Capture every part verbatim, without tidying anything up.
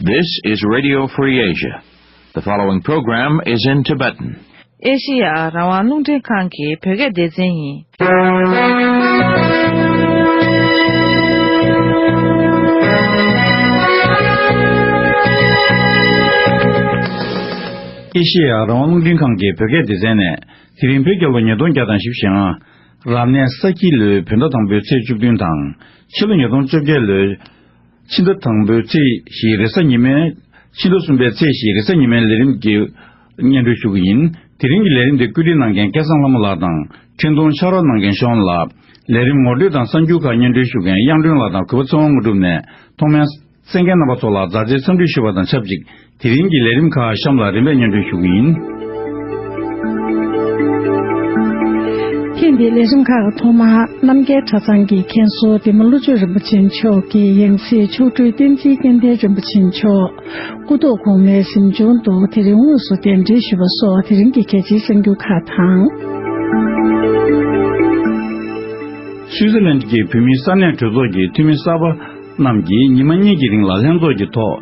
This is Radio Free Asia. The following program is in Tibetan. ཨེ་ཤི་ཡ་རང་དབང་རླུང་འཕྲིན་ཁང་གི་བོད་སྐད་སྡེ་ཚན་ཡིན། ཨེ་ཤི་ཡ་རང་དབང་རླུང་འཕྲིན་ཁང་གི་བོད་སྐད་སྡེ་ཚན་ནས། དེ་རིང་བོད་རྒྱལ་ལོ་ཉིས་སྟོང་བརྒྱ་དང་བཞི་བཅུ་ཞེ་ལྔ། རབ་གནས་ས་ཁྱི་ལོའི་བོད་ཟླ་དང་པོའི་ཚེས་བཅུ་བདུན་དང་། ཕྱི་ལོ་ཉིས་སྟོང་བཅོ་བརྒྱད་ལོའི་ཕྱི་ཟླ་དང་པོའི་ཚེས་བཞིའི་རེས་གཟའ་ཉི་མའི། ཕྱི་ཟླ་གསུམ་པའི་ཚེས་བཞིའི་རེས་གཟའ་ཉི་མའི་ལས་རིམ་གྱི་སྙན་སྒྲོན་ཞུ་གི་ཡིན། དེ་རིང་གི་ལས་རིམ་དེ་བཀོད་སྒྲིག་གནང་མཁན་སྐལ་བཟང་ལྷ་མོ་ལགས་དང་། འཕྲིན་གཏོང་ཕྱག་རོགས་གནང་མཁན་ཤོན་ལགས། ལས་རིམ་ངོ་སྤྲོད་དང་གསར་འགྱུར་ཁག་སྙན་སྒྲོན་ཞུ་མཁན་གཡང་སྒྲོན་ལགས་དང་གུས་པ་ཚེ་དབང་དངོས་གྲུབ་ནས། ཐོག་མར་གསན་མཁན་རྣམ་པ་ཚོ་ལ་མཛའ་བརྩེའི་འཚམས་འདྲི་ཞུ་བ་དང་ཆབས་ཅིག་དེ་རིང་གི་ལས་རིམ་ཁག་གཤམ་ལ་རིམ་པས་སྙན་སྒྲོན་ཞུ་གི་ཡིན། ཐེངས་འདིའི་ལས་རིམ་ཁག་གི་ཐོག་མར་རྣམ་རྒྱལ་གྲྭ་ཚང་གི་མཁན་ཟུར་འདན་མ་བློ་ཆོས་རིན་པོ་ཆེ་མཆོག་གི་ཡང་སྲིད་མཆོག་སྤྲུལ་བསྟན་འཛིན་སྐལ་ལྡན་རིན་པོ་ཆེ་མཆོག་སྐུ་ཐོག་གོང་མའི་གཟིམ་ཆུང་དུ་དེ་རིང་དངོས་སུ་གདན་འདྲེན་ཞུས་པ་སོགས་དེ་རིང་གི་གལ་ཆེའི་གསར་འགྱུར་ཁག་དང་། སུའི་ཙི་ལན་གྱི་བོད་མིའི་ས་གནས་གྲོས་ཚོགས་ཀྱི་འཐུས་མི་གསར་པ་རྣམས་ཀྱིས་ཉི་མ་གཉིས་ཀྱི་རིང་ལ་ལྷན་ཚོགས་ཀྱི་ཐོག་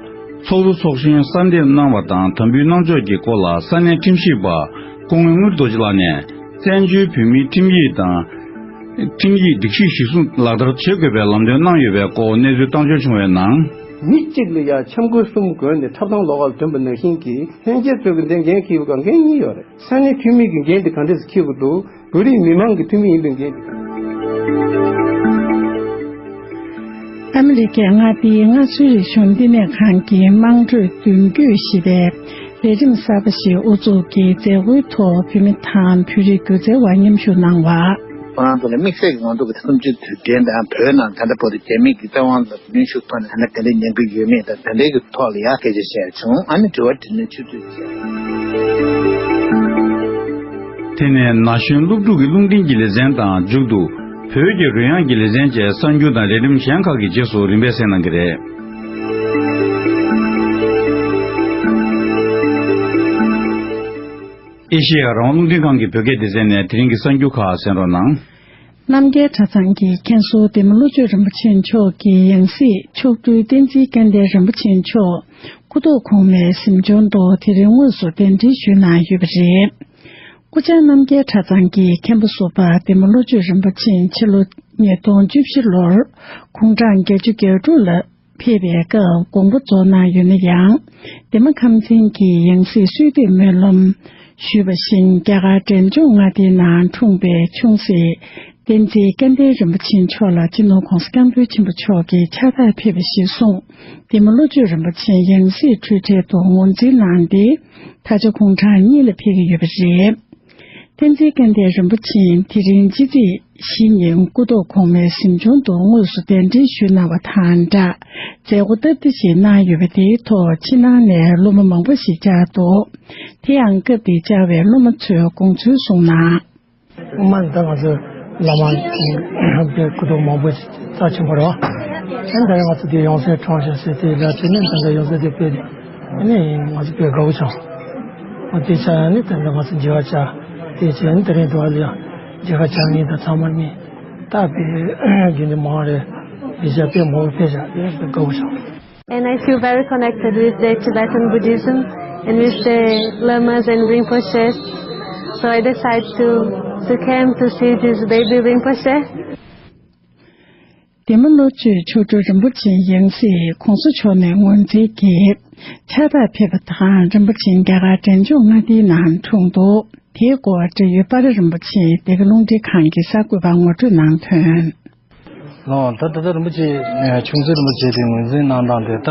ཚོགས་གཙོ་ཚོགས་གཞོན་གསར་འདེམས་གནང་བ་དང་དམ་འབུལ་གནང་ཕྱོགས་ཀྱི་སྐོར་ལ་ས་གནས་ཁྲིམས་ཞིབ་པ་སྐུ་ངོ་དངུལ་རྡོ་རྗེ་ལགས་ནས་བཙན་བྱོལ་བོད་མིའི་ཁྲིམས་ཡིག་དང་། ཁྲིམས་ཡིག་སྒྲིག་གཞི་གཞིར་བཟུང་ལག་བསྟར་བྱེད་དགོས་པའི་ལམ་སྟོན་གནང་ཡོད་པའི་སྐོར་གནས་ཚུལ་བཏང་འབྱོར་བྱུང་བའི་ནང་། མི་གཅིག་ལ་ཡང་འཆམ་གོས་གསུམ་གོན་ནས་འཁྲབ་སྟངས་ལོགས་ཀ་ལ་ཐོན་པ་ནང་བཞིན་གྱི་ལྷན་རྒྱས་ཚོས་ཀྱི་འདི་འགན་འཁྱེར་བ་ག་འགན་གཉིས་ཡོད་རེད། ས་གནས་འཐུས་མི་གི་འགན་དེ་ག་འདྲས་སེ་འཁྱེར་དགོས་འདུག་བོད་རིགས་མི་མང་གི་འཐུས་མི་ཡིན་པའི་འགན་དེ། ཨ་མི་རི་ཀའི་མངའ་སྡེའི་མངའ་གསོའི་རིག་གཞུང་བསྟི་གནས་ཁང་གི་དམངས་ཁྲོད་མདུན་སྐྱོད་ཞེས་པའི་ལས་རིམ་གསར་པ་ཞིག་དབུ་འཛུགས་ཀྱིས་མཛད་སྒོའི་ཐོག་བོད་མི་དང་བོད་རིགས་སྒྱུ་རྩལ་བ་མཉམ་ཞུགས་གནང་བ། ཁོ་རང་ཚོ་ལ་དམིགས་བསལ་གྱི་ངོ་ཐོག་གི་ཐུགས་རྗེ་དྲན་དང་བོད་ནང་ད་ལྟ་བར་དུ་རྒྱ་མི་གིས་བཙན་དབང་ལ་ནུས་ཤུགས་ཐོག་ནས་ད་ལྟ་ག་འདྲ་ཉན་གྱི་ཡོད་མེད་དང་དེ་འདྲའི་གི་ཐོག་ལ་ཡང་སྐད་ཆ་བཤད་བྱུང་། ཨ་ནི་དྲི་བ་དྲིས་ལན་ཆུ་ཚོད་བཅད། དེ་ནས་ན་གཞོན་སློབ་ཕྲུག་གི་རླུང་འཕྲིན་གྱི་ལེ་ཚན་དང་མཇུག་ཏུ་བོད་ཀྱི་རོལ་དབྱངས་ཀྱི་ལེ་ཚན་བཅས་གསར་འགྱུར་དང་ལས་རིམ་གཞན་ཁག་གི་རྗེས་སུ་རིམ་པས་གསན་གནང་གི་རེད། ཨེ་ཤེ་ཡ་རང་དབང་རླུང་འཕྲིན་ཁང་གི་བོད་སྐད་སྡེ་ཚན་ནས་དེ་རིང་གི་གསར་འགྱུར་ཁག་གསན་རོགས་གནང་། རྣམ་རྒྱལ་གྲྭ་ཚང་གི་མཁན་ཟུར་འདན་མ་བློ་ཆོས་རིན་པོ་ཆེ་མཆོག་གི་ཡང་སྲིད་མཆོག་སྤྲུལ་བསྟན་འཛིན་སྐལ་ལྡན་རིན་པོ་ཆེ་མཆོག་སྐུ་ཐོག་གོང་མའི་གཟིམ་ཆུང་དུ་དེ་རིང་དངོས་སུ་གདན་འདྲེན་ཞུས་གནང་ཡོད་པ་རེད། སྐུ་བཅར་རྣམ་རྒྱལ་གྲྭ་ཚང་གི་མཁན་པོ་ཟུར་པ་འདན་མ་བློ་ཆོས་རིན་པོ་ཆེ་ཕྱི་ལོ་ཉིས་སྟོང་བཅུ་བཞི་ལོར་དགུང་གྲངས་བརྒྱད་ཅུ་གྱ་དྲུག་ལ་ཕེབས་པའི་སྐབས་དགོངས་པ་རྫོགས་གནང་ཡོད་ན་ཡང་། འདན་མ་ཁམས་ཚན་གྱིས་ཡང་སྲིད་གསོལ་འདེབས་སྨོན་ལམ་ཞུས་པ་བཞིན་རྒྱ་གར་འབྲས་ལྗོངས་མངའ་སྡེའི་ནང་འཁྲུངས་པའི་ཆུང་སྲིད་བསྟན་འཛིན་སྐལ་ལྡན་རིན་པོ་ཆེ་མཆོག་ལ་སྤྱི་ནོར་༧གོང་ས་༧སྐྱབས་མགོན་ཆེན་པོ་མཆོག་གིས་ཕྱག་རྟགས་ཕེབས་པ་ཞིག་གསུངས། འདན་མ་བློ་ཆོས་རིན་པོ་ཆེ་ཡང་སྲིད་འཁྲུལ་བྲལ་དུ་ངོས་འཛིན་གནང་སྟེ། ད་ཆ་དགུང་གྲངས་གཉིས་ལ་ཕེབས་ཀྱི་ཡོད་པ་རེད། བསྟན་འཛིན་སྐལ་ལྡན་རིན་པོ་ཆེས་དེ་རིང་ཕྱི་ཚེས་བཞི་ཉིན་སྐུ་ཐོག་གོང་མའི་གཟིམ་ཆུང་དུ་དངོས་སུ་གདན་འདྲེན་ཞུས་གནང་བ་དང་སྦྲགས། མཛད་སྒོ་སྟབས་བདེ་ཞིག་གནང་ཡོད་པ་དེའི་ཐོག་ཕྱི་ནང་ནས་སློབ་མ་མང་པོ་ཞིག་བཅར་འདུག་དེ་ཡང་སྐབས་དེར་བཅར་བའི་སློབ་མ་ཚོས་དགོངས་ཚུལ་གསུངས་ན། སྔོན་མ་ད་ང་ཚོ་བླ་མ་དེ་སྐུ་ཐོག་མང་པོ་རྩ་ཆེན་པོ་རེད་བ། ཨ་ནི་ད་ང་ཚོ་དེ་ཡང་སྲིད་འཁྲུངས་ཤག་ཟེར་དེ་ལ་དེ་ནས་ད་ལྟ་ཡང་སྲིད་དེ་ཕེབས་ཏེ། ཨ་ནི་ང་ཚོ་དཔེ་དགའ་བོ་བྱུང་། ཨ་དེ་ཆ་ནི་ད་ལྟ་ང་ཚོ་མཇལ་ཁ་བཅར། དེ་བྱས་ནི་དེ་རིང་དུ་བ་ལ་ཡང་མཇལ་ཁ་བཅར་མཁན་དང་ཚང་མ་ནི་ད་དཔེ་རྒྱུན་དུ་མང་རེད། དེ་ཆ་དཔེ་མང་པོ་ཕེབས་ཤག་དེ་དཔེ་དགའ་བོ་བྱུང་། And I feel very connected with the Tibetan Buddhism and with the lamas and Rinpoches. So I decided to, to came to see this baby Rinpoche. འདན་མ་བློ་ཆོས་མཆོག་སྤྲུལ་རིན་པོ་ཆེ་ཡང་སྲིད་༧གོང་ས་མཆོག་ནས་ངོས་འཛིན་གྱིས་ཕྱག་རྟགས་ཕེབས་པ་དང་། རིན་པོ་ཆེ་རྒྱ་གར་འབྲས་ལྗོངས་མངའ་སྡེའི་ནང་འཁྲུངས་འདུག་དེའི་སྐོར་འབྲེལ་ཡོད་པར་རིན་པོ་ཆེ་འདི་ག་རླུང་འཕྲིན་ཁང་གི་གསར་འགོད་པར་ངོ་སྤྲོད་གནང་དོན། ལགས། ད་ད་ལྟ་རིན་པོ་ཆེ་ཆུང་སྲིད་རིན་པོ་ཆེ་དེ་ངོས་འཛིན་གནང་སྟངས་དེ་ད་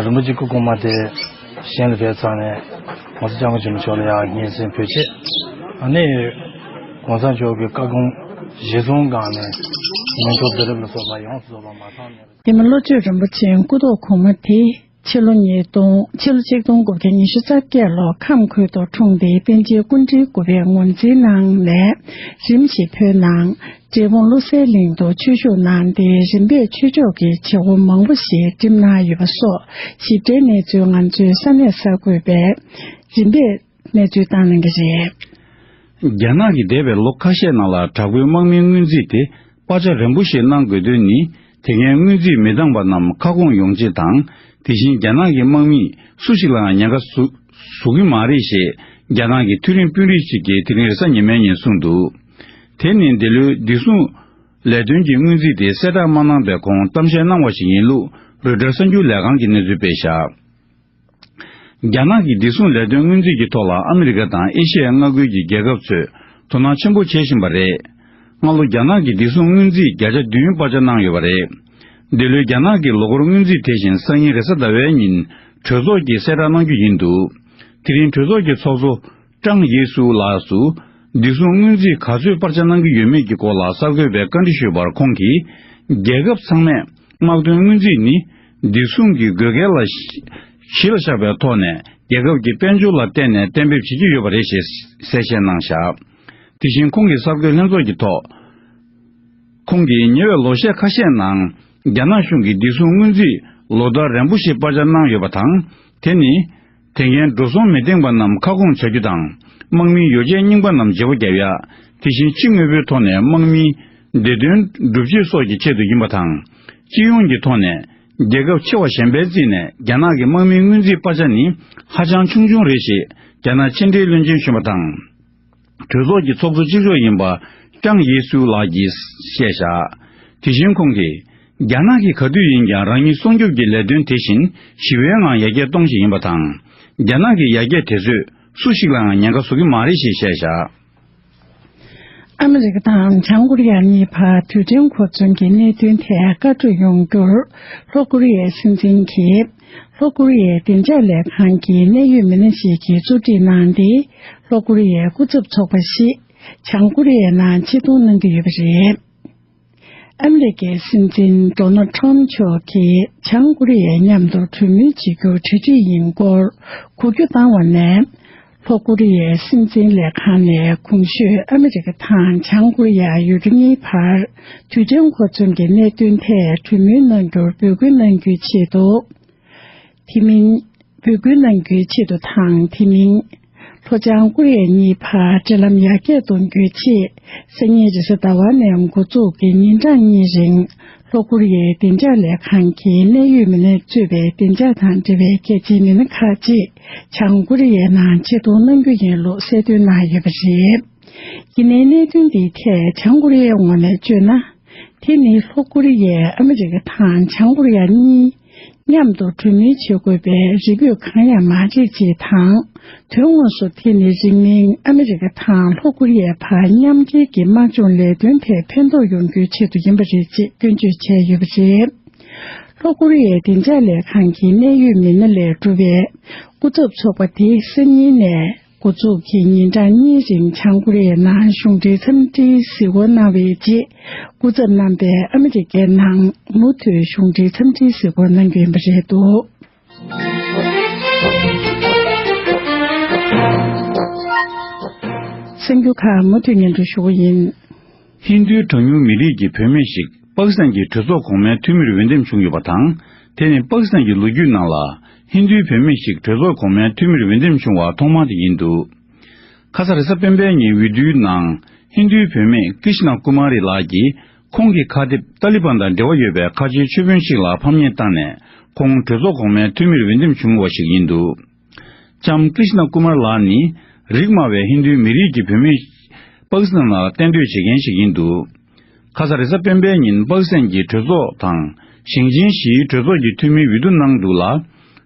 རིན་པོ་ཆེ་སྐུ་གོང་མ་དེ་གཞན་ལ་ཕེབས་ཚར་ནས་༧གོང་ས་༧སྐྱབས་མགོན་ཆེན་པོ་མཆོག་ལ་ཡང་སྙན་སེང་ཕུལ་ཆེད། ཨ་ནི་༧གོང་ས་མཆོག་གི་བཀའ་དགོངས་གཞིར་བཟུང་སྒང་ནས་མི་ཐོག་བསྡུ་རུབ་ལ་སོགས་པ་ཡོངས་སུ་རྫོགས་པ་མ་ཚང་ནས། འདན་མ་བློ་ཆོས་རིན་པོ་ཆེའི་སྐུ་ཐོག་གོང་མ་དེ་ཕྱི་ལོ་ཉིས་སྟོང་ཕྱི་ལོ་ཆིག་སྟོང་དགུ་བརྒྱ་ཉི་ཤུ་རྩ་བརྒྱད་ལོ་ཁམས་ཁུལ་དུ་འཁྲུངས་ཏེ། པཎ་ཆེན་སྐུ་ཕྲེང་དགུ་པའི་ངོས་འཛིན་གནང་ནས་རིམ་བཞིན་བོད་ནང་འབྲས་སྤུངས་བློ་གསལ་གླིང་དུ་ཆོས་ཞུགས་གནང་སྟེ། རིམ་པས་ཆོས་ཕྱོགས་ཀྱི་བྱེད་སྒོ་མང་པོ་ཞིག་བསྒྲུབས་གནང་ཡོད་པ་སོགས་ཞིབ་ཕྲའི་གནས་ཚུལ་ང་ཚོའི་ས་གནས་གསར་འགོད་པས་རིམ་པས་གནས་ཚུལ་བཏང་གནང་གི་རེད། རྒྱ་ནག་གིས་འདས་པའི་ལོ་ཁ་ཤས་ནང་ལ་དྲག་པོའི་དམག་མིའི་སྔོན་རྩིས་དེ་སྤར་ཆ་རན་པོ་ཞིག་གནང་དགོས་དོན་ནི། དེ་སྔའི་སྔོན་རྩིས་མི་འདང་པ་རྣམས་ཁ་སྐོང་ཡོང་ཆེད་དང་། དེ་བཞིན་རྒྱ་ནག་གི་དམག་མིས་སུ་ཞིག་ལའང་ཉེན་ཁ་བཟོ་བཟོ་གི་མ་རེད་ཞེས་རྒྱ་ནག་གི་མཐོ་རིམ་དཔོན་རིགས་ཤིག་གིས་དེ་རིང་རེས་གཟའ་ཉི་མའི་ཉིན་གསུངས་འདུག་དེ་ནི་འདི་ལོའི་བདེ་སྲུང་ལས་དོན་གྱི་སྔོན་རྩིས་དེ་གསལ་བསྒྲགས་མ་གནང་བའི་གོང་གཏམ་བཤད་གནང་བ་ཞིག་ཡིན་ལུགས་རོའི་ཊར་གསར་འགྱུར་ལས་ཁང་གིས་གནས་ཚུལ་སྤེལ་བཞག་རྒྱ་ནག་གི་བདེ་སྲུང་ལས་དོན་སྔོན་རྩིས་ཀྱི་ཐོག་ལ་ཨ་མི་རི་ཀ་དང་ཨེ་ཤི་ཡའི་མངའ་ཁུལ་གྱི་རྒྱལ་ཁབ་ཚོས་དོ་སྣང་ཆེན་པོ་བྱེད་བཞིན་པ་རེད། སྔ་ལོ་རྒྱ་ནག་གི་བདེ་སྲུང་སྔོན་རྩིས་བརྒྱ་ཆ་བདུན་པར་ཆ་གནང་ཡོད་པ་རེད། འདི་ལོའི་རྒྱ་ནག་གི་ལོ་འཁོར་སྔོན་རྩིས་དེ་བཞིན་སང་ཉིན་རེས་གཟའ་ཟླ་བའི་ཉིན་གྲོས་ཚོགས་ཀྱིས་གསལ་བསྒྲགས་གནང་རྒྱུ་ཡིན་འདུག་དེ་རིང་གྲོས་ཚོགས་ཀྱི་ཚོགས་གཙོ་ཀྲང་ཡེ་སུའུ་ལགས་སུ་བདེ་སྲུང་སྔོན་རྩིས་ག་ཚོད་པར་ཆ་གནང་གི་ཡོད་མེད་ཀྱི་སྐོར་ལ་གསར་འགོད་པས་བཀའ་འདྲི་ཞུས་པར་ཁོང་གིས། རྒྱལ་ཁབ་ཚང་མས་དམག་དོན་སྔོན་རྩིས་ནི་བདེ་སྲུང་གི་དགོས་གལ་ལ་གཞི་ལ་བཞག་པའི་ཐོག་ནས་རྒྱལ་ཁབ་ཀྱི་དཔལ་འབྱོར་ལ་བརྟེན་ནས་གཏན་འབེབས་བྱེད་ཀྱི་ཡོད་པ་རེད་ཞེས་གསལ་བཤད་གནང་བཞག་དེ་བཞིན་ཁོང་གིས་གསར་འགོད་ལྷན་ཚོགས་ཀྱི་ཐོག་ཁོང་གིས་ཉེ་བའི་ལོ་ཤས་ཁ་ཤས་ནང་རྒྱ་ནག་གཞུང་གིས་བདེ་སྲུང་སྔོན་རྩིས་ལོ་ལྟར་རན་པོ་ཞིག་པར་ཆ་གནང་ཡོད་པ་དང་། དེ་ནི་དེ་སྔའི་འགྲོ་སོང་མི་ལྡན་པ་རྣམས་ཁ་སྐོང་བྱ་རྒྱུ་དང་། དམག་མིའི་ཡོ་བྱད་རྙིང་པ་རྣམས་བརྗེ་པོ་བརྒྱབ་ཡ། དེ་བཞིན་ཕྱི་དངོས་པོའི་ཐོག་ནས་དམག་མིའི་བདེ་དོན་སྒྲུབ་བྱེད་སོགས་ཀྱི་ཆེད་དུ་ཡིན་པ་དང་། སྤྱི་ཡོངས་ཀྱི་ཐོག་ནས་རྒྱལ་ཁབ་ཆེ་བ་གཞན་པའི་རྩིས་ནས་རྒྱ་ནག་གི་དམག་མིའི་སྔོན་རྩིས་པར་ཆ་ནི་ཧ་ཅང་ཆུང་ཆུང་རེད་ཞེས་རྒྱ་ནག་ཕྱི་འབྲེལ་བློན་ཆེན་གཞོན་པ་དང་། གྲོས་ཚོགས་ཀྱི་ཚོགས་གཙོ་གཅིག་ལྕོགས་ཡིན་པ་ཀྲང་ཡེ་སུའུ་ལགས་ཀྱིས་བཤད་བཞག་དེ་བཞིན་ཁོང་གིས། རྒྱ་ནག་གིས་ག་དུས་ཡིན་ཀྱང་རང་ཉིད་སྲུང་སྐྱོབ་ཀྱི་ལས་དོན་དེ་བཞིན་ཞི་བའི་ངང་ཡར་རྒྱས་གཏོང་བཞིན་ཡིན་པ་དང་། རྒྱ་ནག་གི་ཡར་རྒྱས་དེ་ཚོས་སུ་ཞིག་ལའང་ཉེན་ཁ་བཟོ་གི་མ་རེད་ཞེས་བཤད་བཞག་ཨ་མི་རི་ཀ་དང་བྱང་ཀོ་རི་ཡ་གཉིས་བར་རྡུལ་ཕྲན་འཁོར་མཚོན་གྱི་གནད་དོན་ཐད་བཀའ་གྲོས་ཡོང་རྒྱུར། ལྷོ་ཀོ་རི་ཡའི་སྲིད་འཛིན་གྱིས། ལྷོ་ཀོ་རི་ཡའི་བདེ་འཇགས་ལས་ཁང་གི་གནད་ཡོད་མི་སྣ་ཞིག་གིས་གཙོ་སྒྲིག་གནང་སྟེ། ལྷོ་ཀོ་རི་ཡའི་སྐུ་ཚབ་ཚོགས་པ་ཞིག་བྱང་ཀོ་རི་ཡའི་ནང་ཆེད་གཏོང་གནང་གི་ཡོད་པ་རེད། ཨ་མི་རི་ཀའི་སྲིད་འཛིན་ཌོ་ནལ་ཁྲམ་མཆོག་གིས་བྱང་ཀོ་རི་ཡའི་མཉམ་དུ་གྲོས་མོལ་བྱེད་རྒྱུར་གྲ་སྒྲིག་ཡིན་སྐོར་གོ་རྒྱུ་བཏང་བ་ནས། ལྷོ་ཀོ་རི་ཡའི་སྲིད་འཛིན་ལས་ཁང་ནས་གོང་ཞུས་ཨ་མི་རི་ཀ་དང་བྱང་ཀོ་རི་ཡ་ཡུལ་གྲུ་གཉིས་བར་རྡུལ་ཕྲན་འཁོར་མཚོན་གྱི་གནད་དོན་ཐད་གྲོས་མོལ་གནང་རྒྱུར་འབོད་སྐུལ་གནང་རྒྱུའི་ཆེད་དུ། དེ་མིན། འབོད་སྐུལ་གནང་རྒྱུའི་ཆེད་དུ་དང་དེ་མིན། ལྷོ་བྱང་ཀོ་རི་ཡ་གཉིས་བར་འབྲེལ་ལམ་ཡར་རྒྱས་གཏོང་རྒྱུའི་ཆེད། སང་ཉིན་རེས་གཟའ་ཟླ་བ་ནས་འགོ་འཛུགས་ཀྱིས་ཉིན་གྲངས་གཉིས་རིང་ལྷོ་ཀོ་རི་ཡའི་བདེ་འཇགས་ལས་ཁང་གི་གནད་ཡོད་མི་སྣས་གཙོས་པའི་བདེ་འཇགས་དང་འབྲེལ་བའི་གལ་ཆེའི་མི་སྣ་ཁག་ཅིག་བྱང་ཀོ་རི་ཡའི་ནང་ཆེད་གཏོང་གནང་རྒྱུ་ཡིན་ལུགས་གསལ་སྟོན་གནང་ཡོད་པ་རེད། ཡིན་ནའི་གནད་དོན་འདིའི་ཐད་བྱང་ཀོ་རི་ཡའི་ངོས་ནས་བརྗོད་ན། དེ་ནི་ལྷོ་ཀོ་རི་ཡས་ཨ་མི་རི་ཀ་དང་བྱང་ཀོ་རི་ཡ་གཉིས་མཉམ་དུ་གྲོས་མོལ་བྱེད་དགོས་པའི་རེ་འབོད་གང་ཡང་མ་བྱེད་ཅེས་དང་། དོན་དངོས་སུ་དེ་ནི་རིང་མིན་ཨ་མི་རི་ཀ་དང་ལྷོ་ཀོ་རི་ཡའི་བར་མཉམ་འབྲེལ་གྱི་དམག་སྦྱོང་ལས་དོན་ཐད་ཕན་ཐོགས་ཡོང་རྒྱུའི་ཆེད་དུ་ཡིན་པ་རེད་ཅེས་སྐྱོན་བརྗོད་བྱས་ཡོད་པ་རེད། ལྷོ་ཀོ་རི་ཡའི་བདེ་འཇགས་ལས་ཁང་གི་གནད་ཡོད་མི་སྣ་ལས་གྲུབ་པའི་སྐུ་ཚབ་ཚོགས་པ་དེ་སང་ཉིན་ནས། འགོ་འཛུགས་ཀྱིས་ཉིན་གྲངས་གཉིས་རིང་བྱང་ཀོ་རི་ཡའི་ནང་གཞུང་འབྲེལ་འཚམས་འདྲིའི་གཟིགས་སྐོར་གནང་བའི་རྗེས། སྐུ་ཚབ་རྣམ་པས་ཨ་མི་རི་ཀའི་ནང་མུ་མཐུད་གཞུང་འབྲེལ་འཚམས་འདྲིའི་གཟིགས་སྐོར་གནང་རྒྱུ་ཡིན་པ་རེད་འདུག་གསར་འགྱུར་ཁག་མུ་མཐུད་སྙན་སྒྲོན་ཞུ་གི་ཡིན། ཧིན་རྡུའི་གྲངས་ཉུང་མི་རིགས་ཀྱི་བུད་མེད་ཞིག་པ་ཀི་སི་ཐན་གྱི་གྲོས་ཚོགས་གོང་མའི་འཐུས་མིར་འོས་འདེམས་བྱུང་ཡོད་པ་དང་། དེ་ནི་པ་ཀི་སི་ཐན་གྱི་ལོ་རྒྱུས་ནང་ལ་ཧིན་རྡུའི་བུད་མེད་ཞིག་གྲོས་ཚོགས་གོང་མའི་འཐུས་མིར་འོས་འདེམས་བྱུང་བ་ཐོག་མ་དེ་ཡིན་འདུག་ཁ་ས་རེས་གཟའ་སྤེན་པའི་ཉིན་འོས་བསྡུའི་ནང་ཧིན་རྡུའི་བུད་མེད་ཀྲི་ཤི་ན་ཀུ་མ་རི་ལགས་ཀྱིས་ཁོང་གི་ཁ་དེབ་ཏཱ་ལི་བན་དང་འབྲེལ་བ་ཡོད་པའི་ཁ་ཆེའི་ཆོས་དཔོན་ཞིག་ལ་ཕམ་ཉེས་བཏང་ནས་ཁོང་གྲོས་ཚོགས་གོང་མའི་འཐུས་མིར་འོས་འདེམས་བྱུང་བ་ཞིག་ཡིན་འདུག་ལྕམ་ཀྲི་ཤི་ན་ཀུ་མར་ལགས་ནི་རིགས་དམའ་བའི་ཧིན་རྡུའི་མི་རིགས་ཀྱི་བུད་མེད་པ་ཀི་སི་ཐན་ནང་ལ་གཏན་སྡོད་བྱེད་མཁན་ཞིག་ཡིན་འདུག་ཁ་ས་རེས་གཟའ་སྤེན་པའི་ཉིན་པ་ཀི་སི་ཐན་གྱི་གྲོས་ཚོགས་དང་ཞིང་ཆེན་བཞིའི་གྲོས་ཚོགས་ཀྱི་འཐུས་མིའི་འོས་བསྡུ་གནང་འདུག་ལ།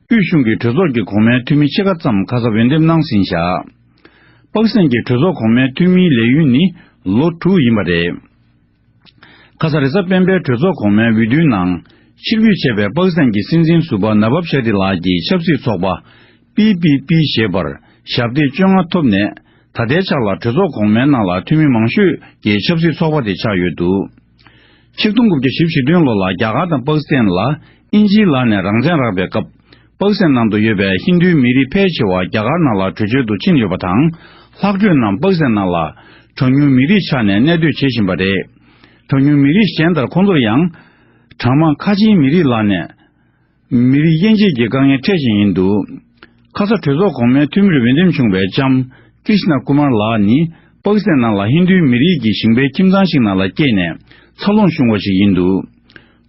དབུས་གཞུང་གི་གྲོས་ཚོགས་ཀྱི་གོང་མའི་འཐུས་མི་ཕྱེད་ཀ་ཙམ་ཁ་ས་འོས་འདེམས་གནང་ཟིན་བཞག་པ་ཀི་སི་ཐན་གྱི་གྲོས་ཚོགས་གོང་མའི་འཐུས་མིའི་ལས་ཡུན་ནི་ལོ་དྲུག་ཡིན་པ་རེད། ཁ་ས་རེས་གཟའ་སྤེན་པའི་གྲོས་ཚོགས་གོང་མའི་འོས་བསྡུའི་ནང་ཕྱིར་འབུད་བྱས་པའི་པ་ཀི་སི་ཐན་གྱི་སྲིད་འཛིན་ཟུར་པ་ནབ་བབ་ཤ་ཏི་ལགས་ཀྱི་ཆབ་སྲིད་ཚོགས་པ་པི་པི་པི་ཞེས་པར་ཞབས་སྟེགས་བཅོ་ལྔ་ཐོབ་ནས། ད་ལྟའི་ཆར་ལ་གྲོས་ཚོགས་གོང་མའི་ནང་ལ་འཐུས་མི་མང་ཤོས་ཀྱི་ཆབ་སྲིད་ཚོགས་པ་དེ་ཆགས་ཡོད་འདུག་ཆིག་སྟོང་དགུ་བརྒྱ་བཞི་བཅུ་ཞེ་བདུན་ལོ་ལ་རྒྱ་གར་དང་པ་ཀི་སི་ཐན་ལ་དབྱིན་ཇིའི་ལག་ནས་རང་བཙན་རག་པའི་སྐབས། པ་ཀི་སི་ཐན་ནང་དུ་ཡོད་པའི་ཧིན་རྡུའི་མི་རིགས་ཕལ་ཆེ་བ་རྒྱ་གར་ནང་ལ་བྲོས་བྱོལ་དུ་ཕྱིན་ཡོད་པ་དང་། ལྷག་འཕྲོས་རྣམས་པ་ཀི་སི་ཐན་ནང་ལ་གྲངས་ཉུང་མི་རིགས་ཆགས་ནས་གནས་སྡོད་བྱེད་བཞིན་པ་རེད། གྲངས་ཉུང་མི་རིགས་གཞན་ལྟར་ཁོང་ཚོར་ཡང་། གྲངས་མང་ཁ་ཆེའི་མི་རིགས་ལག་ནས། མི་རིགས་དབྱེ་འབྱེད་ཀྱི་དཀའ་ངལ་འཕྲད་བཞིན་ཡིན་འདུག་ཁ་ས་གྲོས་ཚོགས་གོང་མའི་འཐུས་མིར་འོས་འདེམས་བྱུང་བའི་ལྕམ་ཀྲི་ཤི་ན་ཀུ་མར་ལགས་ནི་པ་ཀི་སི་ཐན་ནང་ལ་ཧིན་རྡུའི་མི་རིགས་ཀྱི་ཞིང་པའི་ཁྱིམ་ཚང་ཞིག་ནང་ལ་སྐྱེས་ནས་འཚར་ལོངས་བྱུང་བ་ཞིག་ཡིན་འདུག་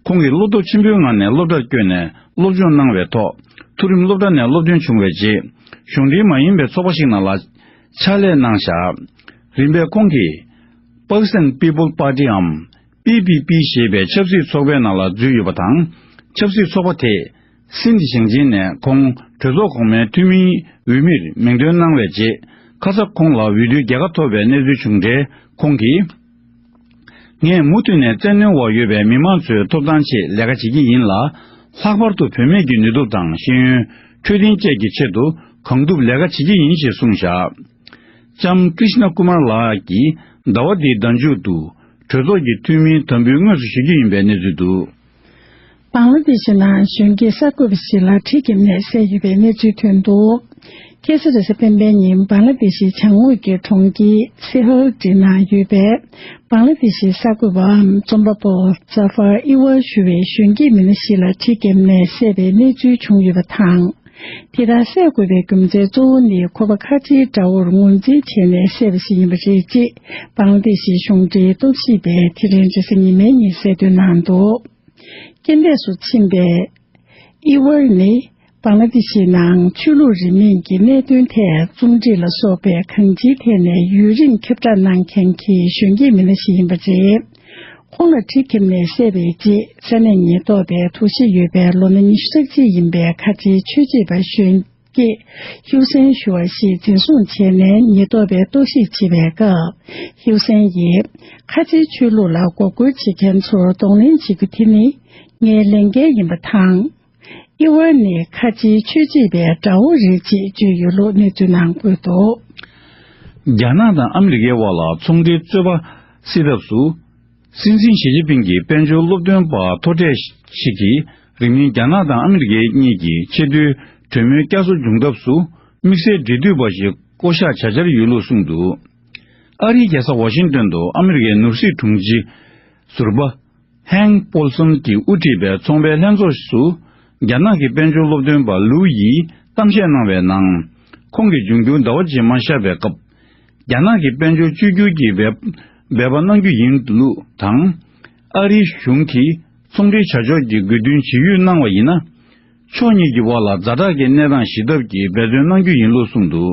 ཁོང་གིས་བློ་སྟོབས་ཆེན་པོའི་ངང་ནས་སློབ་གྲྭར་བསྐྱོད་ནས་སློབ་སྦྱོང་གནང་བའི་ཐོག་མཐོ་རིམ་སློབ་གྲྭ་ནས་སློབ་ཐོན་བྱུང་བའི་རྗེས་གཞུང་འབྲེལ་མ་ཡིན་པའི་ཚོགས་པ་ཞིག་ནང་ལ་ཕྱག་ལས་གནང་བཞག་རིམ་པས་ཁོང་གིས་Pakistan People Party འམ། པི་པི་པི་ཞེས་པའི་ཆབ་སྲིད་ཚོགས་པའི་ནང་ལ་འཛུལ་ཡོད་པ་དང་། ཆབ་སྲིད་ཚོགས་པ་དེས་སིན་དི་ཞིང་ཆེན་ནས་ཁོང་གྲོས་ཚོགས་གོང་མའི་འཐུས་མིའི་འོས་མིར་མིང་འདོན་གནང་བའི་རྗེས། ཁ་ས་ཁོང་ལ་འོས་བསྡུའི་རྒྱལ་ཁ་ཐོབ་པའི་གནས་ཚུལ་བྱུང་འཕྲལ་ཁོང་གིས། ངས་མུ་མཐུད་ནས་བཙན་གནོན་འོག་ཡོད་པའི་མི་མང་ཚོའི་ཐོབ་ཐང་ཆེད་ལས་ཀ་བྱེད་ཀྱི་ཡིན་ལ། ལྷག་པར་དུ་བུད་མེད་ཀྱི་ནུས་སྟོབས་དང་ཤེས་ཡོན། འཕྲོད་བསྟེན་བཅས་ཀྱི་ཆེད་དུ་གང་ཐུབ་ལས་ཀ་བྱེད་ཀྱི་ཡིན་ཞེས་གསུངས་བཞག་ལྕམ་ཀྲི་ཤ་ན་ཀུ་མར་ལགས་ཀྱིས་ཟླ་བ་འདིའི་ཟླ་མཇུག་ཏུ་གྲོས་ཚོགས་ཀྱི་འཐུས་མིའི་དམ་འབུལ་དངོས་སུ་ཞུ་རྒྱུ་ཡིན་པའི་གནས་ཚུལ་འདུག་བང་ལ་དེ་ཤི་ནང་གཞོན་སྐྱེས་གསར་འགོད་པ་ཞིག་ལ་གྲི་བརྒྱབ་ནས་བསད་ཡོད་པའི་གནས་ཚུལ་ཐོན་འདུག་ཁ་སང་རེས་གཟའ་སྤེན་པའི་ཉིན་བང་ལ་དེ་ཤི་བྱང་ངོས་ཀྱི་གྲོང་ཁྱེར་སེ་ཧལ་ཏི་ནང་ཡོད་པའི་བང་ལ་དེ་ཤི་གསར་འགོད་པའམ་རྩོམ་པ་པོ་ཛ་ཧྥར་ཨི་ཝར་ཞུ་བའི་གཞོན་སྐྱེས་མི་སྣ་ཞིག་ལ་གྲི་བརྒྱབ་ནས་བསད་པའི་གནས་ཚུལ་བྱུང་ཡོད་པ་དང་། དེ་ལྟར་བསད་དགོས་པའི་རྒྱུ་མཚན་གཙོ་བོ་ནི་ཁོ་པ་ཁ་ཆེའི་དགྲ་བོར་ངོས་འཛིན་བྱས་ནས་བསད་པ་ཞིག་ཡིན་པ་རེད་ཅེས་བང་ལ་དེ་ཤི་གཞུང་འབྲེལ་རྟོག་ཞིབ་པས་དེ་རིང་རེས་གཟའ་ཉི་མའི་ཉིན་གསལ་སྟོན་གནང་འདུག་རྐྱེན་འདས་སུ་ཕྱིན་པའི་ཨི་ཝར་ནི་བང་ལ་དེ་ཤི་ནང་ཆོས་ལུགས་རིས་མེད་ཀྱི་གནད་དོན་ཐད་རྩོམ་སྒྲིག་ལ་སོགས་པའི་གང་ཅིའི་ཐད་ནས་ཡུན་རིང་ཁྱབ་བསྒྲགས་གནང་མཁན་གྱི་གཞོན་སྐྱེས་མི་སྣ་ཞིག་ཡིན་པ་རེད། ཁོང་ལ་གྲི་བརྒྱབ་ནས་བསད་པའི་རྗེས་ས་གནས་ཉེན་རྟོག་པས་འདུ་ཤེས་ཡོད་པའི་ལོ་ན་ཉི་ཤུ་རྩ་གཅིག་ཡིན་པའི་ཁ་ཆེའི་ཆོས་བྱེད་པ་གཞོན་སྐྱེས་ཧིའུ་སན་ཞུ་བ་ཞིག་འཛིན་བཟུང་བྱས་ནས་ཉེན་རྟོག་པས་རྟོག་ཞིབ་བྱེད་པའི་སྐབས། ཧིའུ་སན་ཡིས་ཁ་ཆེའི་ཆོས་ལུགས་ལ་འགོག་རྒོལ་བྱེད་མཁན་ཚོར་གདོང་ལེན་བྱེད་རྒྱུ་དེ་ནི་ངའི་ལས་འགན་ཡིན་པ་དང་། ཨི་ཝར་ནི་ཁ་ཆེའི་ཆོས་བྱེད་པའི་དགྲ་བོ་རེད་ཅེས་བརྗོད་ཡོད་ལུགས་གནས་ཚུལ་ནང་འཁོད་འདུག་རྒྱ་ནག་དང་ཨ་མི་རི་ཀའི་དབར་ལ་ཚོང་འབྲེལ་རྩོད་པ་སེལ་ཐབས་སུ། སྲིད་འཛིན་ཞི་ཅིན་ཕིང་གིས་དཔལ་འབྱོར་སློབ་སྟོན་པ་མཐོ་གྲས་ཤིག་གིས་རིང་མིན་རྒྱ་ནག་དང་ཨ་མི་རི་ཀ་གཉིས་ཀྱི་ཆེས་མཐོའི་གྲོས་མོལ་བསྐྱར་གསོ་འབྱུང་ཐབས་སུ་དམིགས་བསལ་འབྲེལ་མཐུད་པ་ཞིག་བསྐོ་གཞག་བྱ་འཆར་ཡོད་ལུགས་གསུངས་འདུག་ཨ་རིའི་རྒྱལ་ས་ཝ་ཤིང་ཏོན་དུ་ཨ་མི་རི་ཀའི་ནོར་སྲིད་དྲུང་ཆེ་ཟུར་པ་ཧན་པོལ་སོན་གྱིས་དབུ་ཁྲིད་པའི་ཚོང་པའི་ལྷན་ཚོགས་སུ་རྒྱ་ནག་གི་དཔལ་འབྱོར་སློབ་སྟོན་པ་ལུའུ་ཡིས་གཏམ་བཤད་གནང་བའི་ནང་། ཁོང་གིས་འབྱུང་འགྱུར་ཟླ་བ་རྗེས་མ་ཤར་བའི་སྐབས། རྒྱ་ནག་གི་དཔལ་འབྱོར་བཅོས་བསྒྱུར་གྱི་འབད་འབད་པ་གནང་རྒྱུ་ཡིན་ལུགས་དང་། ཨ་རིའི་གཞུང་གིས་ཚོང་འབྲེལ་བྱ་ཕྱོགས་ཀྱི་དགོས་འདུན་ཇི་ཡོད་གནང་བ་ཡིན་ན། ཕྱོགས་གཉིས་ཀྱི་དབར་ལ་ཛ་དྲག་གི་གནས་སྟངས་ཞི་ཐབས་ཀྱི་འབད་བརྩོན་གནང་རྒྱུ་ཡིན་ལུགས་གསུངས་འདུག་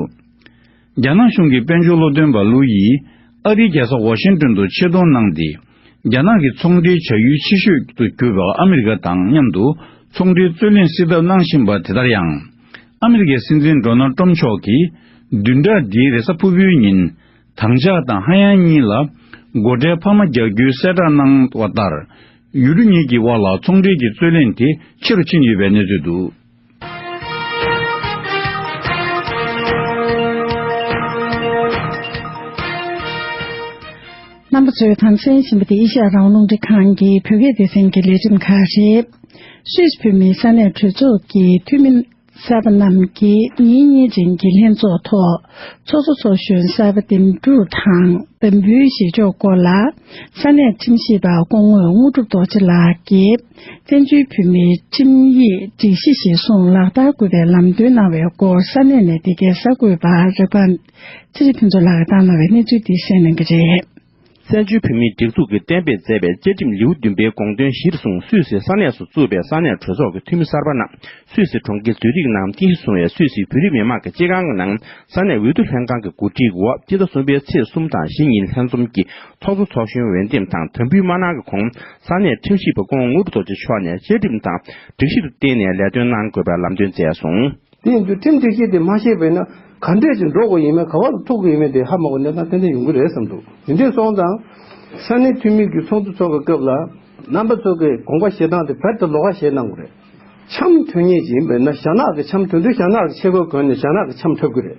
རྒྱ་ནག་གཞུང་གི་དཔལ་འབྱོར་སློབ་སྟོན་པ་ལུའུ་ཡིས་ཨ་རིའི་རྒྱལ་ས་ཝ་ཤིང་ཏོན་དུ་ཆེད་གཏོང་གནང་སྟེ། རྒྱ་ནག་གི་ཚོང་འབྲེལ་བྱ་ཡུལ་ཆེ་ཤོས་སུ་གྱུར་པའི་ཨ་མི་རི་ཀ་དང་མཉམ་དུ་ཚོང་འབྲེལ་རྩོད་གླེང་སེལ་ཐབས་གནང་བཞིན་པ་དེ་ལྟར་ཡང་། ཨ་མི་རི་ཀའི་སྲིད་འཛིན་ཌོ་ནལ་ཏྲམ་མཆོག་གིས་བདུན་ཕྲག་འདིའི་རེས་གཟའ་ཕུར་བུའི་ཉིན་དྭངས་ལྗང་དང་ཧ་ཡང་གཉིས་ལ་སྒོ་ཁྲལ་འཕར་མ་རྒྱག་རྒྱུའི་གསལ་བསྒྲགས་གནང་བ་ལྟར། ཡུལ་གྲུ་གཉིས་ཀྱི་དབར་ལ་ཚོང་འབྲེལ་གྱི་རྩོད་གླེང་དེ་ཆེ་རུ་ཕྱིན་ཡོད་པའི་གནས་ཚུལ་འདུག་རྣམ་པ་ཚོས་དང་གསན་བཞིན་པ་དེ་ཨེ་ཤ་ཡ་རང་དབང་རླུང་འཕྲིན་ཁང་གི་བོད་སྐད་སྡེ་ཚན་གྱི་ལས་རིམ་ཁག་རེད། སུད་སི་བོད་མིའི་ས་གནས་གྲོས་ཚོགས་ཀྱི་འཐུས་མི་གསར་པ་རྣམས་ཀྱིས་ཉིན་གཉིས་རིང་གི་ལྷན་ཚོགས་ཐོག་ཚོགས་གཙོ་ཚོགས་གཞོན་གསར་པ་འདེམས་སྒྲུག་དང་འདེམས་འབུལ་བཞེས་ཕྱོགས་སྐོར་ལ། ས་གནས་ཁྲིམས་ཞིབ་པ་སྐུ་ངོ་དངོས་གྲུབ་རྡོ་རྗེ་ལགས་ཀྱིས་བཙན་བྱོལ་བོད་མིའི་ཁྲིམས་ཡིག་སྒྲིག་གཞི་གཞིར་བཟུང་ལག་བསྟར་དགོས་པའི་ལམ་སྟོན་གནང་བའི་སྐོར་ས་གནས་ནས་འདི་གའི་གསར་འགོད་པ་རེབ་ཀ་ཚེ་རིང་ཕུན་ཚོགས་ལགས་ཀྱིས་བཏང་གནང་བའི་གནས་ཚུལ་འདི་གསན་གནང་གི་རེད། བཙན་བྱོལ་བོད་མིའི་སྒྲིག་འཛུགས་ཀྱིས་གཏན་འབེབས་མཛད་པའི་བཅའ་ཁྲིམས་ལེའུ་བདུན་པའི་དགོངས་དོན་གཞིར་བཟུང་སུད་སི་ས་གནས་སུ་བཙུགས་པའི་ས་གནས་གྲོས་ཚོགས་ཀྱི་འཐུས་མི་གསར་པ་རྣམས། སུད་སི་གྲོང་ཁྱེར་ཛུ་རིག་ནང་རྟེན་གཞི་བཟུང་བའི་སུད་སིའི་བོད་རིགས་མི་མང་གི་སྤྱི་ཁང་གི་ནང་ས་གནས་འོས་བསྡུ་ལྷན་ཁང་གི་གོ་སྒྲིག་འོག་སྤྱི་ཟླ་གསུམ་པའི་ཚེས་གསུམ་དང་བཞི་ཉིན་ལྷན་འཛོམས་ཀྱིས་ཚོགས་གཙོ་ཚོགས་གཞོན་འོས་འདེམས་དང་དམ་འབུལ་མ་གནང་གི་གོང་ས་གནས་ཁྲིམས་ཞིབ་པ་སྐུ་ངོ་དངོས་གྲུབ་རྡོ་རྗེ་མཆོག་ནས་བཅའ་ཁྲིམས་དང་སྒྲིག་གཞི་དང་བརྟེན་ནས་ལས་དོན་གནང་དགོས་པའི་ལམ་སྟོན་མཛད་སོང་། དེ་ཡིན་དུས་ཁྲིམས་སྒྲིག་གཞི་དེ་མ་ཤེས་པས་ན་ག་འདྲས་ཅིག་འགྲོ་དགོས་ཡིན་མིན་ག་བ་ལ་ཐུག་དགོས་ཡིན་མིན་དེ་ཧ་མ་གོ་གནས་སྟངས་ཏན་ཏན་ཡོང་གི་རེད་བསམ་འདུག་དེ་འདྲས་སོང་ཙང་ས་གནས་འཐུས་མི་གི་ཚོགས་འདུ་ཚོགས་པའི་སྐབས་ལ་རྣམ་པ་ཚོ་གི་དགོངས་པ་བཞེས་སྟངས་དེ་བེད་དུ་ལོག་པ་བཞེས་གནང་དགོས་རེད། འཆམ་ཐོན་མཁན་ཅིག་ཡིན་པས་ན་ཞྭ་ནག་གི་འཆམ་ཐོན་དུས་ཞྭ་ནག་གི་ཆས་གོས་གོན་ནས་ཞྭ་ནག་གི་འཆམ་འཁྲབ་གི་རེད།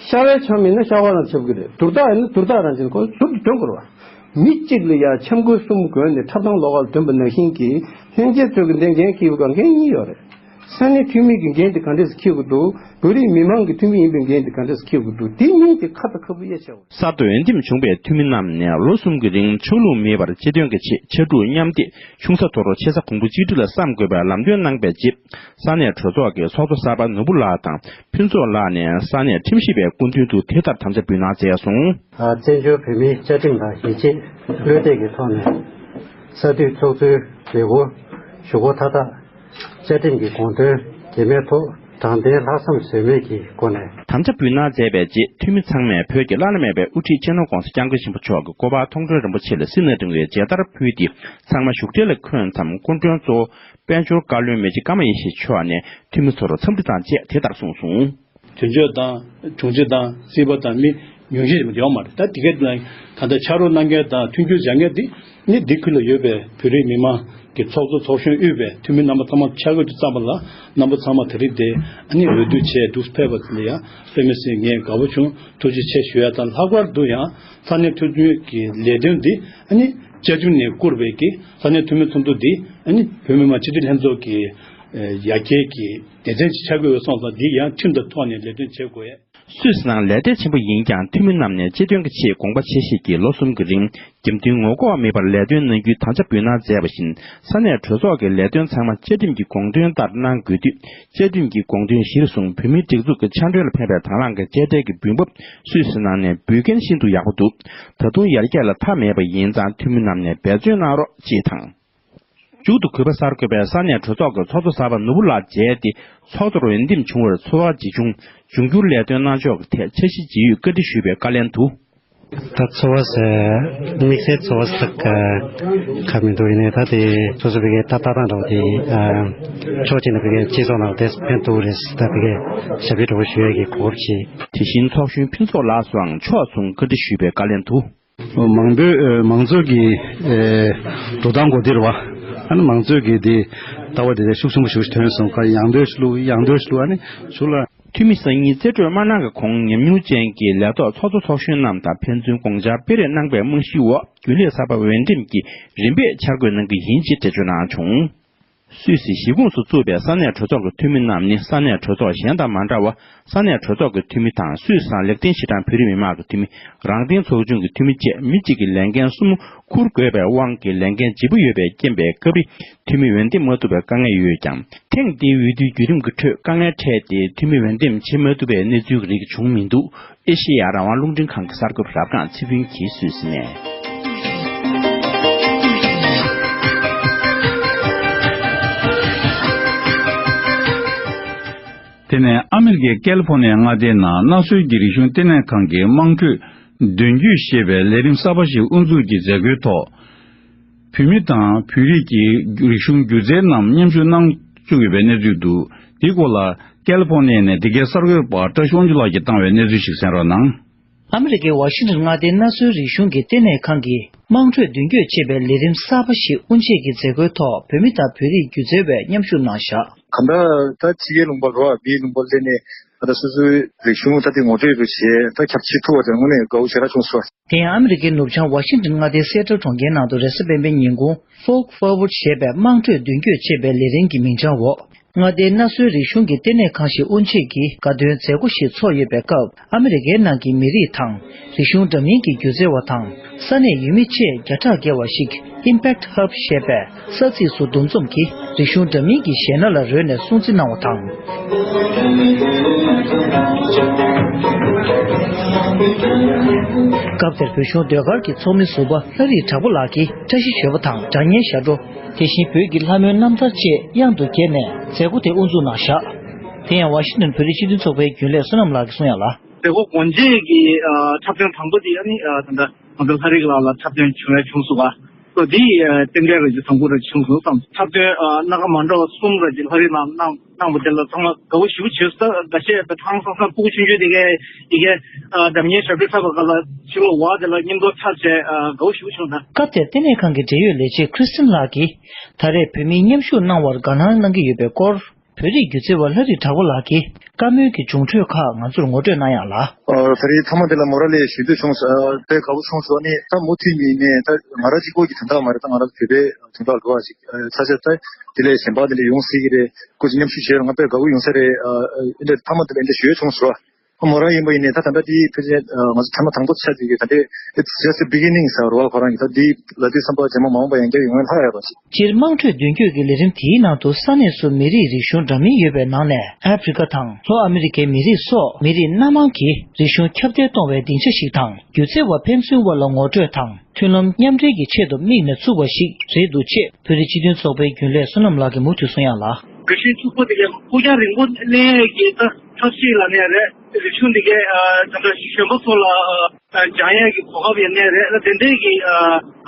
ཤ་བའི་འཆམ་ཡིན་ན་ཤ་བ་རང་འཁྲབ་གི་རེད། དུར་བདག་ཡིན་ན་དུར་བདག་རང་བྱས་ནས་ཁོ་ཟུར་དུ་ཐོན་དགོས་རེད་བ། མི་གཅིག་ལ་ཡ་འཆམ་གོས་གསུམ་གོན་ནས་འཁྲབ་སྟངས་ལོགས་ཀ་ལ་ཐོན་པ་ནང་བཞིན་གྱི་ལྷན་རྒྱས་ཚོས་ཀྱི་འདི་འགན་འཁྱེར་དགོས་འགན་གཉིས་ཡོད་རེད། ས་གནས་འཐུས་མི་གི་འགན་དེ་ག་འདྲས་སེ་འཁྱེར་དགོས་འདུག་བོད་རིགས་མི་མང་གི་འཐུས་མི་ཡིན་པའི་འགན་དེ་ག་འདྲས་སེ་འཁྱེར་དགོས་འདུག་དེ་གཉིས་དེ་ཁ་དང་ཁ་སྤུ་གཡས་ཆེ་བ། གསར་དུ་འོས་འདེམས་བྱུང་བའི་འཐུས་མི་རྣམས་ནས་ལོ་གསུམ་གྱི་རིང་ཕྱོགས་ལྷུང་མེད་པར་སྤྱི་དོན་གྱི་ཆེད་ཕྱར་གྲུ་མཉམ་འདེགས་ཆུང་ས་དོར་ཆེ་ས་གོང་བུ་གཅིག་སྒྲིལ་ལ་བསམ་དགོས་པའི་ལམ་སྟོན་གནང་པའི་རྗེས། ས་གནས་གྲོས་ཚོགས་ཀྱི་ཚོགས་གཙོ་གསར་པ་ནོར་བུ་ལགས་དང་ཕུན་ཚོགས་ལགས་ནས་ས་གནས་ཁྲིམས་ཞིབ་པའི་སྐུ་མདུན་དུ་དེ་ལྟར་དམ་བཅའ་འབུལ་གནང་མཛད་སོང་། བཙན་བྱོལ་བོད་མིའི་བཅའ་ཁྲིམས་དང་ཡིད་ཆེས་བློ་གཏད་ཀྱི་ཐོག་ནས་ས་འཐུས་ཚོགས་གཙོའི་ལས་འཁུར། ཞུ་སྒོ་མཐའ་དག་བཅའ་ཁྲིམས་ཀྱི་དགོངས་དོན་གེགས་མེད་ཐོག་དྲང་བདེན་ལྷག་བསམ་ཟོལ་མེད་ཀྱི་སྒོ་ནས། དམ་བཅའ་འབུལ་གནང་མཛད་པའི་རྗེས། འཐུས་མི་ཚང་མས་བོད་ཀྱི་བླ་ན་མེད་པའི་དབུ་ཁྲིད་སྤྱི་ནོར་༧གོང་ས་༧སྐྱབས་མགོན་ཆེན་པོ་མཆོག་གི་སྐུ་པར་མཐོང་གྲོལ་རིན་པོ་ཆེ་ལ་བསིལ་གནས་སྤྲིང་བའི་མཇལ་དར་ཕུལ་ཏེ། ཚང་མ་བཞུགས་གྲལ་ལ་འཁོད་མཚམས། སྐུ་མགྲོན་གཙོ་བོ་དཔལ་འབྱོར་བཀའ་བློན་མི་རྗེ་ཀརྨ་ཡེ་ཤེས་མཆོག་ནས་འཐུས་མི་ཚོར་འཚམས་འདྲི་དང་བཅས་དེ་ལྟར་གསུངས་སོང་། དུས་ཚོད་དང་གྲོང་ཁྱེར་དང་སྲིད་པ་དང་མི་ཉུང་ཤས་ཡོད་མ་རེད། ད་དེ་གའི་ནང་ད་ལྟ་ཕྱག་རོགས་གནང་མཁན་དང་མཐུན་འགྱུར་བྱ་མཁན་དེ་ནི་འདི་ཁུལ་ལ་ཡོད་པའི་བོད་རིགས་མི་མང་གི་ཚོགས་གཙོ་ཚོགས་གཞོན་དབུས་པའི་འཐུས་མི་རྣམ་པ་ཚང་མ་ཕྱག་དགོས་དུས་ཙམ་པ་ལ། རྣམ་པ་ཚང་མ་དེ་རིང་དེ་ཨ་ནི་འོས་བསྡུ་བྱས་འདུག་ཕེབས་པ་དེ་ལ་ཡང་སོས་མི་སྲིད། ངས་དགའ་པོ་བྱུང་། ཐུགས་རྗེ་ཆེ་ཞུ་ཡ་དང་། ལྷག་པར་དུ་ཡང་ས་གནས་འཐུས་མི་གི་ལས་དོན་འདི་ཨ་ནི་བཅའ་ཁྲིམས་ནས་བསྐུར་བའི་གི་ས་གནས་འཐུས་མི་ཚོགས་འདུ་འདི་ཨ་ནི་བོད་མི་མང་སྤྱི་འཐུས་ལྷན་ཚོགས་ཀྱི་ཡར་རྒྱས་ཀྱི་སྡེ་ཚན་ཅིག་ཆགས་ཀྱི་ཡོད་སོང་ཙང་། འདི་ཡང་ཁྲིམས་དང་ཐོག་ནས་ལས་དོན་བྱེད་དགོས་ཡ། སུད་སི་ནང་ལས་དོན་ཆེན་པོ་ཡིན་ཀྱང་། འཐུས་མི་རྣམས་ནས་སྤྱི་དོན་གྱི་ཆེད་དགོངས་པ་ཆེ་བཞེས་ཀྱིས་ལོ་གསུམ་གྱི་རིང་རྒྱབ་མདུན་ངོ་ལྐོག་མེད་པར་ལས་དོན་གནང་རྒྱུའི་དམ་བཅའ་འབུལ་གནང་མཛད་པ་བཞིན། ས་གནས་གྲོས་ཚོགས་ཀྱི་ལས་དོན་ཚང་མ་བཅའ་ཁྲིམས་ཀྱི་དགོངས་དོན་ལྟར་གནང་དགོས་དུས། བཅའ་ཁྲིམས་ཀྱི་དགོངས་དོན་གཞིར་བཟུང་བོད་མིའི་སྒྲིག་འཛུགས་ཀྱི་ཕྱག་མགྲོན་ལ་ཕན་པའི་དང་བླངས་ཀྱི་དཔྱད་གྲལ་གྱི་འབུལ་འབབ་སུད་སི་ནང་ནས་འབུལ་མཁན་ཤིན་ཏུ་ཡག་པོ་འདུག། ད་དུང་ཡར་རྒྱས་ལ་མཐའ་མེད་པ་ཡིན་ཙང་། འཐུས་མི་རྣམས་ནས་འབད་བརྩོན་གནང་རོགས་ཅེས་དང་། མཇུག་ཏུ་གུས་པ་གསར་འགོད་པས་ས་གནས་གྲོས་ཚོགས་ཀྱི་ཚོགས་གཙོ་གསར་པ་ནོར་བུ་ལགས་མཇལ་ཏེ། ཚོགས་གཙོར་འོས་འདེམས་བྱུང་བར་ཚོར་བ་ཇི་བྱུང་། འབྱུང་འགྱུར་ལས་དོན་གནང་ཕྱོགས་ཀྱི་ཐད་འཆར་གཞི་ཇི་ཡོད་བཀའ་འདྲི་ཞུས་པའི་བཀའ་ལན་དུ། ད་ཚོར་བ་ཟེར་དམིགས་བསལ་ཚོར་བ་ཟེར་ག་མི་འདུག། ཡིན་ནའི་ད་དེ་སོ་སོ་བི་གའི་ད་ལྟ་དང་འདྲ་བོ་དེ་ཕྱོགས་གཅིག་ནས་བི་གའི་སྤྱི་ཚོགས་ནང་དེ་ཕན་ཐོགས་རེད། ད་བི་གའི་ཞབས་ཕྱི་གྲོགས་པོ་ཞུ་ཡས་ཀྱི་གོ་སྐབས་ཤིག། དེ་བཞིན་ཚོགས་གཞོན་ཕུན་ཚོགས་ལགས་སུའང་ཕྱོགས་མཚུངས་བཀའ་འདྲི་ཞུས་པའི་བཀའ་ལན་དུ། མང་པོའི་མང་ཚོགས་ཀྱི་འགྲོ་སྟངས་གོ་དེ་རེད་བ། ཨ་ནི་མང་ཚོགས་ཀྱི་དེ་ལྟ་བ་དེ་ཤུགས་ཆེན་པོ་ཞིག་ཐོན་སོང་། ག་ཡང་དོན་ཞིག་བླུག་ཡང་དོན་ཞིག་བླུག་ཨ་ནི་ཞུ་ལ། འཐུས་མི་སང་ཉིན་རྩིས་སྤྲོད་མ་གནང་གི་གོང་ཉམས་མྱོང་ཅན་གྱི་ལས་ཐོག་ཚོགས་གཙོ་ཚོགས་གཞོན་རྣམས་དང་ཕན་ཚུན་དགོངས་འཆར་སྤེལ་རེས་གནང་པའི་རྨང་གཞིའི་འོག་རྒྱུན་ལས་གསར་པ་འོས་འདེམས་ཀྱིས་རིམ་པས་འཆར་འགོད་གནང་གི་ཡིན་ཅེས་འགྲེལ་བརྗོད་གནང་བྱུང་། སུད་སི་གཞིས་ཁོངས་སུ་བཙུགས་པའི་ས་གནས་གྲོས་ཚོགས་ཀྱི་འཐུས་མི་རྣམས་ནི་ས་གནས་གྲོས་ཚོགས་གཞན་དང་མ་འདྲ་བར། ས་གནས་གྲོས་ཚོགས་ཀྱི་འཐུས་མི་དང་། སུད་སི་དང་ལེགས་ལྡན་ཤིས་ཀྲང་བོད་རིགས་མི་མང་གི་འཐུས་མི། རང་བདེན་ཚོགས་ཆུང་གི་འཐུས་མི་བཅས་མི་གཅིག་གིས་ལས་འགན་གསུམ་འཁུར་དགོས་པའི་དབང་གིས་ལས་འགན་ལྗིད་པོ་ཡོད་པའི་རྐྱེན་པས། སྐབས་རེ་འཐུས་མི་འོས་འདེམས་མ་ཐུབ་པའི་དཀའ་ངལ་ཡོད་ཀྱང་། ཐེངས་འདིའི་འོས་བསྡུའི་བརྒྱུད་རིམ་གྱི་ཁྲོད་དཀའ་ངལ་འཕྲད་དེ་འཐུས་མི་འོས་འདེམས་བྱེད་མ་ཐུབ་པའི་གནས་ཚུལ་རིགས་བྱུང་མི་འདུག། ཨེ་ཤེ་ཡ་རང་དབང་རླུང་འཕྲིན་ཁང་གི་གསར་འགོད་པ་རབ་སྒང་ཚེ་ཕུན་གྱིས་སུད་སི་ནས། དེ་ནས་ཨ་མི་རི་ཀའི་ཀལ་ཧྥོ་ནི་ཡ་མངའ་སྡེའི་ནང་གནའ་སྲོལ་གྱི་རིག་གཞུང་ལྟེ་གནས་ཁང་གིས་དམངས་ཁྲོད་མདུན་སྐྱོད་ཞེས་པའི་ལས་རིམ་གསར་པ་ཞིག་དབུ་འཛུགས་ཀྱི་མཛད་སྒོའི་ཐོག་བོད་མི་དང་བོད་རིགས་ཀྱི་རིག་གཞུང་སྒྱུ་རྩལ་རྣམས་མཉམ་ཞུགས་གནང་བཅུག་ཡོད་པའི་གནས་ཚུལ་འདུག། འདིའི་སྐོར་ལ་ཀལ་ཧྥོ་ནི་ཡ་ནས་འདི་གའི་གསར་འགོད་པ་བཀྲ་ཤིས་དབང་ཕྱུག་ལགས་ཀྱིས་བཏང་བའི་གནས་ཚུལ་ཞིག་གསན་རོགས་གནང་། ཨ་མི་རི་ཀའི་ཝ་ཤིང་ཊོན་མངའ་སྡེའི་གནའ་སྲོལ་རིག་གཞུང་གི་ལྟེ་གནས་ཁང་གིས་དམངས་ཁྲོད་མདུན་སྐྱོད་ཅེས་པའི་ལས་རིམ་གསར་པ་ཞིག་དབུ་འབྱེད་ཀྱི་མཛད་སྒོའི་ཐོག་བོད་མི་དང་བོད་རིགས་སྒྱུ་རྩལ་བས་མཉམ་ཞུགས་གནང་བཞག། གང་ལྟར་ད་ཕྱི་རྒྱལ་ལུང་པ་རོ་ཨ་མིའི་ལུང་པ་སླེབས་ནས་ད་ལྟ་སོ་སོའི་རིག་གཞུང་ད་ལྟའི་ངོ་སྤྲོད་རུ་བྱས་ད་ཁྱབ་ཆེ་ཐུབ་པ་དེ་དངོས་གནས་དགའ་བོ་ཞེ་དྲག་བྱུང་སོང་། དེ་ཡང་ཨ་མི་རི་ཀའི་ནུབ་བྱང་ཝ་ཤིང་ཊོན་མངའ་སྡེའི་སེ་ཊལ་གྲོང་ཁྱེར་ནང་དུ་རེས་གཟའ་སྤེན་པའི་ཉིན་གུང་Folk Forward ཞེས་པའི་དམངས་ཁྲོད་མདུན་སྐྱོད་ཅེས་པའི་ལས་རིམ་གྱི་མིང་བྱང་འོག་མངའ་སྡེའི་གནའ་སྲོལ་རིག་གཞུང་གི་ལྟེ་གནས་ཁང་ཞིག་དབུ་འབྱེད་ཀྱིས་དགའ་སྟོན་མཛད་སྒོ་ཞིག་ཚོགས་ཡོད་པའི་སྐབས། ཨ་མི་རི་ཀའི་ནང་གི་མི་རིགས་དང་། རིག་གཞུང་འདྲ་མིན་གྱི་སྒྱུ་རྩལ་བ་དང་། ས་གནས་ཡུལ་མི་བཅས་བརྒྱ་ཕྲག་བརྒལ་བ་ཞིག་Impact Hub ཞེས་པའི་ས་ཚིགས་སུ་འདུ་འཛོམས་ཀྱིས་རིག་གཞུང་འདྲ་མིན་གྱི་གཞས་སྣ་ལ་རོལ་ནས་སྲུང་བརྩི་གནང་བ་དང་། སྐབས་དེར་བོད་གཞུང་ཟློས་གར་གྱི་ཚོགས་མི་ཟུར་པ་ལྷ་རིས་གྲགས་པ་ལགས་ཀྱིས་བཀྲ་ཤིས་ཞོལ་པ་དང་སྒྲ་སྙན་ཞབས་བྲོ། དེ་བཞིན་བོད་ཀྱི་ལྷ་མོའི་རྣམ་ཐར་བཅས་དབྱངས་དུ་གྱེར་ནས་མཛད་སྒོ་དེ་དབུ་འཛུགས་གནང་བཞག། དེ་ཡང་ཝ་ཤིང་ཊོན་བོད་རིགས་སྤྱི་མཐུན་ཚོགས་པའི་རྒྱུན་ལས་བསོད་ནམས་ལགས་ཀྱིས་གསུངས་ཡག་ལ། མཛད་སྒོ་སྒོ་འབྱེད་ཀྱི་འཁྲབ་སྟོན་དང་པོ་དེ་ཨ་ནི་ད་ལྟ་ང་ཚོ་ལྷ་རིགས་ལགས་ལ་འཁྲབ་སྟོན་བྱུང་བའི་བྱུང་སོང་བ། སོ་དེ་རྟེན་འབྲེལ་རེད་ཅེས་བཟང་པོ་རེད་བྱུང་སོང་བསམ། འཁྲབ་སྟོན་སྣ་ཁ་མ་འདྲ་བ་གསུམ་རེད་ཅེས་ལྷ་རིགས་ལགས་གནང་གནང་བ་དེ་ལ་ཚང་མ་དགའ་བོ་ཞེ་པོ་བྱས་སོང་། ད་ཆ་ད་ཧང་སང་སང་སྤུ་གུ་ཆུང་ཆུང་དེ་གས་དེ་གས་སྒྲ་སྙན་ཞབས་བྲོ་འཁྲབ་པ་ག་ལ་ཕྱི་ལོགས་བ་དེ་ལ་མཉམ་དུ་འཁྲབ་བྱས་དགའ་བོ་ཞེ་པོ་བྱུང་ད། སྐབས་དེར་ལྟེ་གནས་ཁང་གི་འབྲེལ་ཡོད་ལས་བྱེད་Kristen ལགས་ཀྱིས། ད་རེས་བོད་མིའི་མཉམ་ཞུགས་གནང་བར་དགའ་སྣང་གནང་གི་ཡོད་པའི་སྐོར། བོད་རིགས་སྒྱུ་རྩལ་བ་ལྷ་རིས་གྲགས་པ་ལགས་ཀྱིས་བཀའ་མོལ་གྱི་མཇུག་འཕྲོས་ཁག་ང་ཚོར་ངོ་སྤྲོད་གནང་ཡག་ལ། ཨ། ད་རེས་མཐའ་མ་འདི་ལ་མོ་ར་ལས་ཞུ་འདོད་བྱུང་སོང་། ཨ། དཔེ་དགའ་པོ་བྱུང་སོང་། ཨ་ནི་ད་མུ་མཐུད་ནས་ནས་ད་ང་རང་གཅིག་པོ་གི་དོན་དག་མ་རེད། ད་ང་རང་བོད་པའི་དོན་དག་འགྲོ་བ་ཞིག་ཨ། ཆ་ཆ་ད་དེ་ལས་གཞན་པ་དེ་ལས་ཡོང་སྲིད་ཀྱི་རེད། སྐུ་མཁྱེན་མཉམ་ཞུགས་བྱས་ང་དཔེ་དགའ་པོ་ཡོང་ས་རེད། ཨ། ཨ། འདི་མཐའ་མ་འདི་ལ་འདི་ཞུ་འདོད་བྱུང་སོང་། མོ་རང་ཡིན་པ་ཡིན་ནའི་ད་ད་ལྟ་དེའི་ཕལ་ཆེར་ང་ཚོ་ཐེངས་མ་དང་པོ་ཆགས་ཀྱི་ཡོད། ད་ལྟའི་It's just a beginning ཟེར་བ་རེད་བ། ཁོ་རང་གི་ད་དེའི་ལ་དེའི་བསམ་པ་རྗེས་མ་མང་པོ་ཡང་བསྐྱར་ཡོང་ཡ་ལྷག་ཡོད་པ་ཞིག་སྤྱིར་དམངས་ཁྲོད་མདུན་སྐྱོད་ཀྱི་ལས་རིམ་དེའི་ནང་དུ་ས་གནས་སུ་མི་རིགས་རིག་གཞུང་འདྲ་མིན་ཡོད་པའི་ནང་ནས་ཨ་ཕྲི་ཀ་དང་ལྷོ་ཨ་མི་རི་ཀའི་མི་རིགས་སོགས་མི་རིགས་སྣ་མང་གི་རིག་གཞུང་ཁྱབ་གདལ་གཏོང་བའི་སྡིངས་ཆ་ཞིག་དང་། སྒྱུ་རྩལ་བ་ཕན་ཚུན་དབར་ལ་ངོ་སྤྲོད་དང་། མཐུན་ལམ་མཉམ་འབྲེལ་གྱི་ཆེད་དུ་དམིགས་ནས་ཚུགས་པ་ཞིག་རེད་འདུག་ཅེས་བོད་རིགས་སྤྱི་མཐུན་ཚོགས་པའི་རྒྱུན་ལས་བསོད་ནམས་ལགས་ཀྱིས་མུ་མཐུད་གསུང་ཡག་ལ། རིག་གཞུང་ཕྱུག་པོ་དེ་ཡང་ཕུགས་རྒྱང་རིང་པོ་གླེང་ཡས་ཀྱི་ད་ཐབས་ཤེས་ལ་ནས་རེད། རིག་གཞུང་འདི་གའི་ད་ལྟ་གཞོན་པ་ཚོ་ལ་སྦྱང་ཡས་ཀྱི་གོ་སྐབས་ཡོད་ནས་རེད་ལ། དེ་འདྲའི་གི་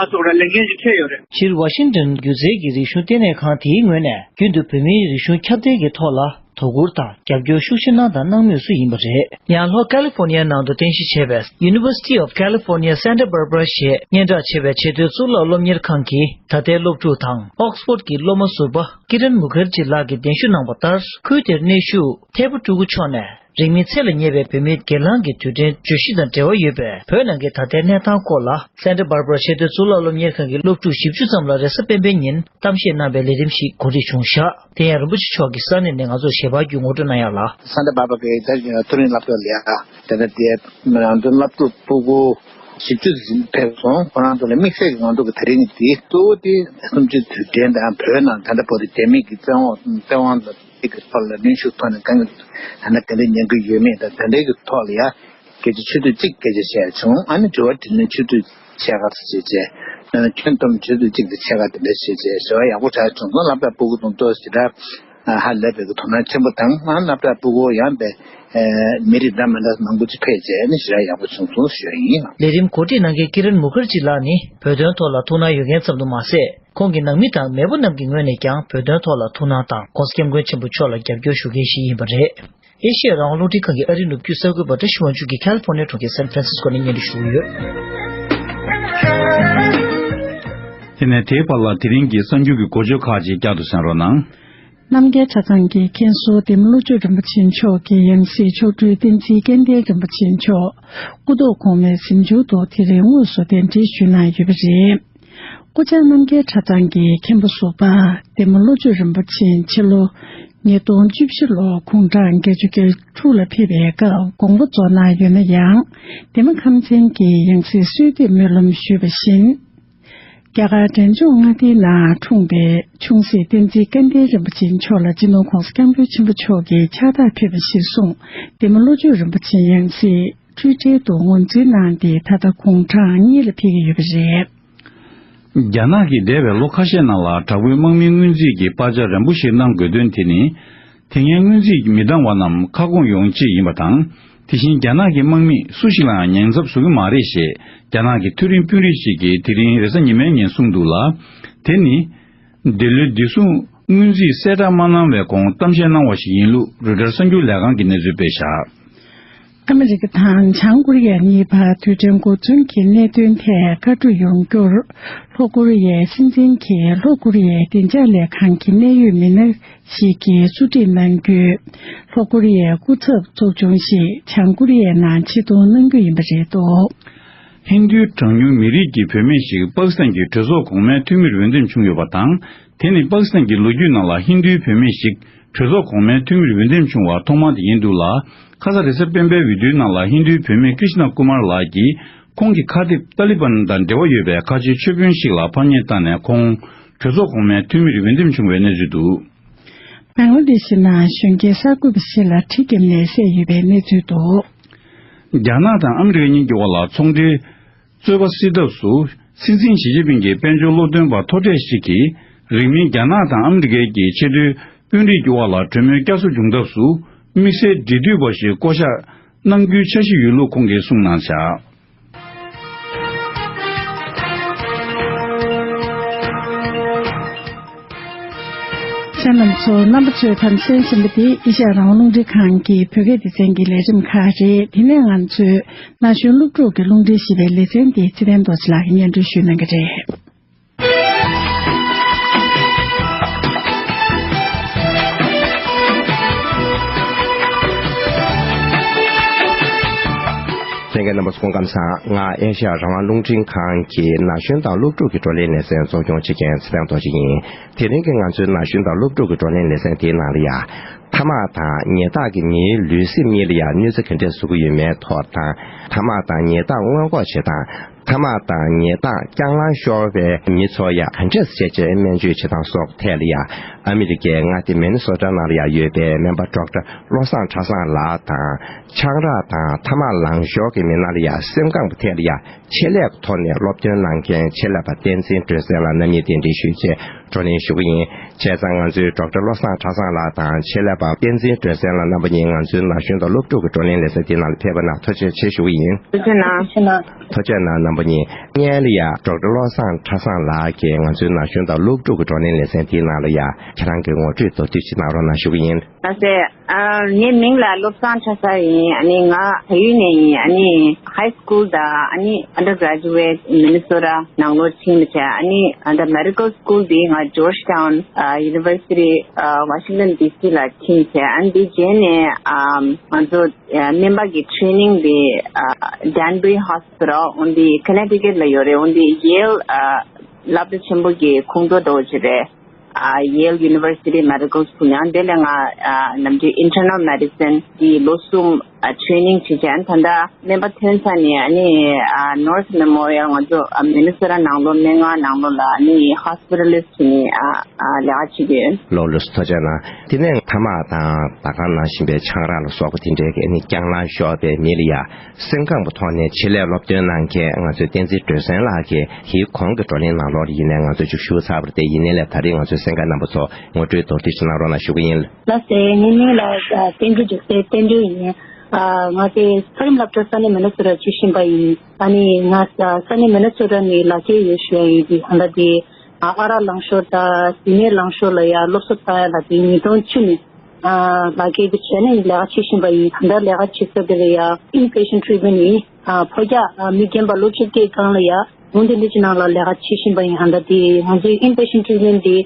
ཨ་ཚོ་ར་ལས་འགན་ཅིག་འཕྲད་ཡོད་རེད། སྤྱིར་ཝ་ཤིང་ཏོན་སྒྱུ་རྩལ་གྱི་རིག་གཞུང་ལྟེ་གནས་ཁང་དེའི་ངོས་ནས་རྒྱུན་དུ་བོད་མིའི་རིག་གཞུང་ཁྱབ་གདལ་གྱི་ཐོག་ལ། དོ་ཁུར་དང་རྒྱབ་སྐྱོར་ཤུགས་ཆེ་གནང་དང་གནང་མུས་སུ་ཡིན་པ་རེད། ཡང་ལྷོ་ཀ་ལི་ཧྥོར་ནི་ཡའི་ནང་དུ་རྟེན་གཞི་བྱས་པའི་University of California Santa Barbara ཞེས་སྙན་གྲགས་ཆེ་བའི་ཆེས་མཐོའི་གཙུག་ལག་སློབ་གཉེར་ཁང་གི་ད་ལྟའི་སློབ་ཕྲུག་དང་Oxford གྱི་སློབ་མ་ཟུར་པ་ཀི་རན་མུ་ཁར་ཇི་ལགས་ཀྱིས་གདན་ཞུ་གནང་བ་ལྟར། ཁུལ་དེར་གནས་བཞུགས་ཐེ་བོ་ཕྲུ་གུ་མཆོག་ནས་རིང་མིན་ཚེ་ལ་ཉེ་བའི་བོད་མིའི་སྒེར་ལངས་ཀྱི་དུས་དྲན་བརྗོད་གཞི་དང་འབྲེལ་བ་ཡོད་པའི་བོད་ནང་གི་ད་ལྟའི་གནས་སྟངས་སྐོར་ལ། Santa Barbara ཆེས་མཐོའི་གཙུག་ལག་སློབ་གཉེར་ཁང་གི་སློབ་ཕྲུག་བཞི་བཅུ་ཙམ་ལ་རེས་གཟའ་སྤེན་པའི་ཉིན་གཏམ་བཤད་གནང་བའི་ལས་རིམ་ཞིག་གོ་སྒྲིག་བྱུང་བཞག་དེ་ཡང་རིན་པོ་ཆེ་མཆོག་གིས་ས་གནས་ནས་ང་ཚོར་ཞལ་པར་བརྒྱུད་ངོ་སྤྲོད་གནང་ཡག་ལ། Santa Barbara གི་ད་མཐོ་རིམ་སློབ་གྲྭ་ལ་ཡ་དེ་ནས་དེ་ང་ཚོའི་སློབ་ཕྲུག་ཕྲུ་གུ་བཞི་བཅུ་ཙམ་ཕེབས་སོང་། ཁོ་རང་ཚོ་ལ་དམིགས་བསལ་གྱི་ང་ཚོ་གི་དེ་རིང་གི་དེ་གཙོ་བོ་དེ་གསུམ་བཅུའི་དུས་དྲན་དང་བོད་ནང་ད་ལྟ་བར་དུ་རྒྱ་མི་གི་བཙན་དབང་བཙན་དབང་དང་དེ་གི་ཐོག་ལ་གནོན་ཤུགས་ཐོག་ནས་གང་གི་ད་ལྟ་ག་འདྲ་ཉན་གི་ཡོད་མེད་དང་དེ་འདྲའི་གི་ཐོག་ལ་ཡ། སྐད་ཆ་ཆུ་ཚོད་གཅིག་སྐད་ཆ་བཤད་བྱུང་། ཨ་ནི་དྲི་བ་དྲིས་ལན་ཆུ་ཚོད་ཕྱེད་ཀ་ཙམ་བྱས་རྗེས། ཨ་ནི་ཁྱོན་བསྡོམས་ཆུ་ཚོད་གཅིག་དང་ཕྱེད་ཀ་དེ་འདྲ་བྱས་རྗེས་ཞེ་བ་ཡག་པོ་ཆགས་བྱུང་སོང་། སློབ་གྲྭ་ཕྲུ་གུ་དང་ཏོག་ཙམ་ཞེ་དྲག་ཧ་ལས་པའི་གི་དོ་སྣང་ཆེན་པོ་དང་། ཨ་སློབ་གྲྭ་ཕྲུ་གུ་ཡང་པའི་མི་རིགས་འདྲ་མི་འདྲ་མང་པོ་ཅིག་ཕེབས་རྗེས་ནི་ཞེ་དྲག་ཡག་པོ་བྱུང་སོང་ཞུ་ཡ་ཡིན། ལས་རིམ་གོ་སྒྲིག་གནང་མཁན་ཀི་རན་མུ་ཁར་ཇི་ལགས་ནི་བོད་དོན་ཐོག་ལ་ཐུགས་སྣང་ཡོད་མཁན་ཙམ་དུ་མ་ཟད། ཁོང་གི་ནང་མི་དང་མེས་པོ་རྣམས་ཀྱི་ངོས་ནས་ཀྱང་བོད་དོན་ཐོག་ལ་ཐུགས་སྣང་དང་༸གོང་ས་༸སྐྱབས་མགོན་ཆེན་པོ་མཆོག་ལ་རྒྱབ་སྐྱོར་ཞུ་མཁན་ཞིག་ཡིན་པ་རེད། ཨེ་ཤེ་ཡ་རང་དབང་རླུང་འཕྲིན་ཁང་གི་ཨ་རིའི་ནུབ་རྒྱུད་གསར་འགོད་པ་བཀྲ་ཤིས་དབང་ཕྱུག་གིས་ཁ་ལི་ཧྥོར་ནི་ཡའི་གྲོང་ཁྱེར་སན་ཧྥ་རན་སིས་ཀོ་ནས་སྙན་སྒྲོན་ཞུ་གི་ཡོད། དེ་ནས་དེའི་བར་ལ་དེ་རིང་གི་གསར་འགྱུར་གྱི་འགོ་བརྗོད་ཁག་ཅིག་བསྐྱར་དུ་གསན་རོགས་གནང་། རྣམ་རྒྱལ་གྲྭ་ཚང་གི་མཁན་ཟུར་བདེ་མོ་བློ་གྲོས་རིན་པོ་ཆེ་མཆོག་གི་ཡང་སྲིད་མཆོག་སྤྲུལ་བསྟན་འཛིན་སྐལ་ལྡན་རིན་པོ་ཆེ་མཆོག་སྐུ་ཐོག་གོང་མའི་གཟིམ་ཆུང་དུ་དེ་རིང་དངོས་སུ་གདན་འདྲེན་ཞུས་གནང་ཡོད་པ་རེད། སྐུ་བཅར་རྣམ་རྒྱལ་གྲྭ་ཚང་གི་མཁན་པོ་ཟུར་པ་བདེ་མོ་བློ་གྲོས་རིན་པོ་ཆེ་ཕྱི་ལོ་ཉིས་སྟོང་བཅུ་བཞི་ལོར་དགུང་གྲངས་བརྒྱད་ཅུ་གྱ་དྲུག་ལ་ཕེབས་པའི་སྐབས་དགོངས་པ་རྫོགས་གནང་ཡོད་ན་ཡང་། འདན་མ་ཁམས་ཚན་གྱི་ཡང་སྲིད་གསོལ་འདེབས་སྨོན་ལམ་ཞུས་པ་བཞིན། རྒྱ་གར་འབྲས་ལྗོངས་མངའ་སྡེའི་ནང་འཁྲུངས་པའི་ཆུང་སྲིད་བསྟན་འཛིན་སྐལ་ལྡན་རིན་པོ་ཆེ་མཆོག་ལ་སྤྱི་ནོར་༸གོང་ས་༸སྐྱབས་མགོན་ཆེན་པོ་མཆོག་གིས་ཕྱག་རྟགས་ཕུལ་བ་གཞིར་བཟུང་བདེ་མོ་བློ་གྲོས་རིན་པོ་ཆེ་ཡང་སྲིད་འཁྲུལ་བྲལ་དུ་ངོས་འཛིན་གནང་སྟེ་ད་ལྟ་དགུང་གྲངས་གཉིས་ལ་ཕེབས་ཀྱི་ཡོད་པ་རེད། རྒྱ་ནག་གིས་འདས་པའི་ལོ་ཁ་ཤས་ནང་ལ་དྲག་པོའི་དམག་མིའི་སྔོན་རྩིས་ཀྱི་པར་ཆ་རན་པོ་ཞིག་གནང་དགོས་དོན་དེ་ནི། དེ་སྔའི་སྔོན་རྩིས་མི་འདང་བ་རྣམས་ཁ་སྐོང་ཡོང་ཆེད་ཡིན་པ་དང་། དེ་བཞིན་རྒྱ་ནག་གི་དམག་མིས་སུ་ཞིག་ལའང་ཉེན་ཚབས་བཟོ་གི་མ་རེད་ཞེས་རྒྱ་ནག་གི་མཐོ་རིམ་དཔོན་རིགས་ཤིག་གིས་དེ་རིང་རེས་གཟའ་ཉི་མའི་ཉིན་གསུངས་འདུག་ལ། དེ་ནི། འདི་ལོའི་བདེ་སྲུང་སྔོན་རྩིས་གསལ་བསྒྲགས་མ་གནང་བའི་གོང་གཏམ་བཤད་གནང་བ་ཞིག་ཡིན་ལུགས་རོའི་ཊར་གསར་འགྱུར་ལས་ཁང་གིས་གནས་ཚུལ་སྤེལ་བཞག་ཨ་མི་རི་ཀ་དང་བྱང་ཀོ་རི་ཡ་གཉིས་བར་རྡུལ་ཕྲན་འགོ་འཛིན་གྱི་གནད་དོན་ཐད་བཀའ་གྲོས་ཡོང་རྒྱུར། ལྷོ་ཀོ་རི་ཡའི་སྲིད་འཛིན་གྱིས་ལྷོ་ཀོ་རི་ཡའི་བདེ་འཇགས་ལས་ཁང་གི་གནད་ཡོད་མི་སྣ་ཞིག་གིས་གཙོ་ཁྲིད་གནང་རྒྱུའི་ལྷོ་ཀོ་རི་ཡའི་སྐུ་ཚབ་ཚོགས་ཆུང་ཞིག་བྱང་ཀོ་རི་ཡའི་ནང་ཆེད་གཏོང་གནང་རྒྱུ་ཡིན་པ་རེད་འདུག་ཧིན་རྡུའི་གྲངས་ཉུང་མི་རིགས་ཀྱི་བུད་མེད་ཞིག་པ་ཀི་སི་ཐན་གྱི་གྲོས་ཚོགས་གོང་མའི་འཐུས་མིར་འོས་འདེམས་བྱུང་ཡོད་པ་དང་། དེ་ནི་པ་ཀི་སི་ཐན་གྱི་ལོ་རྒྱུས་ནང་ལ་ཧིན་རྡུའི་བུད་མེད་ཞིག་གྲོས་ཚོགས་གོང་མའི་འཐུས་མིར་འོས་འདེམས་བྱུང་བ་ཐོག་མ་དེ་ཡིན་འདུག་ལ། ཁ་ས་རེས་གཟའ་སྤེན་པའི་འོས་བསྡུའི་ནང་ལ་ཧིན་རྡུའི་བུད་མེད་ཀྲི་ཤི་ན་ཀུ་མར་ལགས་ཀྱིས་ཁོང་གི་ཁ་གཏད་ཏཱ་ལི་བན་དང་འབྲེལ་བ་ཡོད་པའི་ཁ་ཆེའི་ཆོས་དཔོན་ཞིག་ལ་ཕམ་ཉེས་བཏང་ནས་ཁོང་གྲོས་ཚོགས་གོང་མའི་འཐུས་མིར་འོས་འདེམས་བྱུང་བའི་གནས་ཚུལ་འདུག་བང་ལ་དེ་ཤི་ནང་གཞོན་སྐྱེས་གསར་འགོད་པ་ཞིག་ལ་གྲི་བརྒྱབ་ནས་བསད་ཡོད་པའི་གནས་ཚུལ་འདུག་རྒྱ་ནག་དང་ཨ་མི་རི་ཀ་གཉིས་ཀྱི་དབར་ལ་ཚོང་འབྲེལ་རྩོད་པ་སེལ་ཐབས་སུ། སྲིད་འཛིན་ཞི་ཅིན་ཕིང་གི་དཔལ་འབྱོར་སློབ་སྟོན་པ་མཐོ་གྲས་ཤིག་གིས། རིང་མིན་རྒྱ་ནག་དང་ཨ་མི་རི་ཀའི་གི་ཆེས་མཐོའི་དཔོན་རིགས་ཀྱི་དབར་ལ་གྲོས་མོལ་བསྐྱར་གསོ་འབྱུང་ཐབས་སུ། དམིགས་བསལ་འབྲེལ་མཐུད་པ་ཞིག་བསྐོ་གཞག་གནང་རྒྱུའི་འཆར་གཞི་ཡོད་ལུགས་ཁོང་གིས་གསུངས་གནང་བཞག་གསན་རྣམ་ཚོ། རྣམ་པ་ཚོས་གམ་གསན་བཞིན་པ་འདི་ཨེ་ཤ་ཡ་རང་དབང་རླུང་འཕྲིན་ཁང་གི་བོད་སྐད་སྡེ་ཚན་གྱི་ལས་རིམ་ཁག་རེད། དེ་ནས་ང་ཚོས་ན་གཞོན་སློབ་ཕྲུག་གི་རླུང་འཕྲིན་ཞེས་པའི་ལེ་ཚན་འདི་ཚེ་བརྟན་རྡོ་རྗེ་ལགས་ཀྱིས་སྙན་སྒྲོན་ཞུ་གནང་གི་རེད། ལྷན་རྒྱས་རྣམ་པ་ཚོ་སྐུ་ཁམས་བཟང་། ང་ཨེ་ཤ་ཡ་རང་དབང་རླུང་འཕྲིན་ཁང་གི་ན་གཞོན་དང་སློབ་ཕྲུག་གི་བགྲོ་གླེང་ལེ་ཚན་གཙོ་སྐྱོང་བྱེད་མཁན་ཚེ་བརྟན་རྡོ་རྗེ་ཡིན། དེ་རིང་གི་ང་ཚོའི་ན་གཞོན་དང་སློབ་ཕྲུག་གི་བགྲོ་གླེང་ལེ་ཚན་དེའི་ནང་ལ་ཡ། ཐ་མག་དང་ཉལ་ཐག་གིས་མིའི་ལུས་སེམས་གཉིས་ལ་ཡང་གནོད་འཚེ་ག་འདྲས་བཟོ་གི་ཡོད་མེད་ཐོག་དང་། ཐ་མག་དང་ཉལ་ཐག་སྔོན་འགོག་བྱེད་སྟངས། ཐ་མག་དང་ཉལ་ཐག་རྐྱང་ལངས་ཤོར་བའི་མི་ཚོ་ཡང་ག་འདྲས་བྱས་རྗེས་སྨན་བཅོས་བྱེད་སྟངས་སོགས་ཐད་ལ་ཡང་ཨ་མི་རི་ཀའི་མངའ་སྡེ་མི་ནི་སོ་ཊ་ནང་ལ་ཡང་ཡོད་པའི་སྨན་པ་ཌོག་ཊར་བློ་བཟང་ཁྲ་བཟང་ལགས་དང་། ཆང་རག་དང་ཐ་མག་ལངས་ཤོར་གྱི་མི་སྣ་ལ་ཡང་སེམས་ཁམས་ཀྱི་ཐད་ལ་ཡང་ཆེད་ལས་ཀྱི་ཐོག་ནས་སློབ་སྟོན་གནང་མཁན་ཆེད་ལས་པ་བསྟན་འཛིན་སྒྲོལ་གསལ་ལགས་རྣམ་གཉིས་གདན་འདྲེན་ཞུས་རྗེས་བགྲོ་གླེང་ཞུ་གི་ཡིན། བྱས་ཙང་ང་ཚོའི་ཌོག་ཊར་བློ་བཟང་ཁྲ་བཟང་ལགས་དང་ཆེད་ལས་པ་བསྟན་འཛིན་སྒྲོལ་གསལ་ལགས་རྣམ་པ་གཉིས་ང་ཚོའི་ན་གཞོན་དང་སློབ་ཕྲུག་གི་བགྲོ་གླེང་ལེ་ཚན་འདི་ནང་ལ་ཕེབས་པ་ནང་ཐུགས་རྗེ་ཆེ་ཞུ་གི་ཡིན། ཐུགས་རྗེ་གནང་། ཐུགས་རྗེ་གནང་། རྣམ་པ་གཉིས། སྔོན་ལ་ཡང་ཌོག་ཊར་བློ་བཟང་ཁྲ་བཟང་ལགས་ཀྱིས་ང་ཚོའི་ན་གཞོན་དང་སློབ་ཕྲུག་གི་བགྲོ་གླེང་ལེ་ཚན་འདིའི་ནང་ལ་ཡང་ཁྱེད་རང་གི་ངོ་སྤྲོད་མདོར་བསྡུས་ཅིག་གནང་རོགས་གནང་ཞུ་གི་ཡིན། ལགས་སེ། ཨ། ངའི་མིང་ལ་བློ་བཟང་ཁྲ་བཟང་ཡིན། ཨ་ནི་ང་བལ་ཡུལ་ནས་ཡིན། ཨ་ནི་high school དང་ཨ་ནི་undergraduate Minnesota ནང་ལོགས་ཕྱིན་པ་བྱས། ཨ་ནི་ཨ་ད་medical school དེ་ང་Georgetown ཨ་University ཨ་Washington D C ལ་ཕྱིན་བྱས། ཨ་ནི་དེ་རྗེས་ནས་ཨ་ང་ཚོ་ཨ་སྨན་པ་གི་training དེ་ཨ་Danbury Hospital འོན་ཏེ་Connecticut ལ་ཡོད་རེད། འོན་ཏེ་Yale ཨ་སློབ་གྲྭ་ཆེན་པོ་གི་ཁོངས་གཏོགས་འདྲ་བོ་ཅིག་རེད། ཨ་Yale University Medical School ནང་དེ་ལས་ང་ཨ་ནམ་རྒྱུན་internal medicine གི་ལོ་གསུམ་ཨ་training བྱེད་ཀྱིན། ད་ལྟ་སྨན་པ་ཐོན་ཚར་ནས་ཨ་ནི་ཨ་North Memorial ང་ཚོ་ཨ་Minnesota ནང་ལོགས་སྨན་ཁང་ནང་ལོགས་ལ་ཨ་ནི་hospitalist བྱས་ནས་ཨ་ཨ་ལས་ཀ་བྱེད་ཀྱི་ཡོད། ལགས་ལགས་སོ། ཐུགས་རྗེ་གནང་། དེ་ནས་ཐ་མག་དང་ད་ག་ནང་བཞིན་པའི་ཆང་རག་ལ་སོགས་པ་དེ་འདྲའི་གི་ཨ་ནི་རྐྱང་ལངས་ཤོར་བའི་མི་ལ་ཡ། སེམས་ཁམས་ཀྱི་ཐོག་ནས་ཆེད་ལས་སློབ་སྟོན་གནང་མཁན་ང་ཚོའི་བསྟན་འཛིན་སྒྲོལ་གསལ་ལགས་ཀྱིས་དེའི་གོང་གི་བགྲོ་གླེང་ནང་ལོགས་ལ་ཡིན་ནའི་ང་ཚོས་ཅིག་ཞུས་ཚར་བ་རེད་དེ། ཡིན་ནའི་ལས་ད་རེས་ང་ཚོའི་གསན་མཁན་རྣམ་པ་ཚོ་ངོ་སྤྲོད་མདོར་བསྡུས་ཤིག་གནང་རོགས་གནང་ཞུ་གི་ཡིན། ལགས་སེ། ངའི་མིང་ལ་ཨ་བསྟན་འཛིན་སྒྲོལ་གསལ་བསྟན་འགྲོ་ཡིན། ཨ་ང་དེ་མཐོ་རིམ་སློབ་གྲྭ་ས་གནས་མི་ནི་སོ་ཊ་བཅུ་བཞི་པ་ཡིན། ཨ་ནི་ང་ས་ས་གནས་མི་ནི་སོ་ཊ་ནས་ལག་འཁྱེར་ཡོད་ཞུ་ཡ་ཡིན། དེ་ཧ་ད་དེ་ཨ་ཨ་རག་ལངས་ཤོར་དང་བུད་མེད་ལངས་ཤོར་ལ་ཡ་སློབ་གསོ་བཏང་ཡ་ལ་དེ་ཉིས་སྟོང་བཅུ་ནས། ལག་འཁྱེར་དེ་བྱས་ནས་ལས་ཀ་བྱེད་བཞིན་པ་ཡིན། ད་ལྟ་ལས་ཀ་བྱེད་ས་དེ་ལ་ཡ་inpatient treatment ཡིན། ཕོ་རྒྱག་མི་རྒན་པ་ལོ་བཅོ་བརྒྱད་སྒང་ལ་ཡ་འོན་ཏེ་འདི་ཅི་ནང་ལ་ལས་ཀ་བྱེད་བཞིན་པ་ཡིན། ཧ་ད་དེ་ང་ཚོའི་inpatient treatment དེ་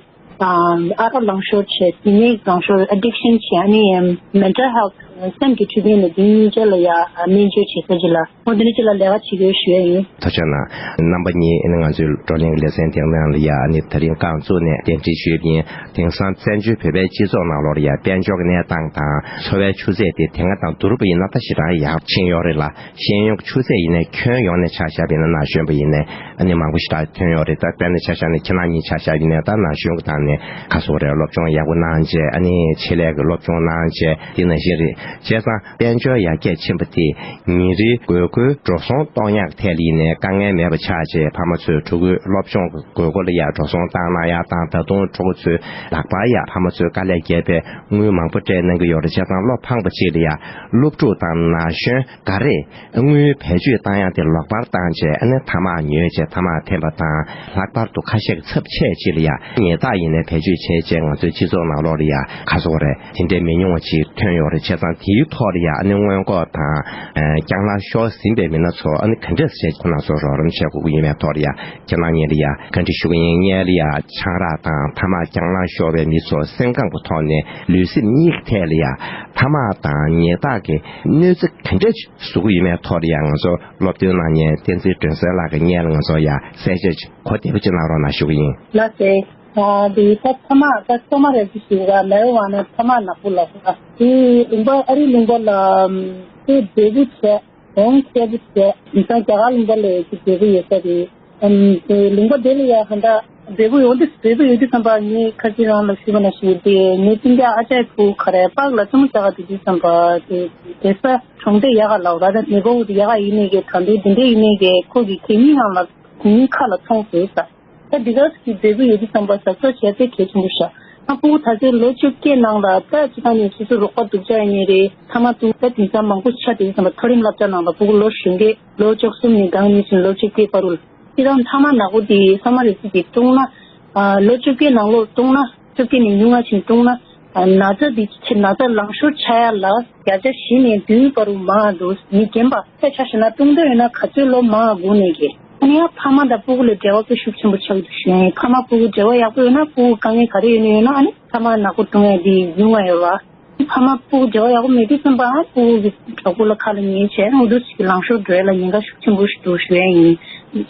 ཨ་རག་ལངས་ཤོར་བྱས། བུད་མེད་ལངས་ཤོར་addiction བྱས། ཨ་ནི་mental health སེམས་ཀྱི་འཕྲོད་བསྟེན་ལ་དེ་གཉིས་ཆ་ལ་ཡ་སྨན་བཅོས་བྱེད་ས་ཅིག་ལ། འོ་དེ་འདྲ་ཅིག་ལ་ལས་ཀ་བྱེད་ཀྱི་ཡོད་ཞུ་ཡ་ཡིན། ཐུགས་རྗེ་གནང་། རྣམ་པ་གཉིས་ནི་ང་ཚོའི་བགྲོ་གླེང་གི་ལེ་ཚན་དེ་ནང་ལ་ཡ་ནི་ད་རིང་རྐང་བཙུགས་ནས་གདན་འདྲེན་ཞུས་པ་ཡིན། དེང་སང་བཙན་བྱོལ་བོད་པའི་སྤྱི་ཚོགས་ནང་ལོགས་ལ་ཡ་དཔལ་འབྱོར་གྱི་གནས་སྟངས་དང་འཚོ་བའི་ཆུ་ཚད་དེ་དེ་སྔ་དང་བསྡུར་བ་ཡིན་ན་ད་ཞེ་དྲག་ཡར་ཕྱིན་ཡོད་རེད་ལ། ཤེས་ཡོན་གྱི་ཆུ་ཚད་ཡིན་ནའི་ཁྱོན་ཡོངས་ནས་ཆ་བཞག་པ་ཡིན་ན་ན་གཞོན་པ་ཡིན་ནའི་ཨ་ནི་མང་པོ་ཞེ་དྲག་ཐོན་ཡོད་རེད། ད་དཔེར་ན་ཆ་བཞག་ནས་ཁྱེད་རང་གཉིས་ཆ་བཞག་ཡིན་ནའི་ད་ན་གཞོན་གྱི་སྟེང་ནས་ག་སོགས་རེད། སློབ་སྦྱོང་ཡག་པོ་གནང་བྱས། ཨ་ནི་ཆེད་ལས་ཀྱི་སློབ་སྦྱོང་གནང་བྱས། དེ་ནང་བཞིན་རེད། བྱས་ཙང་དཔལ་འབྱོར་ཡར་རྒྱས་ཕྱིན་པ་དེ་ཉིན་རེའི་དགོས་མཁོའི་འགྲོ་སོང་གཏོང་ཡག་ཐད་ལ་ཡིན་ནའི་དཀའ་ངལ་མེད་པ་ཆགས་བྱས། ཕ་མ་ཚོས་ཕྲུ་གུའི་སློབ་སྦྱོང་གི་དགོས་མཁོ་ལ་ཡ་འགྲོ་སོང་བཏང་གནང་ཡག་དང་། ད་དུང་ཕྲུ་གུ་ཚོའི་ལག་པར་ཡ་ཕ་མ་ཚོས་དཀའ་ལས་བརྒྱབ་པའི་དངུལ་མང་པོ་སྤྲད་གནང་གི་ཡོད་རེད། བྱས་ཙང་བློ་ཕངས་པ་ཅིག་ལ་ཡ་སློབ་ཕྲུག་དང་ན་གཞོན་ག་རེ་དངུལ་བེད་སྤྱོད་བཏང་ཡག་དེ་ལོག་པར་བཏང་བྱས། ཨ་ནི་ཐ་མག་ཉོས་བྱས་ཐ་མག་འཐེན་པ་དང་། ལྷག་པར་དུ་ཁ་ཤས་ཀྱི་ཚབས་ཆེ་ཅིག་ལ་ཡ་ཉལ་ཐག་ཡིན་ནའི་བེད་སྤྱོད་བྱས་བྱས་ང་ཚོའི་སྤྱི་ཚོགས་ནང་ལོགས་ལ་ཡ་ག་སོགས་རེད། དེ་འདྲའི་མི་ཉུང་བ་ཅིག་ཐོན་ཡོད་རེད། བྱས་ཙང་དེའི་ཐོག་ལ་ཡ་ཨ་ནི་སྔོན་འགོག་དང་རྐྱང་ལངས་ཤོར་ཟིན་པའི་མི་སྣ་ཚོ་ཨ་ནི་ག་འདྲས་བྱས་ཁོ་རང་ཚོ་རོགས་རམ་བྱེད་དགོས་ཀྱི་ཡོད་མེད་ཐོག་ལ་ཡ་ཁྱེད་རང་གཉིས་ལ་ཡ་བཀའ་འདྲི་ཞུ་གི་ཡིན། སྔོན་ལ་ཡ་ཆང་རག་དང་ཐ་མག་རྐྱང་ལངས་ཤོར་བའི་མི་ཚོ་སེམས་ཁམས་ཀྱི་ཐོག་ནས་ལུས་སེམས་གཉིས་ཀྱི་ཐད་ལ་ཡ་ཐ་མག་དང་ཉལ་ཐག་གི་གནོད་འཚེ་ག་འདྲས་བཟོ་གི་ཡོད་མེད་ཐོག་ལ་ཡང་ང་ཚོ་སློབ་སྟོན་གནང་མཁན་བསྟན་འཛིན་སྒྲོན་གསལ་ལགས་ཀྱི་སྔོན་ལ་ང་ཚོ་ཡང་གསལ་བཤད་ཅིག་གོ་བདེ་པོ་ཅིག་གནང་རོགས་གནང་ཞུ་གི་ཡིན། ལགས་སེ། ཨ་འདི་ད་ཐ་མག་ད་སོ་མ་ར་ཅིག་ཞུ་ག་མེ་རི་ཝ་ན་ཐ་མག་ནག་པོ་ལ་ཧོ། དེ་ལུང་པ་ཨ་རི་ལུང་པ་ལ་དེ་འབྲས་བུ་བྱས་འོང་ཁྱད་པོ་བྱས། དེང་སང་རྒྱ་གར་ལུང་པ་ལ་ཅིག་འབྲས་བུ་ཡོད་ས་རེད། ཨམ་དེ་ལུང་པ་དེ་ལ་ཡ་ཧ་འདྲ་འབྲས་བུ་ཡོང་དུས་འབྲས་བུ་ཡོད་དུས་ཙམ་པ་ངས་ཁ་ཅིག་རང་ལ་ཞུས་པ་ན་ཞུ་དེ་ངའི་སྤུན་ཀྱག་ཨ་ཅག་བུ་ག་རེ་པགས་ལ་ཙུམ་ཙག་དེ་དུས་ཙམ་པ་དེ་དེ་ས་གྲོང་སྡེ་ཡག་ག་ལའོ་ར་ད་ནེ་བོ་ཡག་ག་ཡིན་ནས་གི་ད་འདི་འདི་འདྲས་ཡིན་ནས་གི་ཁོ་གི་གད་སྙིགས་ནང་ལ་གད་སྙིགས་ཁ་ལ་ཚོང་ཟེར་ས། ད་འདི་ག་གི་འབྲས་བུ་ཡོད་དུས་ཙམ་པ་གཟབ་གཟབ་བྱས་ཏེ་གལ་ཆེན་པོ་ཤ། ཨ་ཕྲུ་གུ་ད་ཚེ་ལོ་བཅོ་བརྒྱད་ནང་ལ་ད་ཅི་ད་ནས་སོ་སོ་རོགས་པ་སྡུག་ཅག་ཡིན་ནས་རེད། ཐ་མག་བཏུང་ད་དེང་སང་མང་པོ་ཆགས་དེ་དུས་ཙམ་པ་མཐོ་རིམ་སློབ་གྲྭ་ནང་ལ་ཕྲུ་གུ་ལོ་གཞོན་སྐྱེས་ལོ་བཅུ་གསུམ་ནས་སྒང་གཉིས་ཕྱིན་ལོ་བཅོ་བརྒྱད་བར་དུ་ལ། ཁྱེད་རང་ཐ་མག་ནག་པོ་དེ་ས་མ་རེ་སི་དེ་བཏུང་ན། ཨ་ལོ་བཅོ་བརྒྱད་ནང་ལོགས་བཏུང་ན། བཅོ་བརྒྱད་ནས་ཉུང་ང་ཕྱིན་བཏུང་ན། ཨ་ན་ཚ་དེ་ཆེ་ན་ཚ་ལངས་ཤོར་ཆགས་ཡ་ལ་བརྒྱ་ཆ་བཞི་ནས་བདུན་བར་དུ་མང་ང་འདུག་མི་རྒན་པ་ཆ་ཆ་བཞག་ན་བཏུང་འདོད་ཡོད་ན་ག་ཚོད་ལོ་མང་ང་སྒུག་ནས་གི། ཨ་ནི་ཡང་ཕ་མ་དང་སྤུ་གུ་ལ་འབྲེལ་བ་དཔེ་ཤུགས་ཆེན་པོ་ཆགས་ཀྱི་འདུག་ཞུ་ཡ་ཡིན། ཕ་མ་སྤུ་གུ་འབྲེལ་བ་ཡག་པོ་ཡོད་ན་སྤུ་གུ་དཀའ་ངལ་ག་རེ་ཡོད་ན་ཡོད་ན་ཨ་ནི་ཐ་མག་ནག་པོ་བཏུང་ཡ་དེ་ཉུང་ང་ཡོད་པ། ཕ་མ་སྤུ་གུ་འབྲེལ་བ་ཡག་པོ་མེད་དུས་ཙམ་པ་སྤུ་གུ་གི་གྲོགས་པོ་ལ་ཁ་ལ་ཉན་བྱས་འུ་ཚོ་ཞིག་ལངས་ཤོར་འགྲོ་ཡ་ལ་ཉེན་ཁ་ཤུགས་ཆེན་པོ་ཞིག་འདུག་ཞུ་ཡ་ཡིན།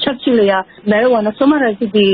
ཆབས་ཅིག་ལ་ཡ་མེ་རི་ཝ་ན་སོ་མ་ར་ཅི་དེ་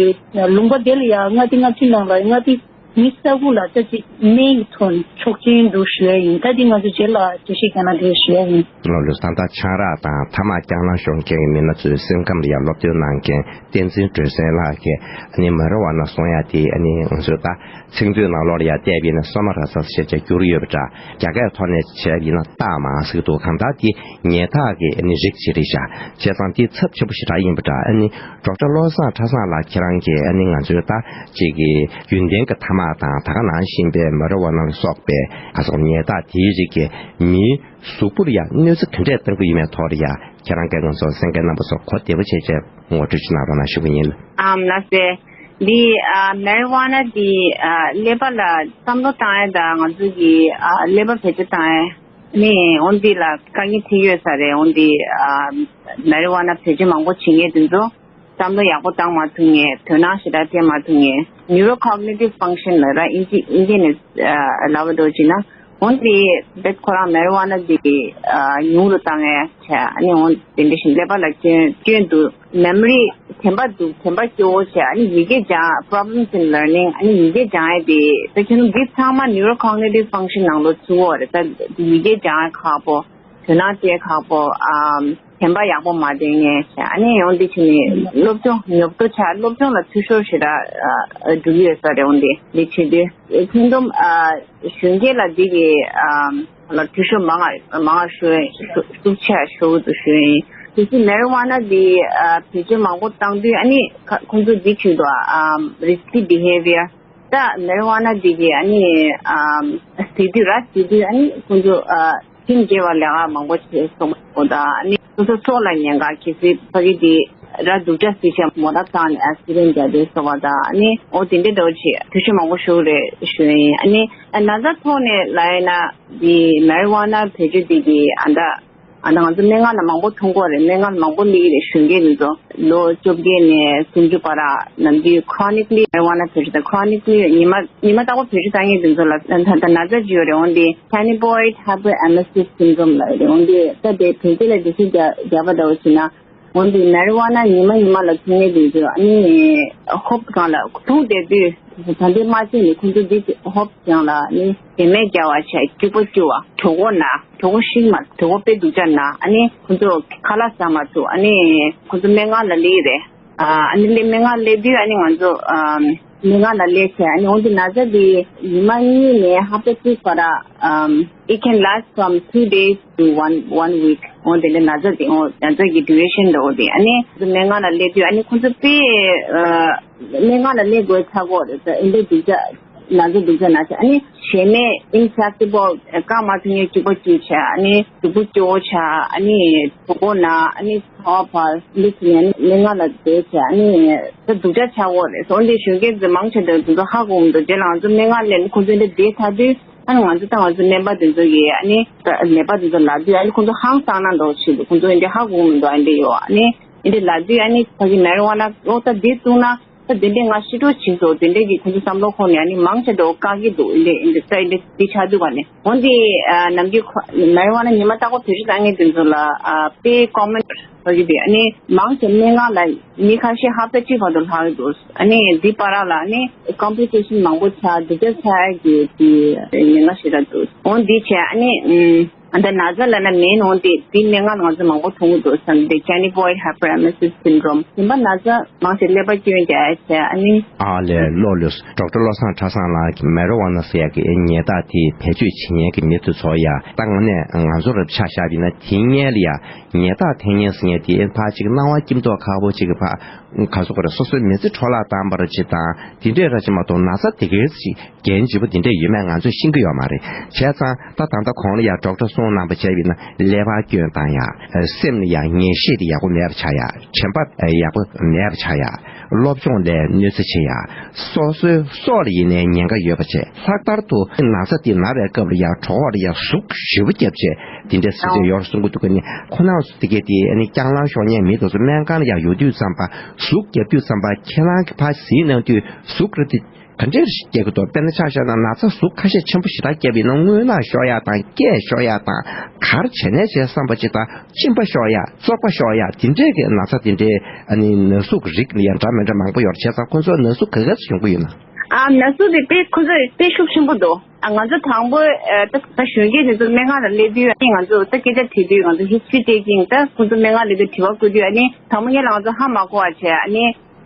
ལུང་པ་དེ་ལ་ཡ་ལྔ་སྡེ་ལྔ་བཅུ་ནང་ལ་ལྔ་སྡེ་ མི་ས་ཁུག་ལ་ལྟ་ཅིག་སྨན་གྱི་ཐོག་ནས་ཆོག་མཆན་འདུག་ཞུ་ཡ་ཡིན། ད་འདི་ང་ཚོ་རྗེས་ལ་འགྲེལ་བཤད་རྒྱག་ན་འགྲིག་ཞུ་ཡ་ཡིན། ལོ་ལོ་ས་མཐའ་ཆང་རག་དང་ཐ་མག་རྐྱང་ལམ་ཤོང་མཁན་གྱི་མི་སྣ་ཚོའི་སེམས་ཁམས་ལ་ཡང་སློབ་སྟོན་གནང་མཁན་བསྟན་འཛིན་སྒྲོལ་སེང་ལགས་ཀྱིས་ཨ་ནི་མ་རི་ཝ་ན་བཟོ་ཡ་དེ་ཨ་ནི་ང་ཚོས་ད་ཚིག་མཛོད་ནང་ལོགས་ལ་ཡང་བལྟས་པ་ཡིན་ན་སོ་མ་ར་ས་ཞེས་བྱ་བསྒྱུར་ཡོད་པ་འདྲ། རྒྱ་སྐད་ཐོག་ནས་བྱས་པ་ཡིན་ན་སྟག་མ་ཟེར་གྱི་འདུག་གང་ལྟར་དེ་ཉལ་ཐག་གི་ཨ་ནི་རིགས་ཅིག་རེད་ཤག་བྱས་ཙང་དེ་ཚབས་ཆེན་པོ་ཞེ་དྲག་ཡིན་པ་འདྲ། ཨ་ནི་ཌོག་ཊར་བློ་བཟང་ཁྲ་བཟང་ལགས་ཁྱེད་རང་གིས་ཨ་ནི་ང་ཚོའི་ད་ཅིག་གི་རྒྱུན་ལྡན་གྱི་ཐ་མག་དང་ད་ག་ནང་བཞིན་པའི་མ་རི་ཝ་ན་ལ་སོགས་པའི་ག་སོགས་ཉལ་ཐག་དེའི་རིགས་ཀྱིས་མིའི་གཟུགས་པོ་ལ་ཡང་གནོད་འཚེ་ག་འདྲས་གཏང་གི་ཡོད་མེད་ཐོག་ལ་ཡང་ཁྱེད་རང་གིས་ང་ཚོ་གསན་མཁན་རྣམ་པ་ཚོ་གོ་བདེ་པོ་བྱས་བྱས་ངོ་སྤྲོད་ཅིག་གནང་རོགས་གནང་ཞུ་གི་ཡིན། ཨམ་ལགས་སེ། འདི་ཨ་མེ་རི་ཝ་ན་འདི་ཨ་ཀླད་པ་ལ་བསམ་བློ་བཏང་ཡས་དང་ང་ཚོ་གི་ཨ་ཀླད་པ་བེད་སྤྱོད་བཏང་ཡས་ནི་འོ་འདི་ལ་དཀའ་ངལ་འཕྲད་ཡོད་ས་རེད། འོ་འདི་ཨ་མེ་རི་ཝ་ན་བེད་སྤྱོད་མང་པོ་བྱེད་མཁན་དེ་ཚོ་བསམ་བློ་ཡག་པོ་བཏང་མ་ཐུབ་མཁན། དོ་སྣང་ཞེ་དྲག་སྤྲད་མ་ཐུབ་མཁན། Neurocognitive function ལབ་ར་ཨིན་ཇི་ཨིན་ཇི་ནས་ལབ་པ་འདྲ་བོ་བྱས་ན། འོན་ཏེ་བེད་ཁོ་རང་མེ་རི་ཝ་ན་འདི་ཉུང་རུ་བཏང་ཡས་བྱས། ཨ་ནི་འོན་དེ་འདྲ་བཞིན་ཀླད་པ་ལ་སྐྱོན་སྐྱོན་འདུག་མེ་མོ་རི་དྲན་པ་འདུག་དྲན་པ་སྐྱོ་བོ་བྱས། ཨ་ནི་ཡི་གེ་སྦྱང་problems in learning ཨ་ནི་ཡི་གེ་སྦྱང་ཡས་དེ་ད་ཁྱོད་ཚོ་འདི་ཚང་མ་neurocognitive function ནང་ལོགས་ཚུད་ཡོད་རེད། ད་ཡི་གེ་སྦྱང་ཡས་ཁག་པོ། དོ་སྣང་སྤྲད་ཁག་པོ། ཨམ་དྲན་པ་ཡག་པོ་མ་ལྡན་མཁན་བྱས། ཨ་ནི་འོ་འདི་བྱས་ནས་སློབ་སྦྱོང་ཉོབ་ཏོ་ཆགས། སློབ་སྦྱོང་ལ་འཐུས་ཤོར་ཞེ་དྲག་ཨ་འགྲོ་གི་ཡོད་ས་རེད། འོ་འདི་འདི་བྱེད་དུས་ཁྱོན་བསྡོམས་ཨ་གཞོན་སྐྱེས་ལ་འདི་གི་ཨམ་ལ་འཐུས་ཤོར་མང་ང་མང་ང་ཤོར་ཤུགས་ཆེ་ཤོར་གི་འདུག་ཞུ་ཡིན། དེ་ཚེ་མེ་རི་ཝ་ན་འདི་ཨ་བེད་སྤྱོད་མང་པོ་བཏང་དུས་ཨ་ནི་ཁ་ཁོང་ཚོ་འདི་བྱེད་འདུག་ཨམ་risky behavior ད་མེ་རི་ཝ་ན་འདི་གི་ཨ་ནི་ཨམ་ཟེར་དུས་ར་ཟེར་དུས་ཨ་ནི་ཁོང་ཚོ་ཨ་ཁྱིམ་རྒྱལ་བ་ལས་ཀ་མང་པོ་བྱས་སོང་པ་དང་། ཨ་ནི་སོ་སོ་སྲོག་ལ་ཉེན་ཁ། གལ་སྲིད་ཕ་གི་འདི་ར་སྡུག་ཅག་ཟེར་བྱས་མོ་ཊ་བཏང་ནས་ཨེག་སི་ཌེན་རྒྱག་དུས་སོང་པ་དང་། ཨ་ནི་འོ་དེ་འདྲའི་འདྲ་བོ་བྱས་འཐུས་ཤོར་མང་པོ་ཤོར་རེད་ཞུ་ཡིན། ཨ་ནི་ན་ཚ་ཐོག་ནས་ལབ་ཡིན་ན་འདི་མེ་རི་ཝ་ན་བེད་སྤྱོད་འདི་གི་ཨ་ད། ཨ་ད་ང་ཚོ་སྨན་ཁང་ལ་མང་པོ་མཐོང་གི་ཡོད་རེད། སྨན་ཁང་ལ་མང་པོ་སླེབས་ཀྱི་རེད། གཞོན་སྐྱེས་འདི་ཚོ་ལོ་བཅོ་བརྒྱད་ནས་སུམ་ཅུ་བར། ནམ་རྒྱུན་chronically མེ་རི་ཝ་ན་བེད་སྤྱོད་དང་chronically ཉི་མ་ཉི་མ་རྟག་པར་བེད་སྤྱོད་བཏང་མཁན་འདི་ཚོ་ལ་ད་ད་ན་ཚ་ཅིག་ཡོད་རེད། འོན་ཏེ་cannabinoid hyperemesis syndrome ལབ་ཡོད་རེད། འོན་ཏེ་ད་དེ་དོན་ཚན་ལ་འགྲེལ་བཤད་རྒྱག་རྒྱག་པ་འདྲ་བོ་བྱས་ན། འོན་ཏེ་མེ་རི་ཝ་ན་ཉི་མ་ཉི་མ་ལ་འཐུང་མཁན་དེ་ཚོས་ཨ་ནི་ཧོབ་སྒང་ལ་འཐུང་བསྡད་དུས་ད་ལྟའི་དམར་ཆེན་ནི་ཁོང་ཚོ་འདི་ཧོབ་སྒང་ལ་ཨ་ནི་བེ་མེད་རྒྱག་པ་བྱས། སྐྱུག་པ་སྐྱུག་པ། གྲོད་ཁོག་ན། གྲོད་ཁོག་ཤིང་མ། གྲོད་ཁོག་དཔེ་སྡུག་ཅག་ན། ཨ་ནི་ཁོང་ཚོ་ཁ་ལག་ཟ་མ་ཐུབ། ཨ་ནི་ཁོང་ཚོ་སྨན་ཁང་ལ་སླེབས་རེད། ཨ་ནི་སླེབས་སྨན་ཁང་སླེབས་དུས་ཨ་ནི་ང་ཚོ་ཨམ་སྨན་ཁང་ལ་སླེབས་བྱས། ཨ་ནི་འོན་ཏེ་ན་ཚ་འདི་ཉི་མ་གཉིས་ནས་ཧབ་ཏ་གཅིག་བར་ཨམ་it can last from two days to one one week འོ་དེ་འདྲ་ན་ཚ་དེ་འོ་ན་ཚ་གི་duration འདྲ་འོ་དེ། ཨ་ནི་སྨན་ཁང་ལ་སླེབས་དུས་ཨ་ནི་ཁོང་ཚོ་དཔེ་ཨ་སྨན་ཁང་ལ་སླེབས་དགོས་ཚར་གོ་རེད། ད་ཨེ་འདྲ་སྡུག་ཅག་ན་ཚ་སྡུག་ཅག་ན་ཚ། ཨ་ནི་བྱེད་མེད་inflexible བཀག་མ་ཐུབ་མཁན་སྐྱུག་པ་སྐྱུག་བྱས། ཨ་ནི་གཟུགས་པོ་སྐྱོ་བོ་བྱས། ཨ་ནི་གྲོད་ཁོག་ན། ཨ་ནི་ཚ་བ་འཕར། འདི་བྱས་ནས་ཨ་ནི་སྨན་ཁང་ལ་བསྡད་བྱས། ཨ་ནི་ད་སྡུག་ཅག་ཆགས་ཡོད་རེད། སོང་དེ་གཞོན་སྐྱེས་ཚོ་མང་ཆེ་འདི་ཚོ་ཧ་གོ་མི་འདུག་རྗེས་ལ་ང་ཚོ་སྨན་ཁང་སླེབས་ནས་ཁོང་ཚོ་འདི་བསྡད་ཚར་དུས། ཨ་ནི་ང་ཚོ་ད་ང་ཚོ་སྨན་པ་དེ་ཚོ་གིས་ཨ་ནི་ད་ནད་པ་དེ་ཚོ་ལབ་དུས་ཨ་ནི་ཁོང་ཚོ་ཧང་སངས་ན་འདྲ་བོ་བྱེད་འདུག་ཁོང་ཚོ་ཨ་ནི་ཧ་གོ་མི་འདུག་ཨ་འདྲ་ཡོད། ཨ་ནི་ཨ་འདྲ་ལབ་དུས་ཨ་ནི་ཕ་གི་མེ་རི་ཝ་ན་ཨོ་ད་འདི་བཏུང་ན་ད་དེ་འདྲས་ང་ཤི་འགྲོ་བྱེད་ཟེར་དེ་འདྲས་ཀྱི་ཁོང་ཚོ་བསམ་བློ་འཁོར་ནས་ཨ་ནི་མང་ཆེ་འདྲ་བོ་བཀག་གི་འདུག་ཨ་འདྲ་ཨ་འདྲ་ད་ཨ་འདྲ་འདི་ཆགས་དུས་ག་ནས་འོན་ཏེ་ནམ་རྒྱུན་མེ་རི་ཝ་ན་ཉི་མ་རྟག་པར་བེད་སྤྱོད་བཏང་མཁན་དེ་ཚོ་ལ་དཔེ་ཀོ་མན་ཕ་གི་དེ་ཨ་ནི་མང་ཆེ་སྨན་ཁང་ལ་མི་ཁ་ཤས་ཧབ་ཏ་གཅིག་བར་དུ་ལྷག་གི་འདུག་ཨ་ནི་འདི་བར་ལ་ཨ་ནི་complication མང་པོ་ཆགས། འདི་འདྲ་ཆགས་ཀྱི་དེ་ཉེན་ཁ་ཞེ་དྲག་འདུག་འོ་འདི་བྱས་ཨ་ནི་ཨ་ད་ན་ཚ་ལབ་ན་མིན། འོ་འདི་འདི་སྨན་ཁང་ང་ཚོ་མང་པོ་མཐོང་གི་འདུག་བསམ་སྟེ་cannabinoid hyperemesis syndrome བདེན་པ་ན་ཚ་མང་ཆེ་ཀླད་པ་སྐྱོན་རྒྱག་ཡ་བྱས་ཨ་ནི། ཨ་ལས་ལོ་ལོས་ཌོག་ཊར་བློ་བཟང་གྲྭ་ཚང་ལགས་ཀྱིས་མེ་རོ་ཝ་ན་ཟེར་ཡ་གི་ཉལ་ཐག་དེ་བེད་སྤྱོད་བྱེད་མཁན་གྱི་མི་དེ་ཚོ་ཡ་ད་དངོས་གནས་ང་ཚོ་རབ་ཆ་བཞག་པ་ཡིན་ན་དེའི་སྔོན་ལ་ཡ་ཉལ་ཐག་འཐེན་མཁན་ཟེར་མཁན་དེ་ཕར་ཅིག་སྣང་བ་སྐྱིད་མདོག་ཁ་པོ་ཅིག་གི་ཕར་ག་ཚོད་ག་རེ་སོ་སོའི་མི་ཚེ་འཕྲོ་བརླག་བཏང་བ་རེད་ཅིག་དང་དེ་འདྲས་ར་ཅིག་མ་གཏོགས་ན་ཚ་དེ་གའི་ཅིག་འགན་ལྗིད་པོ་དེ་འདྲས་ཡོད་མེད་ང་ཚོས་ཤེས་ཀྱི་ཡོད་མ་རེད། བྱས་ཙང་ད་ད་ལྟ་གོང་ལ་ཡ་ཌོག་ཊར་གསུངས་གནང་པ་བྱས་པ་ཡིན་ན་ཀླད་པ་སྐྱོན་བཏང་ཡ། སེམས་ལ་ཡ་ངེས་ཤེས་དེ་ཡག་པོ་མེད་པ་ཆགས་ཡ། དྲན་པ་ཡག་པོ་མེད་པ་ཆགས་ཡ། སློབ་སྦྱོང་ལ་གནོད་འཚེ་ཆེ་ཡ། སོ་སོའི་སྲོག་ལ་ཡིན་ནའི་ཉེན་ཁ་ཡོད་པ་བྱས། ལྷག་པར་དུ་ན་ཚ་དེ་ན་བའི་སྐབས་ལ་ཡ་གྲོད་ཁོག་ལ་ཡ་ཟུག་ཞེ་པོ་བརྒྱབ་བྱས་དེ་འདྲའི་སྲིད་ཇུས་ཡོད་གསུང་གི་འདུག་ག་ནི་ཁོ་ན་དེ་གས་དེ་ཨ་ནི་རྐྱང་ལམ་ཤོར་མཁན་མི་དེ་ཚོ་སྨན་ཁང་ལ་ཡ་ཡོད་དུས་ཙམ་པ་ཟུག་བརྒྱབ་དུས་ཙམ་པ་ཁྱེད་རང་གི་ཕར་གཟིགས་གནང་དུས་ཟུག་རེད་དེ། ག་འདྲས་སྐྱེ་གི་འདུག་དཔེར་ན་ཆ་བཞག་ན་ན་ཚ་ཟུག་ཁ་ཤས་ཆེན་པོ་ཞེ་དྲག་བརྒྱབ་ཡིན་ན་རྔུལ་ནག་ཤོར་ཡ་དང་སྐད་ཤོར་ཡ་དང་ག་རེ་བྱས་ནས་བྱས་བསམ་པ་ཅིག་དང་གཅིན་པ་ཤོར་ཡ་བཙོག་པ་ཤོར་ཡ་དེ་འདྲས་ཀྱི་ན་ཚ་དེ་འདྲའི་ཨ་ནི་ན་ཟུག་རིགས་ལ་ཡང་འདྲ་མི་འདྲ་མང་པོ་ཡོད་རེད། བྱས་ཙང་ཁོང་ཚོ་ན་ཟུག་ག་ག་ཙམ་ཡོང་གི་ཡོད་ན། ཨ་ན་ཟུག་དེ་དཔེ་ཁོ་ཚོ་དཔེ་ཤུགས་ཆེན་པོ་འདུག་ཨ་ང་ཚོ་དང་པོ་ཨ་ད་ད་གཞོན་སྐྱེས་དེ་ཚོ་སྨན་ཁང་ལ་སླེབས་དུས་ཨ་ནི་ང་ཚོ་ད་སྐད་ཆ་དྲིས་དུས་ང་ཚོ་ཧིས་ཊི་རི་ཊེ་ཀིང་ད་ཁོ་ཚོ་སྨན་ཁང་སླེབས་དུས་དྲི་བ་བཀོད་དུས་ཨ་ནི་དང་པོ་སྔོན་ལ་ང་ཚོ་ཧ་མ་གོ་བ་བྱས། ཨ་ནི་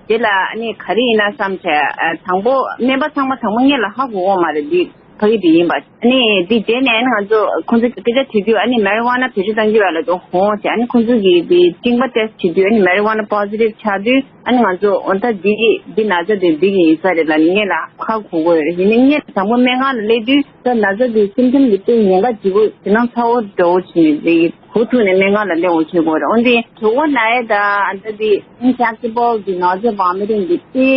དེ་ལ་ཨ་ནི་ག་རེ་ཡིན་ན་བསམ་བྱས། ཨ་དང་པོ་སྨན་པ་ཚང་མ་དང་པོ་སྔོན་ལ་ཧ་གོ་གོ་མ་རེད། འདི་ཕ་གི་འདི་ཡིན་པ། ཨ་ནི་འདི་དེ་ནས་ཨ་ནི་ང་ཚོ་ཁོ་ཚོ་སྐད་ཆ་དྲིས་དུས་ཨ་ནི་མ་རི་ཝ་ན་བེད་སྤྱོད་གཏང་གི་ཡོད་ལབ་དུས་ཧོ་བྱས། ཨ་ནི་ཁོ་ཚོ་གིས་འདི་གཅིན་པ་ཊེ་སི་ཊི་བྱེད་དུས་ཨ་ནི་མ་རི་ཝ་ན་པོ་ཟི་ཊིབ་ཆགས་དུས་ཨ་ནི་ང་ཚོ་འོ་ད་འདི་འདི་ན་ཚ་དེ་འདི་གི་ཡིན་ས་རེད་ལབ་ནས་སྔོན་ལ་ཧ་གོ་གོ་ཡོད་རེད། ཡིན་ནའི་སྔོན་ལ་དང་པོ་སྨན་ཁང་ལ་སླེབས་དུས་ད་ན་ཚ་དེ་སིམ་ཊམ་དེ་དཔེ་ཉེན་ཁ་ལྗིད་པོ་ཞེད་སྣང་ཚ་བོ་འདྲ་བོ་བྱས་ནས་དེ་གི་འགོ་ཐུག་ནས་སྨན་ཁང་ལ་སླེབས་འོང་བྱེད་དགོས་རེད། འོན་ཏེ་གྲོད་ཁོག་ན་ཡས་ད་ཨ་ད་དེ་ཨིན་ཕེག་ཊི་བལ་གི་ན་ཚ་བག་མེད་རིགས་འདི་དཔེ་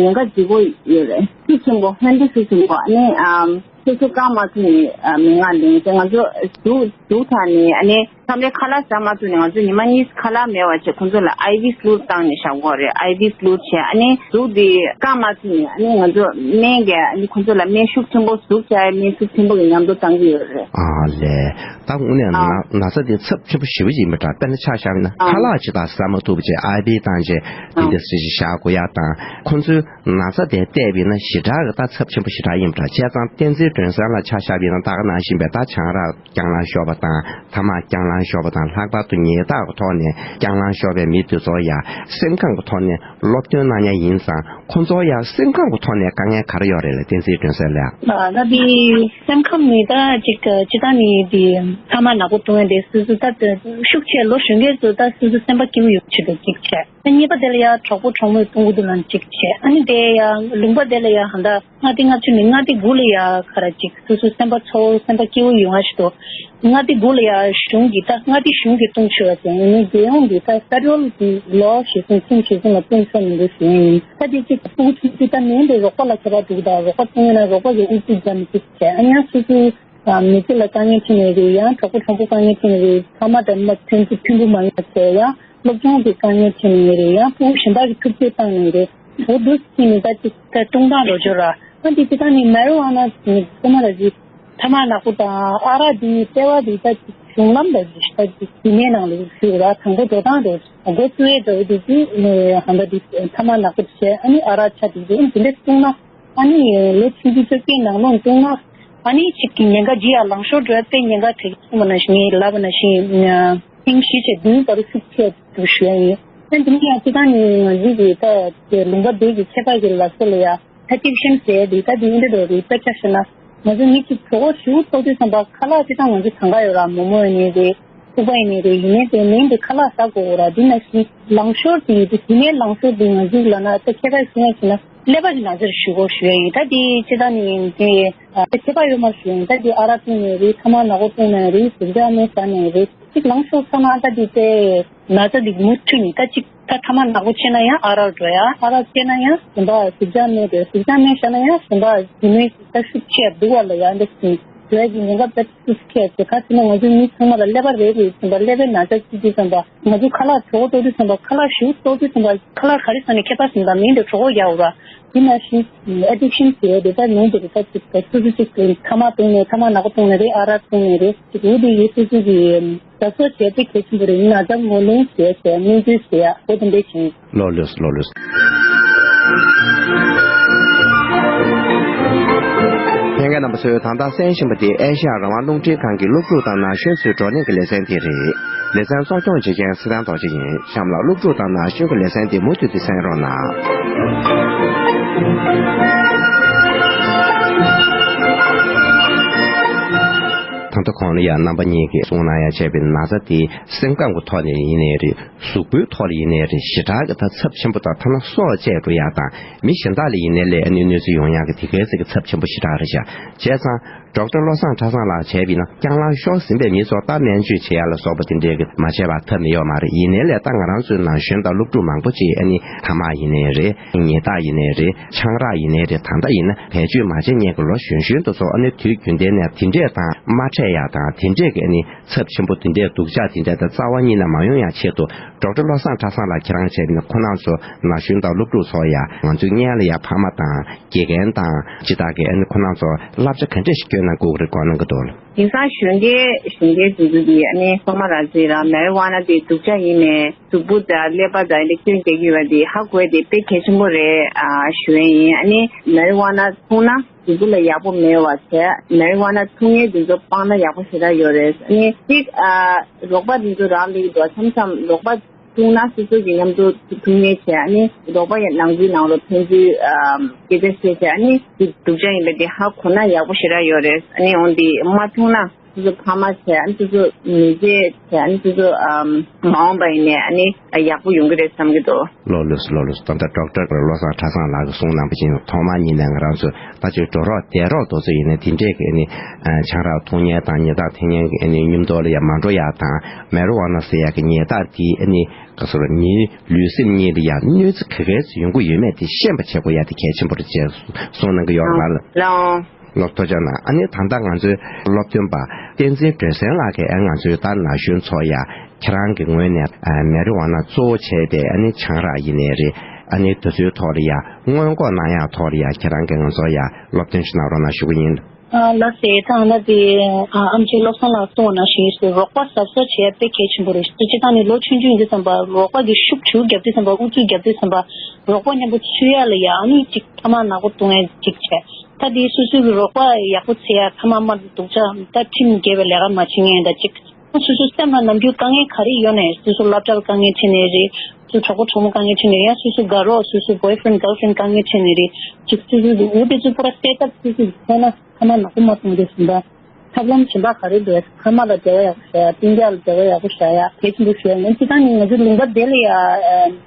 ཉེན་ཁ་ལྗིད་པོ་ཡོད་རེད། ཤུགས་ཆེན་པོ་ཧན་ཏི་ཤུགས་ཆེན་པོ་ཨ་ནི་ཨམ་སོ་སོ་བཀག་མ་ཐུབ་ནས་ཨ་མི་ང་ལེན་ཏེ་ང་ཚོ་འདུག་འདུག་ཐག་ནས་ཨ་ནི་མཚམས་རེ་ཁ་ལག་ཟ་མ་ཐུབ་ནས་ང་ཚོ་ཉི་མ་གཉིས་ཁ་ལག་མེད་པ་བྱས་ཁོང་ཚོ་ལ་ཨའི་ཝི་ཕུ་ལུ་ཌི་བཏང་ནས་བཞག་གོ་རེད། ཨའི་ཝི་ཕུ་ལུ་ཌི་བྱས་ཨ་ནི་འདུག་དེ་བཀག་མ་ཐུབ་ནས་ཨ་ནི་ང་ཚོ་སྨན་གྱི་ཨ་ནི་ཁོང་ཚོ་ལ་སྨན་ཤུགས་ཆེན་པོ་ཟུག་བྱ་ཡ་སྨན་ཤུགས་ཆེན་པོ་གི་མཉམ་དུ་བཏང་གི་ཡོད་རེད། ཨ་ལས། ད་དངོས་གནས་ཨ་ན་ན་ཚ་དེ་ཚབས་ཆེན་པོ་ཞེ་པོ་ཅིག་ཡིན་པ་འདྲ། དཔེར་ན་ཆ་བཞག་ན་ཨ་ཁ་ལག་ཅིག་ད་ཟ་མ་ཐུབ་པ་བྱས་ཨའི་ཝི་བཏང་བྱས་དེ་འདྲ་ཞིག་བཞག་དགོས་ཡ་དང་། ཁོང་ཚོའི་ན་ཚ་དེ་བལྟས་པ་ཡིན་ན་ཞེ་དྲག་གི་ད་ཚབས་ཆེན་པོ་ཞེ་དྲག་ཡིན་པ་འདྲ། བྱས་ཙང་བསྟན་འཛིན་སྒྲོན་གསལ་ལ་ཆ་བཞག་པ་ཡིན་ན་ད་ག་ནང་བཞིན་པའི་ད་ཆང་རག་རྐྱང་ལངས་ཤོར་བ་དང་ཐ་མག་རྐྱང་ལངས་ཤོར་བ་དང་། ལྷག་པར་དུ་ཉལ་ཐག་གི་ཐོག་ནས་རྐྱང་ལངས་ཤོར་བའི་མི་དེ་ཚོ་ཡ་སེམས་ཁམས་ཀྱི་ཐོག་ནས་སློབ་སྟོན་གནང་ཡ་ཡིན་ཙང་། ཁོང་ཚོ་ཡ་སེམས་ཁམས་ཀྱི་ཐོག་ནས་དཀའ་ངལ་ག་རེ་ཡོད་རེད་ལ། བསྟན་འཛིན་སྒྲོན་གསལ་ལགས། ཨ་ད་དེ་སེམས་ཁམས་ནི་ད་ཅིག་སྤྱིར་བཏང་ནི་དེ་ཐ་མག་ནག་པོ་བཏུང་ཡ་དེ་སོ་སོ་ད་ཤུགས་ཆེ་ལོ་གཞོན་སྐྱེས་ཚོ་ད་སོ་སོ་སེམས་པ་སྐྱིད་པོ་ཡོད་ཆེད་དུ་གཅིག་བྱས། ཨ་གཉིས་པ་དེ་ལ་ཡ་གྲོགས་པོ་གྲོགས་མོས་བཏུང་གི་འདུག་ལབ་གཅིག་བྱས། ཨ་ནི་དེ་ཡ་ལུང་པ་དེ་ལ་ཡ་ཧ་ད་ལྔ་སྟེང་ལྔ་བཅུ་ནས་ལྔ་སྟེང་དགུ་ལ་ཡ་ག་རེ་ཅིག་སོ་སོ་སེམས་པ་ཚོ་སེམས་པ་སྐྱིད་པོ་ཡོང་ང་ཞིག་ཏུ་ལྔ་སྟེང་དགུ་ལ་ཡ་གཞུང་གི་ད་ལྔ་སྟེང་གཞུང་གི་བཏུང་ཆོག་པ་ཟེར། ཨ་ནི་རྒྱལ་ཡོངས་ཀྱི་ད་ཕེ་ཌེ་རལ་གྱི་ལོ་གཞི་བཟུང་ཁྲིམས་གཞི་བཟུང་ལ་བཏུང་ཆོག་མི་འདུག་ཟེར་ཡིན། ད་དེ་ཅིག་ཕྲུ་གུ་ཆུང་ཆུང་ད་ནས་འདི་རོགས་པ་ལ་ཁྱད་པར་འདུག་ད་རོགས་པ་བཏུང་ཡོད་ན་རོགས་པ་གི་ཨུ་ཚུགས་རྒྱབ་མི་ཐུབ་བྱས། ཨ་ནི་ཡང་སོ་སོའི་མི་ཚེ་ལ་དཀའ་ངལ་འཕྲད་ནས་རེད། ཡང་གྲོགས་པོ་གྲོགས་པོ་དཀའ་ངལ་འཕྲད་ནས་རེད། ཕ་མ་དང་མ་ཕན་ཚུན་མཐུན་པོ་མ་ཡིན་པ་བྱས། ཡང་སློབ་སྦྱོང་གི་དཀའ་ངལ་འཕྲད་ནས་རེད། ཡང་ཕྲུ་གུ་གཞན་དག་གི་ཐུབ་ཚོད་བཏང་ནས་རེད། འོ་འདུག་སེ་ནས་ད་ཅིག་ད་བཏུང་སྟངས་རོ་སྦྱོར་ར། ཨ་འདི་ཅི་ད་ནི་མེ་རི་ཝ་ན་ནི་ཚང་མ་ལ་ཅིག་ཐ་མག་ནག་པོ་དང་ཨ་རག་འདི་ནི་ལྟེ་བ་འདི་ད་ཅིག་གཞུང་ལམ་ལ་ཅིག་ད་ཅིག་དེ་ནས་ནང་ལ་ཞུགས་ར། དང་པོ་འགྲོ་སྟངས་རོ་སྒོ་བཙུགས་ཡས་འདྲ་བོ་འདི་ཅིག་ནི་ཧ་ད་འདི་ཐ་མག་ནག་པོ་བྱས། ཨ་ནི་ཨ་རག་ཆ་འདི་ཅིག་འདི་འདྲ་བཏུང་ན། ཨ་ནི་ལོ་ཆུང་ཆུང་བཅོ་བརྒྱད་ནང་ལོགས་བཏུང་ན། ཨ་ནི་ཅིག་གི་ཉེན་ཁ་ལྗི་ཡ་ལང་ཤོར་འགྲོ་ཡ་དཔེ་ཉེན་ཁ་དེ་གསུངས་པ་ནང་བཞིན་ངས་ལབ་པ་ནང་བཞིན་ཐེངས་བཞི་བྱས་བདུན་བར་ཤུགས་ཆེ་འདུག་ཞུ་ཡ་ཡིན། ཨ་འདི་ནི་ཡང་སྤྱིར་བཏང་ནི་ང་ཚོའི་གི་ད་དེ་ལུང་པ་དེ་གི་ཁྱད་པར་གྱི་ལ་སོ་ལ་ཡ་ཨེ་ཌིག་ཤན་ཟེར་ཡ་དེ་ད་དེ་འདྲ་འགྲོ་རེད། དཔེ་ཆ་བཤད་ན་ང་ཚོ་མི་གཅིག་གྲོད་ཁོག་ཞེ་པོ་ལྟོགས་དུས་ཙམ་པ་ཁ་ལག་སྤྱིར་བཏང་ང་ཚོ་གང་ག་ཡོད་ར། མོག་མོག་ཡིན་ནའི་རེད། ཐུག་པ་ཡིན་ནའི་རེད། ཡིན་ནའི་དེ་ནས་འདི་ཁ་ལག་ཟ་དགོས་ར། འདི་ནང་བཞིན་ལང་ཤོར་དེ་ཡོད་དུས་དེ་ནས་ལང་ཤོར་དེ་ང་ཚོའི་ལ་ན་ད་ཁྱད་པར་ཤེས་ཡ་ཞིག་ན་ཀླད་པ་གི་ན་ཚ་རེད་ཞུ་དགོས་ཞུ་ཡ་ཡིན། ད་དེ་སྤྱིར་བཏང་ནི་དེ་ཁྱད་པར་ཡོད་མ་ཞུ་ཡིན། ད་དེ་ཨ་རག་བཏུང་ནའི་རེད། ཐ་མག་ནག་པོ་བཏུང་ནའི་རེད། ཟུག་གཟེར་སྨན་ཟ་ནའི་རེད། གཅིག་ལང་ཤོར་ཚར་ན་ད་དེ་དེ་ན་ཚ་དེ་མུ་མཐུད་ནི་ད་གཅིག་ད་ཐ་མག་ནག་པོ་ཆད་ན་ཡང་ཨ་རག་འགྲོ་ཡ། ཨ་རག་ཆད་ན་ཡང་གཞན་པ་ཟུག་གཟེར་སྨན་རེད། ཟུག་གཟེར་སྨན་བཞག་ན་ཡང་གཞན་པ་རྫུན་མའི་ད་ཤུགས་ཆེ་འདུག་བ་ལ་ཡང་འདི་ཟིན་འགྲོ་ཡ་གི་ཉེན་ཁ་ད་ཤུགས་ཆེ་ཟེར། ག་ཟེར་ན་ང་ཚོ་མི་ཚང་མ་ལ་ཀླད་པ་རེ་རེ་ཟིན་པ་ཀླད་པའི་ན་ཚ་སྐྱེ་དུས་ཙམ་པ་ང་ཚོ་ཁ་ལག་གྲོད་ཁོག་ལྟོགས་དུས་ཙམ་པ་ཁ་ལག་ཞེ་པོ་ལྟོགས་དུས་ཙམ་པ་ཁ་ལག་ག་རེ་ཟ་ནས་ཁྱད་པར་ཟིན་པ་མིན་འདི་གྲོད་ཁོག་ཡག་ར། དེ་ནང་བཞིན་ཨེ་ཌིག་ཤན་ཟེར་ཡ་དེ་ད་ནང་དེ་རེད། ད་ཅིག་ད་སོ་སོ་ཅིག་ཐ་མག་བཏུང་ནས་ཐ་མག་ནག་པོ་བཏུང་ནས་རེད། ཨ་རག་བཏུང་ནས་རེད། ཅིག་འོ་དེ་ཡིན་སོ་སོ་གི་ད་གཟབ་གཟབ་བྱས་དེ་གལ་ཆེན་པོ་རེད། ཡིན་ན་ད་ངོས་ལེན་བྱས་བྱས་སྨན་བཅོས་བྱས་ཡ་འོ་དེ་འདྲ་བྱས། ལགས་ལགས་ལགས་ལགས། ལྷན་རྒྱས་རྣམ་པ་ཚོས་ད་ལྟ་གསན་བཞིན་པ་དེ་ཨེ་ཤ་ཡ་རང་དབང་རླུང་འཕྲིན་ཁང་གི་སློབ་ཕྲུག་དང་ན་གཞོན་ཚོའི་བགྲོ་གླེང་གི་ལེ་ཚན་དེ་རེད། ལེ་ཚན་གཙོ་སྐྱོང་བྱེད་མཁན་ཚེ་བརྟན་རྡོ་རྗེ་ཡིན། གཤམ་ལ་སློབ་ཕྲུག་དང་ན་གཞོན་གྱི་ལེ་ཚན་དེ་མུ་མཐུད་དུ་གསན་རོགས་གནང་། ད་ལྟ་གོང་ལ་ཡང་རྣམ་པ་གཉིས་ཀྱིས་གསུངས་གནང་ཡ་བྱས་པའི་ན་ཚ་དེ་སེམས་ཁམས་ཀྱི་ཐོག་ནས་ཡིན་ནའི་རེད། གཟུགས་པོའི་ཐོག་ལ་ཡིན་ནའི་རེད། ཞེ་དྲག་གི་ད་ཚབས་ཆེན་པོ་དང་ཐ་ན་སྲོག་བཅད་འགྲོ་ཡ་དང་མི་གཞན་དག་ལ་ཡིན་ནའི་ལས་ཨ་ནི་གནོད་འཚེ་ཡོང་ཡ་གི་དེ་གའི་ཚིག་གི་ཚབས་ཆེན་པོ་ཞེ་དྲག་རེད་ཤག་བྱས་ཙང་ཌོག་ཊར་བློ་བཟང་ཁྲ་བཟང་ལགས་བྱས་པ་ཡིན་ན་རྐྱང་ལངས་ཤོར་ཟིན་པའི་མི་ཚོ་ད་སྨན་བཅོས་བྱེད་ཡ་ལ་སོགས་པ་དེ་འདྲའི་གི་མ་བྱས་པ་ཐབས་མེད་ཡོད་མ་རེད། ཡིན་ནའི་ལས་ད་ང་རང་ཚོའི་ན་གཞོན་དང་སློབ་ཕྲུག་མང་པོ་ཅིག་ཨ་ནི་ཐ་མག་ཡིན་ནའི་རེད། ཉལ་ཐག་ཡིན་ནའི་རེད། ཆང་རག་ཡིན་ནའི་རེད། ད་ལྟ་ཡིན་ན་བེད་སྤྱོད་མ་བྱེད་མཁན་གྱི་ལོ་གཞོན་གཞོན་དེ་ཚོ་ཨ་ནི་དུས་རྒྱུན་ལྡན་ནས་དེ་འདྲས་དང་མ་འཕྲད་ ཡ་དང་དེ་འདྲས་ཀྱི་ཨ་ནི་ཚབས་ཆེན་པོ་དེ་འདྲས་སྡུག་ཅག་དེ་འདྲས་དང་རྩ་བ་ཉིད་ནས་མ་ཡོང་ཡ་ཆེད་དུ་ཌོག་ཊར་བློ་བཟང་གྲྭ་ཚང་ལགས་ཁྱེད་རང་བྱས་ནས་ཁོང་རྣམ་ཚོ་ན་གཞོན་དང་སློབ་ཕྲུག་ཚོ་ཡ་ང་ཚོའི་སྔོན་ལ་ཡ་ཕ་མ་དང་དགེ་རྒན་དང་སྤྱི་བཏང་གི་ཨ་ནི་ཁོང་རྣམ་ཚོ་བསླབ་བྱ་ག་འདྲས་ཤིག་སྐྱོན་གནང་དགོས་ཀྱི་རེད་དགོངས་གནང་གི་འདུག་དེང་སང་གཞོན་སྐྱེས་གཞོན་སྐྱེས་དེ་ཚོ་གིས་ཨ་ནི་ཚང་མ་ར་ཛི་ར་མེ་རི་ཝ་ན་དེ་སྡུག་ཅག་ཡིན་མེད་གཟུགས་པོ་དང་ཀླད་པ་དང་ཨ་ནི་སྐྱོན་རྒྱག་གི་ཡོད་པ་དེ་ཧ་གོ་ཡ་དེ་དཔེ་གལ་ཆེན་པོ་རེད་ཨ་ཞུ་ཡ་ཡིན། ཨ་ནི་མེ་རི་ཝ་ན་འཐུང་ན་གཟུགས་པོ་ལ་ཡག་པོ་མེད་པ་བྱས་མེ་རི་ཝ་ན་འཐུང་མཁན་དེ་ཚོ་སྤངས་ན་ཡག་པོ་ཞེ་དྲག་ཡོད་རེད། ཨ་ནི་གཅིག་ཨ་རོགས་པ་དེ་ཚོ་རག་ལས་ཀྱི་འདུག་མཚམས་མཚམས་རོགས་པ་འཐུང་ན་སོ་སོ་གི་མཉམ་དུ་འཐུང་མཁན་བྱས་ཨ་ནི་རོགས་པ་ཡང་ནང་ཁུལ་ནང་ལོགས་ཕན་ཚུན་ཨ་སྐད་ཆ་བཤད་བྱས་ཨ་ནི་དེ་སྡུག་ཅག་ཡིན་པ་དེ་ཧ་གོ་ན་ཡག་པོ་ཞེ་དྲག་ཡོད་རེད། ཨ་ནི་འོན་ཏེ་མ་འཐུང་ན། སོ་སོ་ཕ་མ་བྱས་ཨ་ནི་སོ་སོ་མི་ཚེ་བྱས་ཨ་ནི་སོ་སོ་ཨམ་མ་འོངས་པ་ཡིན་ནའི་ཨ་ནི་ཡག་པོ་ཡོང་གི་རེད་བསམ་གྱི་འདུག་ལགས་ལགས་སོ་ལགས་སོ། ད་ལྟ་ཌོག་ཊར་བློ་བཟང་གྲྭ་ཚང་ལགས་ཀྱིས་གསུངས་གནང་པ་བཞིན་ཐོག་མ་ཉིད་ནས་ང་རང་ཚོས་ད་ཅིག་འགྲོ་རོགས་བསྡད་རོགས་དེ་ཚོ་ཡིན་ན་དེ་འདྲས་ཀྱི་ཨ་ནི་ཆང་རག་འཐུང་མཁན་དང་ཉལ་ཐག་འཐེན་མཁན་གྱི་ཨ་ནི་མཉམ་དུ་ལ་ཡང་མ་འགྲོ་ཡག་དང་མེ་རི་ཝ་ན་ཟེར་ཡག་གི་ཉལ་ཐག་དེ་ཨ་ནི་ག་ཚོད་མིའི་ལུས་སེམས་གཉིས་ལ་ཡང་གནོད་འཚེ་ག་ག་ཚོད་ཡོང་གི་ཡོད་མེད་དེ་ཤེས་པ་བྱེད་དགོས་ཡག་དེ་གལ་ཆེན་པོ་རེད་ཅེས་གསུངས་གནང་གི་ཡོད་རེད་ལགས། ལགས། ལགས་ཐུགས་རྗེ་གནང་། ཨ་ནི་ད་ལྟ་ང་ཚོའི་སློབ་སྟོན་པ་བསྟན་འཛིན་སྒྲོལ་གསལ་ལགས་ཀྱིས་ཨ་ང་ཚོའི་ད་ན་གཞོན་ཚོ་ཡ་ཁྱེད་རང་གི་ངོས་ནས་ཨ་མེ་རི་ཝ་ན་གཙོ་བོ་བྱས་པའི་ཨ་ནི་ཆང་རག་ཡིན་ནའི་རེད། ཨ་ནི་དེ་ཚོའི་ཐོག་ལ་ཡ་སྔོན་འགོག་གནང་ཡག་ཐོག་ལ་ཡ་ཁྱེད་རང་གིས་ང་ཚོ་ཡ་སློབ་སྟོན་ཞིག་གནང་རོགས་གནང་ཞུ་གི་ཡིན། ཨ་ལགས་སེ། ད་ང་དེ་ཨ་ཨེམ་ཆི་བློ་བཟང་ལགས་གསུངས་པ་ནང་བཞིན་རོགས་པ་གཟབ་གཟབ་བྱེད་ཡ་དཔེ་གལ་ཆེན་པོ་རེད། སྤྱིར་བཏང་ནས་ལོ་ཆུང་ཆུང་ཡིན་དུས་ཙམ་པ་རོགས་པ་གི་ཤུགས་ཆུ་བརྒྱབ་དུས་ཙམ་པ་ཨུ་ཚུགས་བརྒྱབ་དུས་ཙམ་པ་རོགས་པ་མཉམ་པོ་ཚུད་ཡ་ལ་ཡ་ཨ་ནི་ཅིག་ཐ་མག་ནག་པོ་གཏོང་ཡ་ཅིག་བྱས། ད་དེ་སོ་སོའི་གི་རོགས་པ་ཡག་པོ་བྱེད་ཡ་ཐ་མག་དམར་པོ་སྡུག་ཅག་ད་ཁྲིམས་འགལ་བའི་ལས་ཀ་མ་བྱེད་མཁན་ད་ཅིག་སོ་སོའི་སེམས་ལ་ནམ་རྒྱུན་དཀའ་ངལ་ག་རེ་ཡོད་ནའི་སོ་སོ་སློབ་གྲྭ་ལ་དཀའ་ངལ་འཕྲད་ནའི་རེད། སོ་སོ་གྲོགས་པོ་གྲོགས་མོ་དཀའ་ངལ་འཕྲད་ནའི་ཡང་སོ་སོ་དགའ་རོགས་སོ་སོ་boyfriend girlfriend་དཀའ་ངལ་འཕྲད་ནའི་རེད། ཅིག་སོ་སོའི་གི་འུ་དེ་ཚོ་པུ་ར་སེ་ཊབ་སོ་སོ་གི་ཐོག་ན་ཐ་མག་ནག་པོ་མ་གཏོང་དུས་ཙམ་པ་ཐབས་ལམ་གཞན་པ་ག་རེ་འདུག་ཕ་མ་ལ་འབྲེལ་བ་ཡག་པོ་བྱ་ཡ། སྤུན་ཀྱག་ལ་འབྲེལ་བ་ཡག་པོ་བྱ་ཡ་གལ་ཆེན་པོ་ཞིག་ཡིན། སྤྱིར་བཏང་ནི་ང་ཚོའི་ལུང་པ་དེ་ལ་ཡ་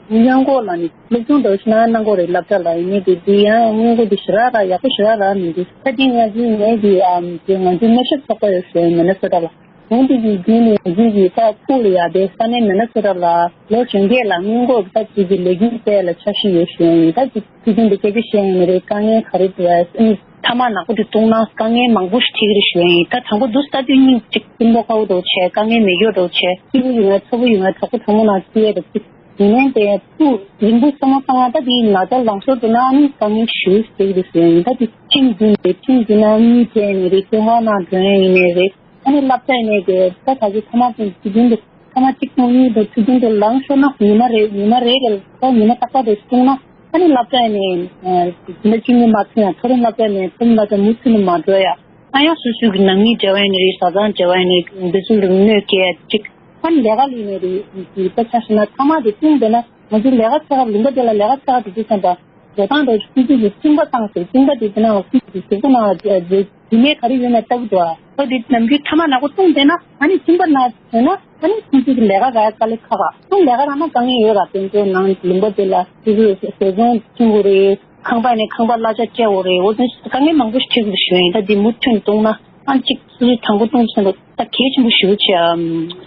སྔོན་འགོག་ལ་ནི་སློབ་སྦྱོང་འདྲ་བོ་ཞིག་གནང་ན་གནང་དགོས་རེད། སློབ་གྲྭ་ལ་ཡིན་ནའི་དེ་དེ་ཡང་སྔོན་འགོག་དེ་ཞེ་དྲག་རག་ཡག་པོ་ཞེ་དྲག་རག་མི་འདུག་ད་དེ་ང་ཚོའི་ངའི་དེ་ཨམ་དེ་ང་ཚོའི་སྨན་ཞབས་ཚོགས་པ་ཡོད་ཞེས་མི་ནི་སོ་ཊ་ལ་འོན་ཏེ་དེ་དེ་ནི་ང་ཚོའི་དེ་ད་ཕུག་ལ་ཡ་དེ་ས་གནས་མི་ནི་སོ་ཊ་ལ་ལོ་གཞོན་སྐྱེས་ལ་སྔོན་འགོག་ད་ཅིག་གི་ལས་འགུལ་སྤེལ་ལ་འཆར་གཞི་ཡོད་ཞེས་ཡིན། ད་ཅིག་ཚུལ་ཁྲིམས་དེ་སྐད་ཆ་བཤད་ཡིན་ནི་རེད། དཀའ་ངལ་ག་རེ་འདུག་ཨ་ཨ་ནི་ཐ་མག་ནག་པོ་དེ་བཏུང་ན་དཀའ་ངལ་མང་པོ་ཞིག་འཕྲད་ཀྱི་རེད་ཞུ་ཡ་ཡིན། ད་དང་པོ་འདུག་ས་དེ་སྙིང་གཅིག་སེམས་པ་དཀར་པོ་འདྲ་བོ་བྱས་དཀའ་ངལ་མེད་རྒྱུ་འདྲ་བོ་བྱས་སྐྱིད་པོ་ཡོང་ཡ་ཚ་པོ་ཡོང་ཡ་གྲོགས་པོ་གྲོགས་མོ་ནང་སྐྱེ་ཡ་དང་གཅིག་ཡིན་ནའི་དེ་ཕུགས་རིང་པོ་སོང་ན་སོང་ན་ད་དེ་ན་ཚ་ལངས་ཕྱོགས་འགྲོ་ན་ཨ་ནི་དཀའ་ངལ་ཞེ་པོ་འཕྲད་ཀྱི་རེད་ཞུ་ཡ་ཡིན། ད་དེ་ཁྲིམས་འཛིན་རེད། ཁྲིམས་འཛིན་ན་གཉིད་བྲལ་ནི་རེད། སྟོན་ཁ་ནང་འགྲོ་ཡ་ཡིན་ནའི་རེད། ཨ་ནི་སློབ་གྲྭ་ཡིན་ནའི་དེ་ད་ད་གི་ཐ་མག་དེ་ཚུལ་ཁྲིམས་དེ་ཐ་མག་གཅིག་གཏོང་ཡུལ་དེ་ཚུལ་ཁྲིམས་དེ་ལངས་ཤོར་ན་ཉི་མ་རེ་ཉི་མ་རེ་གི་ད་ཉི་མ་ཏག་ཏག་དེ་བཏུང་ན། ཨ་ནི་སློབ་གྲྭ་ནས་ཨ་ཟིན་ན་བཅུ་གཉིས་མ་ཚུད་ཡང་མཐོ་རིམ་སློབ་གྲྭ་ནས་མཐོ་རིམ་སློབ་གྲྭ་མུ་མཐུད་ནས་མ་འགྲོ་ཡ། ཨ་ཡང་སོ་སོའི་གི་ནང་མི་འབྲེལ་བ་ཡིན་ནའི་རེད། བཟའ་ཚང་འབྲེལ་བ་ཡིན་ནའི་འདི་ཚོ་ལ་གནོད་སྐྱེལ་ཡ་ཅིག་ཨ་ནི་ལས་ཀ་ལས་ནའི་རེད། དེ་ལྟ་ཆ་བཞག་ན་ཐ་མག་དེ་བཏུང་བསྡད་ན་ང་ཚོའི་ལས་ཀ་ཚ་ག་ལུང་པ་དེ་ལ་ལས་ཀ་ཚ་ག་དེ་དུས་ཙམ་པ་འགྲོ་སྟངས་དང་སྤུན་ཀྱག་གི་གཅིན་པ་བཏང་ཟེར། གཅིན་པ་དེ་དེ་ན་སྤུན་ཀྱག་གི་གཟུགས་པོ་ནང་ལ་རྫུན་མ་ག་རེ་ཡོད་ན་ལྟ་གི་འདུག་ཨ་ཁོ་དེ་ནམ་རྒྱུན་ཐ་མག་ནག་པོ་བཏུང་བསྡད་ན་ཨ་ནི་གཅིན་པ་ན་བྱས་ན། ཨ་ནི་ཁྱིམ་མཚེས་ཀྱི་ལས་ཀ་རག་དཀའ་ལས་ཁག་ཁག་ཁོང་ལས་ཀ་རག་ན་དཀའ་ངལ་ཡོད་ར། དེ་ཚོ་ནང་ལུང་པ་དེ་ལ་སོ་སོའི་ཟས་བཙོང་བྱེད་དགོས་རེད། ཁང་པ་ནས་ཁང་པ་གླ་ཆ་སྤྲད་དགོས་རེད། འོ་དེ་དཀའ་ངལ་མང་པོ་ཞིག་འཕྲད་དགོས་ཞུ་ཡིན། ད་འདི་མུ་མཐུད་གཏོང་ན་ཨ་གཅིག་སོ་སོའི་དང་པོ་གཏོང་ཟིན་པ་ད་གལ་ཆེན་པོ་ཞེ་པོ་ཆེ་ཨམ་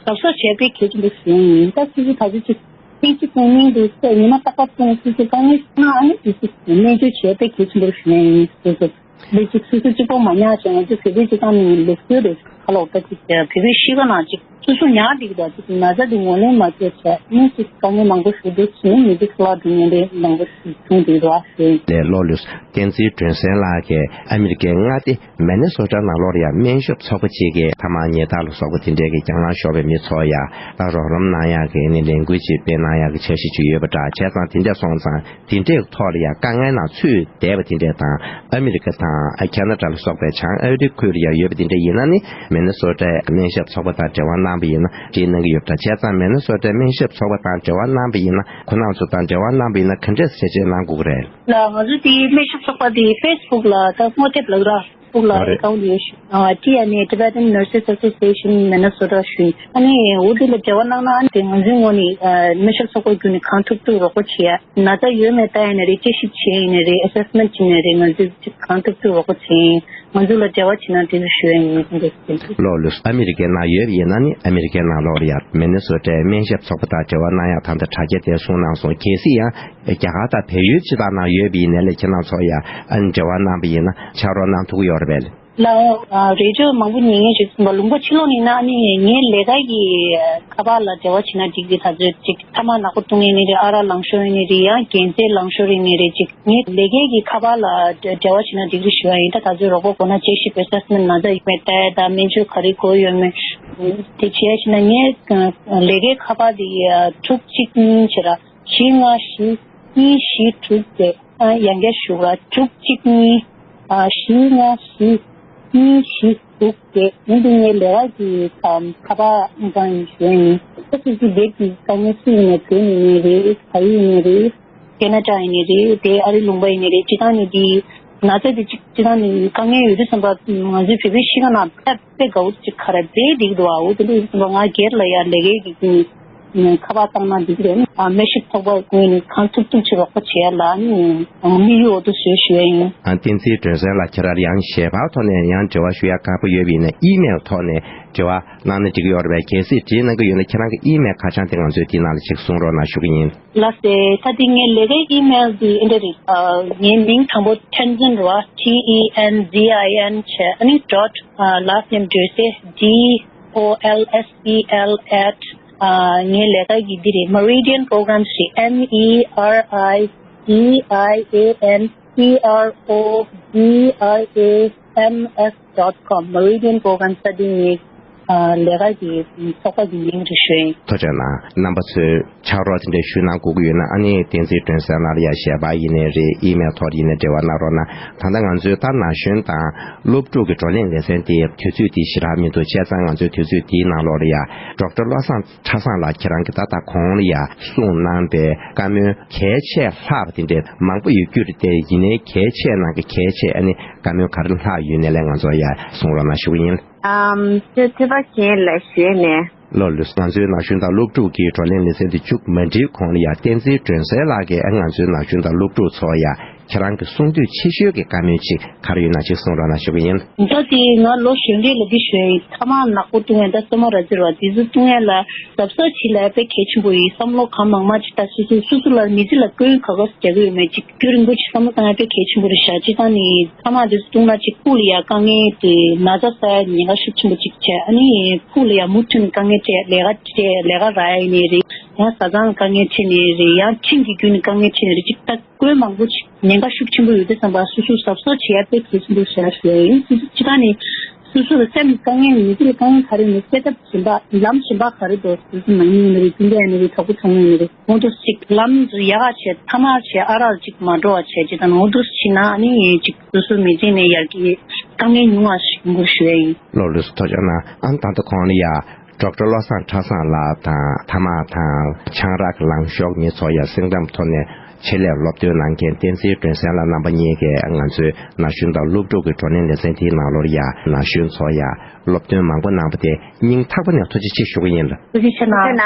གཟབ་གཟབ་བྱས་པས་གལ་ཆེན་པོ་ཞུ་ཡིན། ད་སོ་སོའི་ད་ཚོད་ཅིག་ཐེངས་གཅིག་གཏོང་མིན་དུ་ཚེ་ཉི་མ་རྟག་པར་གཏོང་སོ་སོའི་དཀའ་ངལ་ཤོར་ན་ཨ་ནི་དུས་ཚོད་སྨན་བཅོས་བྱས་པས་གལ་ཆེན་པོ་ཞུ་ཡིན། སོ་སོ། ལས་ཅིག་སོ་སོ་གཅིག་པོ་མ་ཉར་ཞིང་ང་ཚོ་བོད་པའི་སྤྱི་བཏང་ནས་ལུགས་སྲོལ་རེད། ཁ་ལོ་ད་ཅིག་བོད་པའི་གཤིས་ཀ་ནང་ཅིག་སོ་སོ་ཉར་བསྡད་ཀྱི་འདུག་ཅིག་ན་ཚ་འདི་ངོས་ལེན་མ་བྱས་བྱས་ནས་ཅིག་དཀའ་ངལ་མང་པོ་ཞིག་འདུག་ཅིག་ནས་མི་ཚེ་ཁ་ལག་འགྲོ་མཁན་རེད། མང་པོ་ཞིག་བྱུང་བསྡད་འདུག་ཨ་ཞེས། ལས་ལོ་ལུས་བསྟན་འཛིན་སྒྲོན་གསལ་ལགས་ཀྱིས་ཨ་མི་རི་ཀའི་མངའ་སྡེ་མེ་ནེ་སོ་ཊ་ནང་ལོགས་ལ་ཡང་སྨན་ཞབས་ཚོགས་པ་གཅིག་གིས་ཐ་མག་ཉལ་ཐག་ལ་སོགས་པ་དེ་འདྲས་ཀྱི་རྒྱང་ལངས་ཤོར་བའི་མི་ཚོ་ཡང་ད་རོགས་རམ་གནང་ཡག་གི་ནི་ལས་འགུལ་ཅིག་སྤེལ་གནང་ཡག་གི་འཆར་གཞི་ཅིག་ཡོད་པ་འདྲ། བྱས་ཙང་དེ་འདྲས་སོང་ཙང་། དེ་འདྲའི་ཐོག་ལ་ཡང་དཀའ་ངལ་ནང་ཚུད་བསྡད་པ་དེ་འདྲས་དང་ཨ་མི་རི་ཀ་དང་ཁ་ན་ཌ་ལ་སོགས་པའི་བྱང་ཨ་རིའི་ཁུལ་ལ་ཡང་ཡོད་པ་དེ་འདྲས་ཡིན་ན་ནི་མི་ནི་སོ་ཊའི་སྨན་ཞབས་ཚོགས་པ་དང་འབྲེལ་བ་གནང་པ་ཡིན་ན་འདྲིས་གནང་གི་ཡོད་པ་དང་། བྱས་ཙང་མི་ནི་སོ་ཊའི་སྨན་ཞབས་ཚོགས་པ་དང་འབྲེལ་བ་གནང་པ་ཡིན་ན་ཁོ་རྣམ་ཚོ་དང་འབྲེལ་བ་གནང་པ་ཡིན་ན་ག་འདྲས་ཞལ་བྱེད་གནང་དགོས་ཀྱི་རེད། ལགས། ང་ཚོ་དེའི་སྨན་ཞབས་ཚོགས་པ་དེ་ཕེ་སི་བུག་ལ་ད་སྔོ་དེབ་ལབ་ར་ཕེ་སི་བུག་ལ་ཨེ་ཀའུན་ཊི་ཡོད་ཤག་ཨ་ཊི་ཨེན་ཨེ། Tibetan Nurses Association Minnesota ཞུ་ཡིན། ཨ་ནི་འོ་དེ་ལ་འབྲེལ་བ་གནང་ན་ཨ་ནི་དེ་ང་ཚོའི་ངོས་ནས་ཨ་སྨན་ཞབས་ཚོགས་པའི་བརྒྱུད་ནས་གང་ཐུབ་ཐུབ་རོགས་པ་བྱེད་ཡ། ན་ཚ་ཡོད་མེད་ལྟ་ཡ་ནི་རེད། དཔྱད་ཞིབ་བྱེད་ཡ་ཡིན་ནི་རེད། ཨེ་སེ་སི་མེན་ཊི་བྱེད་ནི་རེད། ང་ཚོས་གང་ཐུབ་ཐུབ་རོགས་པ་བྱེད་ཡིན། ང་ཚོ་ལ་འབྲེལ་བ་བྱེད་ན་འགྲིག་རེད་ཞུ་ཡ་ཡིན། ལགས་ལགས། ཨ་མི་རི་ཀའི་ནང་ཡོད་པ་ཡིན་ན་ནི་ཨ་མི་རི་ཀའི་ནང་ལོགས་ལ་ཡང་མི་ནི་སོ་ཊའི་སྨན་ཞབས་ཚོགས་པ་དང་འབྲེལ་བ་གནང་ཡག་ད་ལྟ་དྲ་རྒྱ་དེ་གསུངས་གནང་སོང་། གལ་སྲིད་ཡང་རྒྱ་གར་དང་བལ་ཡུལ་སྤྱི་དང་ནང་ཡོད་པ་ཡིན་ནའི་ལས་ཁྱེད་རྣམ་ཚོ་ཡང་ཨ་ནི་འབྲེལ་བ་གནང་པ་ཡིན་ན་ཕྱག་རོགས་གནང་ཐུབ་ཀྱི་ཡོད་རེད་པས། ལ་རེ་ཅོ་མང་པོ་ཉན་མཁན་ཞིག་སོང་བ། ལུང་པ་ཕྱི་ལོགས་ནས་ན་ནི་ངའི་ལས་ཀ་གི་ཁ་པར་ལ་འབྲེལ་བ་བྱེད་ན་འགྲིག་གི། ད་ཚོད་ཅིག་ཐ་མག་ནག་པོ་བཏུང་ཡས་ནི་རེད། ཨ་རག་ལངས་ཤོར་ཡས་ནི་རེད། ཡང་རྒྱལ་རྩེ་ལངས་ཤོར་ཡས་ནི་རེད། ཅིག་ངའི་ལས་ཀའི་གི་ཁ་པར་ལ་འབྲེལ་བ་བྱེད་ན་འགྲིག་གི་ཞུ་བ་ཡིན། ད་ད་ཚོད་རོགས་པ་དགོས་ན་དཔྱད་ཞིབ་ཨེ་སེ་སི་མེན་ཊི་ན་ཚ་ཡོད་མེད་ལྟ་ཡས་དང་། སྨན་བཅོས་ག་རེ་དགོས་ཡོད་མེད་དེ་བྱས་ཕྱིན་ན། ངའི་ལས་ཀའི་ཁ་པར་དེ་དྲུག་གཅིག་གཉིས་བྱས་ར། བཞི་ལྔ་བཞི་གཉིས་བཞི་དྲུག་བརྒྱད། ཡང་བསྐྱར་ཞུ་བ། དྲུག་གཅིག་གཉིས། བཞི་ལྔ་བཞི་གཉིས་བཞི་དྲུག་བརྒྱད། ཡིན་དུས་ངའི་ལས་ཀ་གི་ཁ་པར་ཨང་གྲངས་ཡིན་ཞུ་ཡ་ཡིན། ད་ཁོ་ཚོའི་སྒེར་གྱི་དཀའ་ངལ་སུ་ཡིན་ནའི། བོད་ནས་ཡིན་ནའི་རེད། ག་ཡི་ཡིན་ནའི་རེད། ཁེ་ན་ཌ་ཡིན་ནའི་རེད། དེ་ཨ་རིའི་ལུང་པ་ཡིན་ནའི་རེད། སྤྱིར་བཏང་ནས་འདི་ན་ཚ་དེ་གཅིག་སྤྱིར་བཏང་ནས་དཀའ་ངལ་ཡོད་དུས་ཙམ་པ་ང་ཚོའི་བོད་པའི་གཤིས་ཀ་ནང་དཔེ་དཔེ་དགའ་བོ་ཅིག་ག་རེ་དཔེ་འགྲིག་འདུག་ཨ། འོ་དེ་འདྲ་ཡིན་ཙམ་པ་ང་སྒེར་ལ་ཡ་ལས་ཀའི་གི་ཁ་པར་བཏང་ན་འགྲིག་གི་རེད། ཨ། མེམ་བར་ཤིབ་ཚོགས་པ་ངོས་ནས་གང་ཐུབ་ཐུབ་ཅིག་རོགས་པ་བྱེད་ཡ་ལ་ནི་དམིགས་ཡུལ་འོ་དེ་བཟོས་ཞུ་ཡ་ཡིན། ཨ། བསྟན་འཛིན་སྒྲོན་གསལ་ལགས། ཁྱེད་རང་ཡང་ཞལ་པར་ཐོག་ནས་ཡང་འབྲེལ་བ་ཞུ་ཡ་དགའ་པོ་ཡོད་པ་ཡིན་ན་ཨི་མེལ་ཐོག་ནས་འབྲེལ་བ་གནང་ན་འགྲིག་གི་ཡོད་རེད་པས། གལ་སྲིད་བྲིས་གནང་གི་ཡོད་ན་ཁྱེད་རང་གི་ཨི་མེལ་ཁ་བྱང་དེ་ང་ཚོས་དེའི་ནང་ལ་ཅིག་གསུང་རོགས་གནང་ཞུ་གི་ཡིན། ལགས་སེ། ད་དེ་ངའི་ལས་ཀའི་ཨི་མེལ་དེ་འདི་འདྲ་རེད། ཨ། ངའི་མིང་དང་པོ་ཐན་ཛིན་རེད་པ། T E N Z I N བྱས། ཨ་ནི་dot ཨ། last name སྒྲོལ་གསལ། D O L S E L at ཨ། ངའི་ལས་ཀ་གི་འདི་རེད། Meridian Programs རེད། M E R I D I A N P R O G R A M S dot com Meridian Programs ད་འདི་ངའི་ཨ། ལས་ཀ་གི་ཚོགས་པ་གི་མིང་རེད་ཞུ་ཡིན། ཐུགས་རྗེ་གནང་། རྣམ་པ་ཚོས་ཕྱག་རོགས་དེ་འདྲ་ཞུ་གནང་དགོས་ཀྱི་ཡོད་ན། ཨ་ནི་བསྟན་འཛིན་སྒྲོན་གསལ་ལགས་ལ་ཡ་ཞལ་པར་ཡིན་ནའི་རེད། ཨི་མེལ་ཐོག་ཡིན་ནའི་འབྲེལ་བ་གནང་རོགས་གནང་། ད་ལྟ་ང་ཚོའི་ད་ན་གཞོན་དང་སློབ་ཕྲུག་གི་བགྲོ་གླེང་ལེ་ཚན་དེ་དུས་ཚོད་དེ་ཞེ་དྲག་མི་འདུག་བྱས་ཙང་ང་ཚོའི་དུས་ཚོད་དེའི་ནང་ལོགས་ལ་ཡ་ཌོག་ཊར་བློ་བཟང་ཁྲ་བཟང་ལགས། ཁྱེད་རང་གིས་ད་ལྟ་གོང་ལ་ཡ་གསུངས་གནང་པའི་བཀའ་མོལ་གལ་ཆེ་ལྷག་པ་དེ་འདྲ་མང་པོ་ཡོད་རྒྱུ་རེད་དེ། ཡིན་ནའི་གལ་ཆེ་ནང་གི་གལ་ཆེ། ཨ་ནི་བཀའ་མོལ་ག་རེ་ལྷག་ཡོད་ནའི་ལས་ང་ཚོ་ཡ་གསུང་རོགས་གནང་ཞུ་གི་ཡིན། ཨམ། ཐོས་ཐོས་པ་མཁྱེན་ལགས་ཞུས་ནས། ལགས་ལགས། ང་ཚོའི་ན་གཞོན་དང་སློབ་ཕྲུག་གི་བགྲོ་གླེང་ལེ་ཚན་དེ་མཇུག་མ་སྒྲིལ་གོང་ལ་ཡ་བསྟན་འཛིན་སྒྲོན་གསལ་ལགས་ཀྱིས་ང་ཚོའི་ན་གཞོན་དང་སློབ་ཕྲུག་ཚོར་ཡ་ཁྱེད་རང་གི་གསུང་འདོད་ཆེ་ཤོས་ཀྱི་བཀའ་མོལ་ཅིག་ག་རེ་ཡོད་ན་ཅིག་གསུང་རོགས་གནང་ཞུ་གི་ཡིན། ད་དེ་ང་ལོ་གཞོན་སྐྱེས་ལ་འདི་ཞུ་ཡ་ཡིན། ཐ་མག་ནག་པོ་བཏུང་ཡ་དང་སོ་མ་ར་ཙི་ར་དེ་ཚོ་བཏུང་ཡ་ལ་གཟབ་གཟབ་བྱེད་ལ་དཔེ་གལ་ཆེན་པོ་ཡིན། བསམ་བློ་གང་མང་མང་ཅིག་ད་སོ་སོ་སོ་སོ་ལ་མི་ཚེ་ལ་སྐྱོན་ག་ག་རྒྱག་གི་ཡོད་མེད་ཅིག་རྒྱུན་རིང་པོ་ཅིག་བསམ་བློ་བཏང་ཡ་དཔེ་གལ་ཆེན་པོ་རེད་ཤག་སྤྱིར་བཏང་ནི་ཐ་མག་དེ་ཚོ་བཏུང་ན་ཅིག་ཕུགས་ལ་ཡ་དཀའ་ངལ་དེ་ན་ཚ་ཟ་ཡ་ཉེན་ཁ་ཤུགས་ཆེན་པོ་ཅིག་བྱས། ཨ་ནི་ཕུགས་ལ་ཡ་མུ་མཐུད་ནས་དཀའ་ངལ་འཕྲད། ལས་ཀ་འཕྲད། ལས་ཀ་རག་ཡ་ཡིན་ནའི་རེད། ཡང་བཟའ་ཚང་ལ་དཀའ་ངལ་འཕྲད་ནའི་རེད། ཡང་ཁྲིམས་ཀྱི་བརྒྱུད་ནས་དཀའ་ངལ་འཕྲད་ནའི་རེད། ཅིག་ད་སྐྱོན་མང་པོ་ཅིག་ཉེན་ཁ་ཤུགས་ཆེན་པོ་ཡོད་དུས་ཙམ་པ་སོ་སོ་གཟབ་གཟབ་བྱེད་ཡ་དཔེ་གལ་ཆེན་པོ་ཞེ་དྲག་ཞུ་ཡ་ཡིན། སོ་སོ་སྤྱིར་བཏང་ནི་སོ་སོ་ལ་སེམས་དཀའ་ངལ་ནི་མི་ཚེ་ལ་དཀའ་ངལ་ག་རེ་ནི་སེལ་ཐབས་གཞན་པ་ལམ་གཞན་པ་ག་རེ་འདུག་སོ་སོ་མ་ཡིན་ནི་རེད། རྒྱུན་ལྡན་ནི་རེད། གྲོགས་པོ་ཚང་མ་ཡིན་ནི་རེད། འོ་འདུག་ཅིག་ལམ་ཡག་ག་བྱས། ཐ་མག་བྱས། ཨ་རག་ཅིག་མ་འགྲོ་བ་བྱས། ཅིག་ད་འོ་འདུག་བྱས་ན་ཨ་ནི་ཅིག་སོ་སོའི་མི་ཚེ་ནས་ཡར་རྒྱས་དཀའ་ངལ་ཉུང་བ་ཞིག་ཡོང་གི་རེད་ཞུ་ཡ་ཡིན། ལགས་ལགས་སོ། ཐུགས་རྗེ་གནང་། ཨ་ནི་ད་ལྟ་གོང་ལ་ཡ་ཌོག་ཊར་བློ་བཟང་ཁྲ་བཟང་ལགས་དང་ཐ་མག་དང་ཆང་རག་གི་ལངས་ཤོག་མི་ཚོ་ཡ་སེང་འགྲམ་ཐོག་ནས་ཆེད་ལས་སློབ་སྟོན་གནང་མཁན་བསྟན་འཛིན་སྒྲོན་གསལ་ལགས་རྣམ་པ་གཉིས་ཀྱིས་ང་ཚོའི་ན་གཞོན་དང་སློབ་ཕྲུག་གི་བགྲོ་གླེང་ལེ་ཚན་དེའི་ནང་ལོགས་ལ་ཡ་ན་གཞོན་ཚོ་ཡ་སློབ་སྟོན་མང་པོ་གནང་པ་དེ་སྙིང་ཐག་པ་ནས་ཐུགས་རྗེ་ཆེ་ཞུ་གི་ཡིན། ཐུགས་རྗེ་ཆེ་གནང་།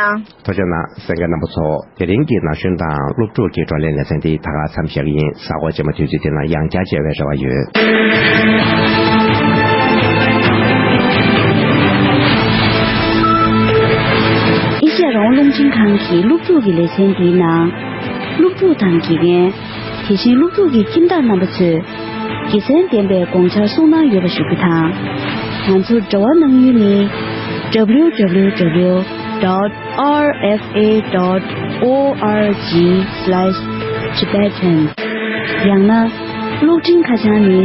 ཐུགས་རྗེ་གནང་། གསན་མཁན་རྣམ་པ་ཚོ། དེ་རིང་གི་ན་གཞོན་དང་སློབ་ཕྲུག་གི་བགྲོ་གླེང་ལེ་ཚན་འདི་ད་ག་མཚམས་བཞག་གི་ཡིན། གཟའ་འཁོར་རྗེས་མ་དུས་ཚོད་དེ་ན་ཡང་བསྐྱར་མཇལ་བའི་རེ་བ་ཡོད། ཨེ་ཤ་ཡ་རང་དབང་རླུང་འཕྲིན་ཁང་གི་སློབ་ཕྲུག་གི་ལེ་ཚན་འདིའི་ནང་། སློབ་ཕྲུག་དང་དགེ་རྒན། དེ་བཞིན་སློབ་ཕྲུག་གི་ཁྱིམ་བདག་རྣམ་པ་ཚོས་དགེ་མཚན་ལྡན་པའི་དགོངས་འཆར་གསུང་གནང་ཡོད་པ་ཞུ་རྒྱུ་དང་། ང་ཚོར་འབྲེལ་བ་གནང་ཡུལ་ནི། W W W dot R F A dot org slash Tibetan ཡང་ན་གློག་འཕྲིན་ཁ་བྱང་ནི།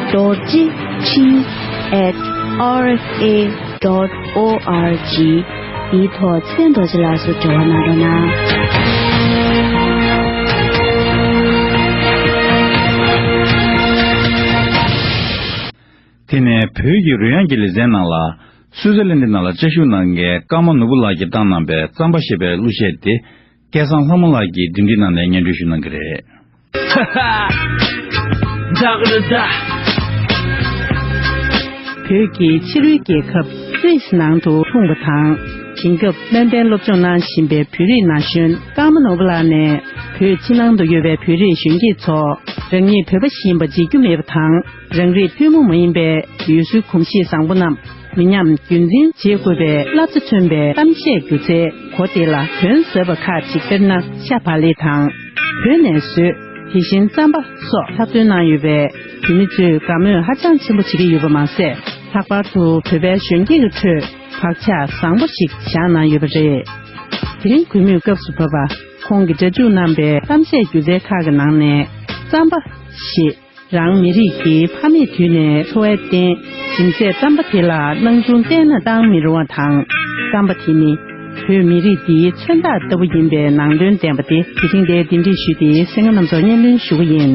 རྡོ་རྗེ་འཕྲིན་at R F A dot org འདིའི་ཐོག་ཚེ་བརྟན་རྡོ་རྗེ་ལགས་སུ་འབྲེལ་བ་གནང་རོགས་གནང་། དེ་ནས་བོད་ཀྱི་རོལ་དབྱངས་ཀྱི་ལེ་ཚན་ནང་ལ། སུའུ་ཙེར་ལན་ཌི་ནང་ལ་བཅའ་བཞུགས་གནང་མཁན་ཀརྨ་ནོར་བུ་ལགས་ཀྱིས་བཏང་གནང་པའི་རྩམ་པ་ཞེས་པའི་གླུ་གཞས་དེ། སྐལ་བཟང་ལྷ་མོ་ལགས་ཀྱིས་འགྲིམ་འགྲུལ་ནང་ནས་སྙན་སྒྲོན་ཞུ་གནང་གི་རེད། བོད་ཀྱི་ཕྱི་རོལ་རྒྱལ་ཁབ་སུད་སི་ནང་དུ་འཁྲུངས་པ་དང་། དེང་སྐབས་སྨན་པའི་སློབ་སྦྱོང་གནང་བཞིན་པའི་བོད་རིགས་ན་གཞོན་ཀརྨ་ནོར་བུ་ལགས་ནས། བོད་ཕྱི་ནང་དུ་ཡོད་པའི་བོད་རིགས་གཞོན་སྐྱེས་ཚོ། རང་ཉིད་བོད་པ་ཞིག་ཡིན་པ་བརྗེད་རྒྱུ་མེད་པ་དང་། རང་རིགས་ཐུན་མོང་མ་ཡིན་པའི་ཡུལ་སྲོལ་གོམས་གཤིས་བཟང་པོ་རྣམས། མི་ཉམས་རྒྱུན་འཛིན་བྱེད་དགོས་པའི་བསླབ་བྱ་མཚོན་པའི་གཏམ་བཤད་སྒྱུ་རྩལ་གོ་བདེ་ལ་དོན་བཟོད་པ་ཁག་ཅིག་དཔེར་ན་ཤ་བག་ལེབ་དང་། བོད་ནས་བཟོས། དེ་བཞིན་རྩམ་པ་སོགས་ལྷག་དོན་གནང་ཡོད་པས། བོད་མི་ཚོས་དགའ་མོས་ཧ་ཅང་ཆེན་པོ་བྱེད་ཀྱི་ཡོད་པ་མ་ཟད། ལྷག་པར་དུ་བོད་པའི་གཞོན་སྐྱེས་ཀྱི་ཁྲོད་བག་ཆགས་བཟང་པོ་ཞིག་བཞག་གནང་ཡོད་པ་རེད། དེ་རིང་གུས་མོས་སྐབས་སུ་བབས་པ། ཁོང་གིས་སྒྲ་འཇུག་གནང་པའི་གཏམ་བཤད་སྒྱུ་རྩལ་ཁག་གི་ནང་ནས། རྩམ་པ་ཞེས་རང་མི་རིགས་ཀྱི་ཕ་མེས་དུས་ནས་འཚོ་བའི་རྟེན་སྦྱིན་སྲེག་རྩམ་པ་དེ་ལ་སྣང་ཆུང་གཏན་ནས་བཏང་མི་རུང་བ་དང་། རྩམ་པ་དེ་ནི་བོད་མི་རིགས་འདིའི་མཚོན་རྟགས་ལྟ་བུ་ཡིན་པའི་ནང་དོན་ལྡན་པ་དེ། དེ་རིང་འདིར་གདན་འདྲེན་ཞུས་ཏེ་གསན་མཁན་རྣམ་ཚོར་སྙན་སྒྲོན་ཞུ་གི་ཡིན།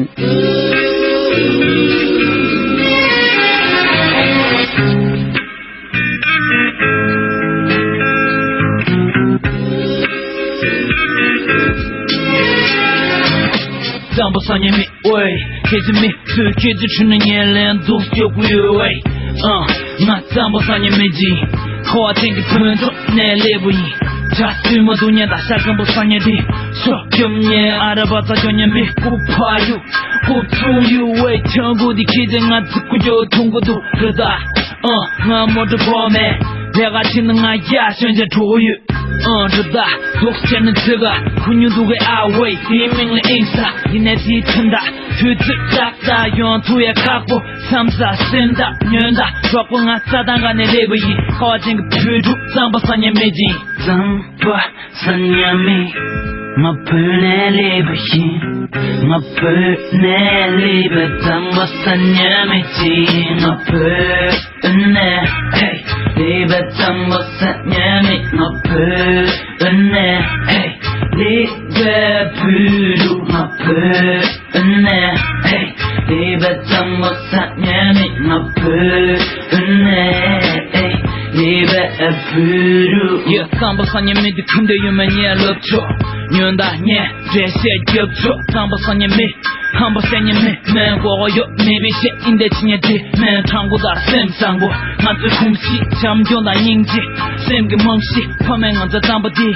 རྩམ་པ་སང་ཉིན་མེད། ཝེ། ཁྱེད་ཀྱི་མི་ཚོས་ཁྱེད་ཀྱི་ཁྲིད་ནས་ངའི་ལན་འདུག་སྐྱོ་གུ་ཡོད་ཝེ། ཨ། ང་རྩམ་པ་སང་ཉིན་མེད་ཅིང་། ཁ་བ་ཅན་གྱི་ཕུན་ཚོགས་ནས་སླེབས་པ་ཡིན། ཇ་སུས་མ་འདུག་ཉལ་ད་ཤ་རྩམ་པ་སང་ཉིན་དེ། ཤོ་སྐྱོམ་ཉལ་ཨ་ར་བ་ཙ་སྐྱོ་ཉན་པའི་ཀུ་ཕ་ཡུ། ཀུ་ཚུ་ཡུ་ཝེ། ཆང་གུ་དེ་ཁྱེད་ཀྱི་ང་ཚི་ཀུ་ཅོ་ཐུང་གུ་འདུག་རི་ད། ཨ། ང་མོ་ཊ་པོ་མེད། ལས་ཀ་ཕྱིན་ན་ང་རྒྱ་ཤོན་ཆ་གྲོགས་ཡོད། ཨང་གྲུབ་ད་རྫོགས་ཆེན་ནི་ཚིག་ག་ཁུ་ཉུ་འདུག་གི་ཨ་ཝེ། དེའི་མིང་ལ་ཨིན་ས་ཡིན་ནས་དེའི་ཚུན་ད་དུས་ཚོད་ཏག་ཏག་ཡོང་ཐུ་ཡ་ཁག་པོ་བསམ་ས་སེམས་ད་ཉོན་ད་གྲོགས་པོ་ང་རྩ་དང་ག་ནས་སླེབས་པ་ཡིན། ཁ་བ་ཅན་གྱི་བོད་ཕྲུག་རྩམ་པ་སང་ཉིན་མེད་ཅིང་། རྩམ་པ་སང་ཉིན་མེད། ང་བོད་ནས་སླེབས་པ་ཡིན། ང་བོད་ནས་སླེབས་པ་རྩམ་པ་སང་ཉིན་མེད་ཅིང་། ང་བོད། ཨུན་ནེ། ཧེ། ལེ་བ་ཙམ་པོ་ས་ཉ་མི་ང་བོད། ཨུན་ནེ། ཧེ། ལེ་བ་བུ་རུ་ང་བོད། ཨུན་ནེ། ཧེ། ལེ་བ་ཙམ་པོ་ས་ཉ་མི་ང་བོད། ཨུན་ནེ། ཧེ། ལེ་བ་བུ་རུ། ཡ། རྩམ་པ་སང་ཉིན་མེད་དེ་ཁུམ་དེ་ཡོད་མེད་ཉལ་ལབ་ཆོག་ཉོན་ད་ཉལ་འདྲེ་བཤད་རྒྱབ་ཆོག་རྩམ་པ་སང་ཉིན་མེད། ཧམ་པ་སེ་ཉི་མེ་མེ་གོ་གོ་ཡོད་མེ་བི་ཤེ་ཨིན་དེ་ཆི་ཉེ་དེ་མེ་དྲང་པོ་དང་སེམས་བཟང་པོ། ང་ཚོའི་གོམས་གཤིས་བྱམས་སྐྱོང་དང་སྙིང་རྗེ། སེམས་ཀྱི་རྨང་གཞི་ཕ་མས་ང་ཚོ་བརྩམས་པ་དེ།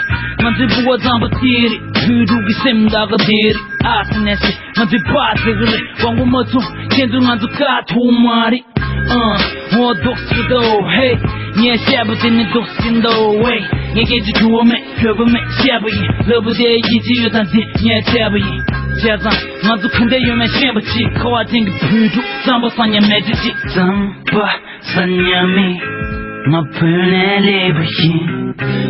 ང་ཚོའི་བུ་བ་བརྩམས་པ་དེ་རེད། བུ་ཕྲུག་གི་སེམས་ད་ག་དེ་རེད། ཨ་སི་ནེ་སི་ང་ཚོའི་བ་ཟེ་གི་རེད། དབང་པོ་མ་ཚུགས་ཁྱེད་ཚོས་ང་ཚོ་དཀའ་ཐུབ་མ་རེད། ཨ། འོ་འདུག་སེ་འདུག་ཧེ། ངས་བཤད་པ་དེ་ནི་འདུག་སེ་འདུག་ཝེ། ངས་སྐད་ཆ་འདྲི་བ་མེད་ཤོད་པ་མེད་བཤད་པ་ཡིན། ལབ་པ་དེ་ཡིད་ཆེས་ཡོད་དང་འདི་ངས་བྱས་པ་ཡིན། བྱས་ཙང་ང་ཚོ་ག་འདྲ་ཡོད་མེད་ཤེས་པ་ཅིག་ཁ་བ་ཅན་གྱི་བོད་ཕྲུག་རྩམ་པ་སང་ཉིན་མེད་ཅིག་ཅིག་རྩམ་པ་སང་ཉིན་མེད། ང་བོད་ནས་སླེབས་པ་ཡིན།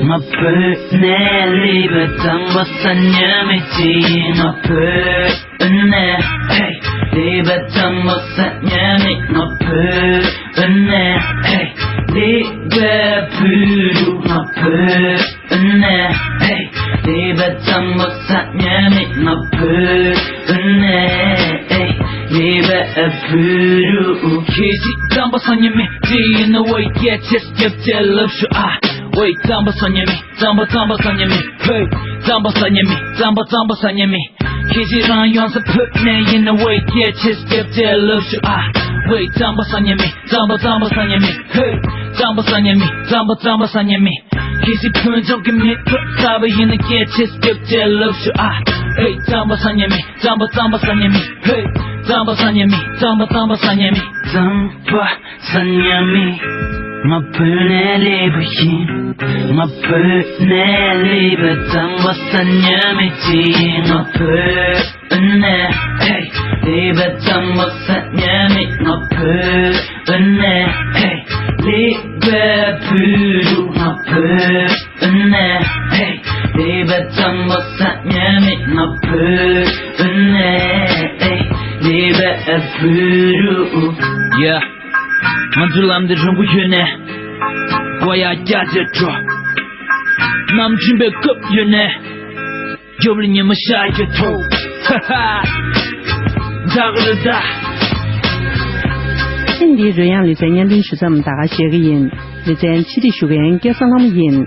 ང་བོད་ནས་སླེབས་པ་རྩམ་པ་སང་ཉིན་མེད་ཅིག་ང་བོད། ཨུན་ནེ། ཧེ། ལེ་བ་ཙམ་པོ་ས་ཉ་མི་ང་བོད། ཨུན་ནེ། ཧེ། ལེ་བ་བུ་རུ་ང་བོད། ཨུན་ནེ། ཧེ། ལེ་བ་ཙམ་པོ་ས་ཉ་མི་ང་བོད། ཨུན་ནེ། ཧེ། ལེ་བ་བུ་རུ། ཁྱེད་ཀྱིས་རྩམ་པ་སང་ཉིན་མེད་དེ་ཡིན་ན་ཝེ་སྐད་ཆ་རྒྱབ་ཅེས་ལབ་ཤོག་ཨ། ཝེ་རྩམ་པ་སང་ཉིན་མེད། རྩམ་པ་རྩམ་པ་སང་ཉིན་མེད། ཧེ། རྩམ་པ་སང་ཉིན་མེད། རྩམ་པ་རྩམ་པ་སང་ཉིན་མེད། ཁྱེད་ཀྱིས་རང་ཡོང་ས་བོད་ནས་ཡིན་ན་ཝེ་སྐད་ཆ་རྒྱབ་ཅེས་ལབ་ཤོག་ཨ། ཝེ་རྩམ་པ་སང་ཉིན་མེད། རྩམ་པ་རྩམ་པ་སང་ཉིན་མེད། ཧེ། རྩམ་པ་སང་ཉིན་མེད། རྩམ་པ་རྩམ་པ་སང་ཉིན་མེད། ཁྱེད་ཀྱིས་ཕུན་ཚོགས་ཀྱི་མི་ཚོ་ལྟ་བུ་ཡིན་ན་སྐད་ཆ་རྒྱབ་ཅེས་ལབ་ཤོག་ཨ། ཝེ་རྩམ་པ་སང་ཉིན་མེད། རྩམ་པ་རྩམ་པ་སང་ཉིན་མེད། ཧེ། རྩམ་པ་སང་ཉིན་མེད། རྩམ་པ་རྩམ་པ་སང་ཉིན་མེད། རྩམ་པ། སང་ཉིན་མེད། ང་བོད་ནས་སླེབས་པ་ཡིན། ང་བོད་ནས་སླེབས་པ་རྩམ་པ་སང་ཉིན་མེད་ཅིག་ང་བོད་ནས། ཧེ། སླེབས་པ་རྩམ་པ་སང་ཉིན་མེད། ང་བོད་ནས། ཧེ། སླེབས་པ་བུ་རུ་ང་བོད་ནས། ཧེ། སླེབས་པ་རྩམ་པ་སང་ཉིན་མེད། ང་བོད་ནས། ཧེ། སླེབས་པ་བུ་རུ། ཡ། ང་ཚོའི་ལམ་འདི་རིང་པོ་ཡོད་ནས། གོ་ཡ་རྒྱ་ཆེ་འགྲོ། ནམ་རྒྱུན་པའི་སྐབས་ཡོད་ནས། རྒྱབ་ལ་ཉི་མ་ཤར་གྱི་ཐོག་ཧ་ཧ། འདག་རི་ད། ཐེངས་འདིའི་རོལ་དབྱངས་ལེ་ཚན་སྙན་སྒྲོན་ཞུ་མཚམས་ད་ག་བཞག་གི་ཡིན། ལེ་ཚན་ཕྱི་སྒྲིག་ཞུ་མཁན་སྐལ་བཟང་ལྷ་མོ་ཡིན།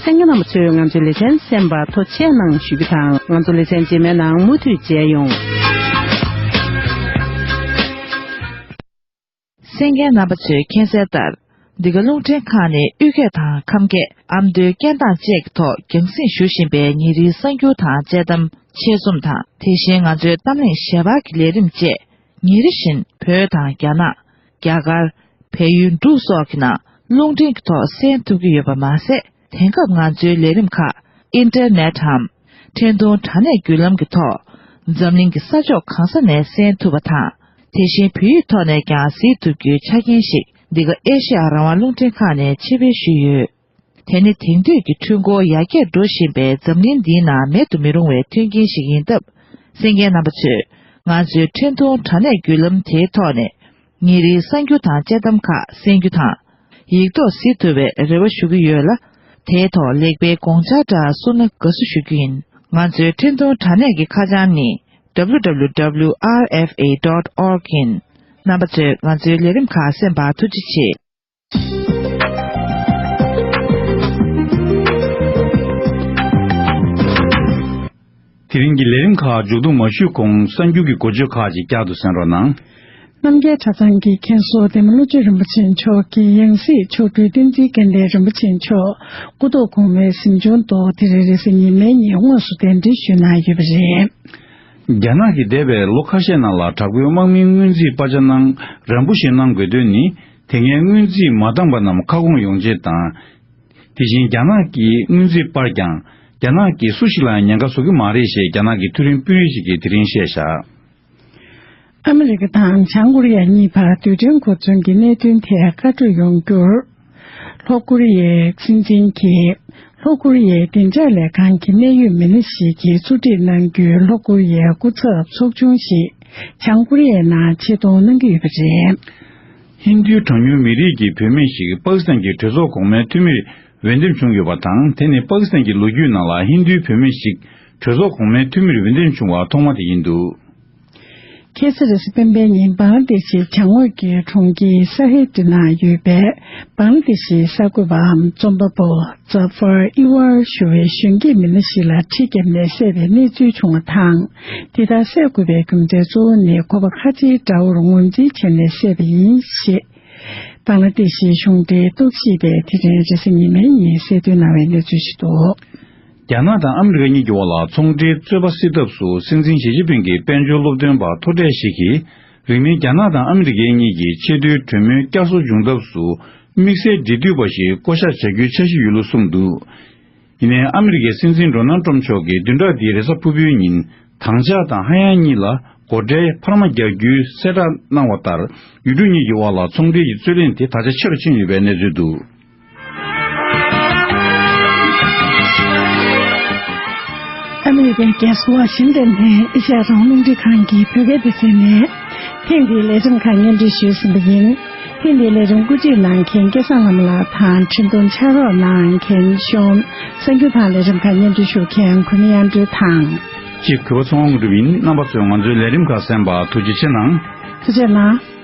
གསན་མཁན་རྣམ་པ་ཚོས་ང་ཚོའི་ལེ་ཚན་གསན་པར་ཐུགས་རྗེ་གནང་ཞུ་རྒྱུ་དང་། ང་ཚོ་ལེ་ཚན་རྗེས་མའི་ནང་མུ་མཐུད་མཇལ་ཡོང་། གསན་མཁན་རྣམ་པ་ཚོས་མཁྱེན་གསལ་ལྟར། འདི་ག་རླུང་འཕྲིན་ཁང་ནི་དབུས་སྐད་དང་ཁམས་སྐད་ཨ་མདོའི་སྐད་གདངས་བཅས་ཀྱི་ཐོག་རྒྱང་སྲིང་ཞུ་བཞིན་པའི་ཉིན་རེའི་གསར་འགྱུར་དང་དཔྱད་གཏམ་ཆེད་རྩོམ་དང་། དེ་བཞིན་ང་ཚོའི་གཏམ་གླེང་ཞལ་པར་གྱི་ལས་རིམ་བཅས་ཉིན་རེ་བཞིན་བོད་དང་རྒྱ་ནག་རྒྱ་གར། བལ་ཡུལ་འབྲུག་སོགས་ཀྱི་ནང་རླུང་འཕྲིན་གྱི་ཐོག་གསན་ཐུབ་ཀྱི་ཡོད་པ་མ་ཟད། དེང་སྐབས་ང་ཚོའི་ལས་རིམ་ཁག་ཨིན་ཊར་ནེཊ་འམ། འཕྲིན་གཏོང་དྲ་གནས་བརྒྱུད་ལམ་གྱི་ཐོག་ འཛམ་གླིང་གི་ས་ཕྱོགས་གང་ས་ནས་གསན་ཐུབ་པ་དང་། དེ་བཞིན་བོད་ཡིག་ཐོག་ནས་ཀྱང་གཟིགས་ཐུབ་རྒྱུའི་ཆ་རྐྱེན་ཞིག་འདི་ག་ཨེ་ཤེ་ཡ་རང་དབང་རླུང་འཕྲིན་ཁང་ནས་ཆེད་སྤེལ་ཞུས་ཡོད། དེ་ནི་དེང་དུས་ཀྱི་འཕྲུལ་འཁོར་ཡར་རྒྱས་འགྲོ་བཞིན་པའི་འཛམ་གླིང་འདིའི་ནང་མེད་དུ་མི་རུང་བའི་མཐུན་རྐྱེན་ཞིག་ཡིན་སྟབས། གསན་མཁན་རྣམ་པ་ཚོས་ང་ཚོའི་འཕྲིན་གཏོང་དྲ་གནས་བརྒྱུད་ལམ་དེའི་ཐོག་ནས་ཉིན་རེའི་གསར་འགྱུར་དང་དཔྱད་གཏམ་ཁག་གསན་རྒྱུ་དང་། ཡིག་ཐོག་གཟིགས་ཐུབ་པའི་རེ་བ་ཞུ་གི་ཡོད་ལ། དེའི་ཐོག་ལེགས་སྤེལ་དགོངས་འཆར་འདྲ་གསུངས་ན་དགའ་བསུ་ཞུ་རྒྱུ་ཡིན། ང་ཚོའི་འཕྲིན་གཏོང་དྲ་གནས་ཀྱི་ཁ་བྱང་ནི་W W W R F A dot org ཡིན། རྣམ་པ་ཚོས་ང་ཚོའི་ལས་རིམ་ཁག་གསན་པར་ཐུགས་རྗེ་ཆེ། དེ་རིང་གི་ལས་རིམ་ཁག་མཇུག་བསྡོམས་མ་ཞུས་གོང་གསར་འགྱུར་གྱི་འགོ་བརྗོད་ཁག་ཅིག་བསྐྱར་དུ་གསན་རོགས་གནང་། རྣམ་རྒྱལ་གྲྭ་ཚང་གི་མཁན་ཟུར་ལྡན་མ་བློ་ཆོས་རིན་པོ་ཆེ་མཆོག་གིས་ཡང་སྲིད་མཆོག་སྤྲུལ་བསྟན་འཛིན་སྐལ་ལྡན་རིན་པོ་ཆེ་མཆོག་སྐུ་ཐོག་གོང་མའི་གཟིམ་ཆུང་དུ་དེ་རིང་རེས་གཟའ་ཉི་མའི་ཉིན་དངོས་སུ་གདན་འདྲེན་ཞུས་གནང་ཡོད་པ་རེད། རྒྱ་ནག་གིས་འདས་པའི་ལོ་ཁ་ཤས་ནང་ལ་དྲག་པོའི་དམག་མིའི་སྔོན་རྩིས་སྤར་ཆ་གནང་རན་པོ་ཞིག་གནང་དགོས་དོན་ནི། དེ་སྔའི་སྔོན་རྩིས་མ་འདང་པ་རྣམས་ཁ་སྐོང་ཡོང་ཆེད་དང་། དེ་བཞིན་རྒྱ་ནག་གིས་སྔོན་རྩིས་སྤར་ཀྱང་། རྒྱ་ནག་གིས་སུ་ཞིག་ལའང་ཉེན་ཁ་བཟོ་གི་མ་རེད་ཞེས་རྒྱ་ནག་གི་མཐོ་རིམ་དཔོན་རིགས་ཤིག་གིས་དེ་རིང་བཤད་བཞག། ཨ་མི་རི་ཀ་དང་བྱང་ཀོ་རི་ཡ་གཉིས་བར་རྡུལ་ཕྲན་གོ་མཚོན་གྱི་གནད་དོན་ཐད་བཀའ་གྲོས་ཡོང་རྒྱུར། ལྷོ་ཀོ་རི་ཡའི་སྲིད་འཛིན་གྱིས། ལྷོ་ཀོ་རི་ཡའི་བདེ་འཇགས་ལས་ཁང་གི་གནད་ཡོད་མི་སྣ་ཞིག་གིས་གཙོ་ཁྲིད་གནང་རྒྱུའི་ལྷོ་ཀོ་རི་ཡའི་སྐུ་ཚབ་ཚོགས་ཆུང་ཞིག་བྱང་ཀོ་རི་ཡའི་ནང་ཆེད་གཏོང་གནང་གི་ཡོད་པ་རེད། ཧིན་རྡུའི་གྲངས་ཉུང་མི་རིགས་ཀྱི་བུད་མེད་ཞིག་པ་ཀི་སི་ཐན་གྱི་གྲོས་ཚོགས་གོང་མའི་འཐུས་མིར་འོས་འདེམས་བྱུང་ཡོད་པ་དང་། དེ་ནི་པ་ཀི་སི་ཐན་གྱི་ལོ་རྒྱུས་ནང་ལ་ཧིན་རྡུའི་བུད་མེད་ཞིག་གྲོས་ཚོགས་གོང་མའི་འཐུས་མིར་འོས་འདེམས་བྱུང་བ་ཐོག་མ་དེ་ཡིན་འདུག། ཁ་སང་རེས་གཟའ་སྤེན་པའི་ཉིན་བང་ལ་དེ་ཤི་བྱང་ངོས་ཀྱི་གྲོང་ཁྱེར་ས་ཧེ་ཏི་ནང་ཡོད་པའི་བང་ལ་དེ་ཤི་གསར་འགོད་པའམ་རྩོམ་པ་པོ་ཛ་ཧྥར་ཨི་ཝར་ཞུ་བའི་གཞོན་སྐྱེས་མི་སྣ་ཞིག་ལ་གྲི་བརྒྱབ་ནས་བསད་པའི་གནས་ཚུལ་བྱུང་བ་དང་། དེ་ལྟར་བསད་དགོས་པའི་རྒྱུ་མཚན་གཙོ་བོ་ནི་ཁོ་པ་ཁ་ཆེའི་དགྲ་བོར་ངོས་འཛིན་བྱས་ནས་བསད་པ་ཡིན་ཞེས། བང་ལ་དེ་ཤིའི་གཞུང་འབྲེལ་རྟོག་ཞིབ་པས་དེ་རིང་རེས་གཟའ་ཉི་མའི་ཉིན་གསལ་སྟོན་གནང་བའི་གནས་ཚུལ་ཞིག་འདུག། རྒྱ་ནག་དང་ཨ་མི་རི་ཀ་གཉིས་ཀྱི་དབར་ལ་ཚོང་འབྲེལ་རྩོད་པ་སེལ་ཐབས་སུ་སྲིད་འཛིན་ཞི་ཅིན་ཕིང་གི་དཔལ་འབྱོར་སློབ་སྟོན་པ་མཐོ་གྲས་ཤིག་གིས། རིང་མིན་རྒྱ་ནག་དང་ཨ་མི་རི་ཀ་གཉིས་ཀྱིས་ཆེས་མཐོའི་གྲོས་མོལ་བསྐྱར་གསོ་བྱུང་ཐབས་སུ་དམིགས་བསལ་འབྲེལ་མཐུད་པ་ཞིག་བསྐོ་གཞག་བྱ་རྒྱུའི་འཆར་གཞི་ཡོད་ལུགས་གསུངས་འདུག། ཡིན་ནའི་ཨ་མི་རི་ཀའི་སྲིད་འཛིན་ཌོ་ནལ་ཏྲམ་མཆོག་གིས་བདུན་ཕྲག་འདིའི་རེས་གཟའ་ཕུར་བུའི་ཉིན་དྭངས་ལྗང་དང་ཧ་ཡང་གཉིས་ལ་སྒོ་ཁྲལ་འཕར་མ་རྒྱག་རྒྱུའི་གསལ་བསྒྲགས་གནང་བ་ལྟར། ཡུལ་གྲུ་གཉིས་ཀྱི་དབར་ལ་ཚོང་འབྲེལ་གྱི་རྩོད་གླེང་དེ་ད་ཆ་ཆེ་རུ་ཕྱིན་ཡོད་པའི་གནས་ཚུལ་འདུག། ཨ་མི་རི་ཀའི་རྒྱལ་ས་ཝ་ཤིང་ཏན་ནས་ཨེ་ཤ་ཡ་རང་དབང་རླུང་འཕྲིན་ཁང་གི་བོད་སྐད་སྡེ་ཚན་ནས་ཐེངས་འདིའི་ལས་རིམ་ཁག་སྙན་སྒྲོན་ཞུས་ཟིན་པ་ཡིན། ཐེངས་འདིའི་ལས་རིམ་བཀོད་སྒྲིག་གནང་མཁན་སྐལ་བཟང་ལྷ་མོ་ལགས་དང་འཕྲིན་གཏོང་ཕྱག་རོགས་གནང་མཁན་ཤོམ། གསར་འགྱུར་དང་ལས་རིམ་ཁག་སྙན་སྒྲོན་ཞུ་མཁན་གུ་ནི་དབྱངས་སྒྲོལ་དང་། ཅེས་གུས་པ་ཚེ་དབང་དངོས་གྲུབ་ཡིན། རྣམ་པ་ཚོས་ང་ཚོའི་ལས་རིམ་ཁག་གསན་པར་ཐུགས་རྗེ་ཆེ་གནང་། ཐུགས་རྗེ་གནང་།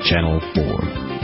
Channel four.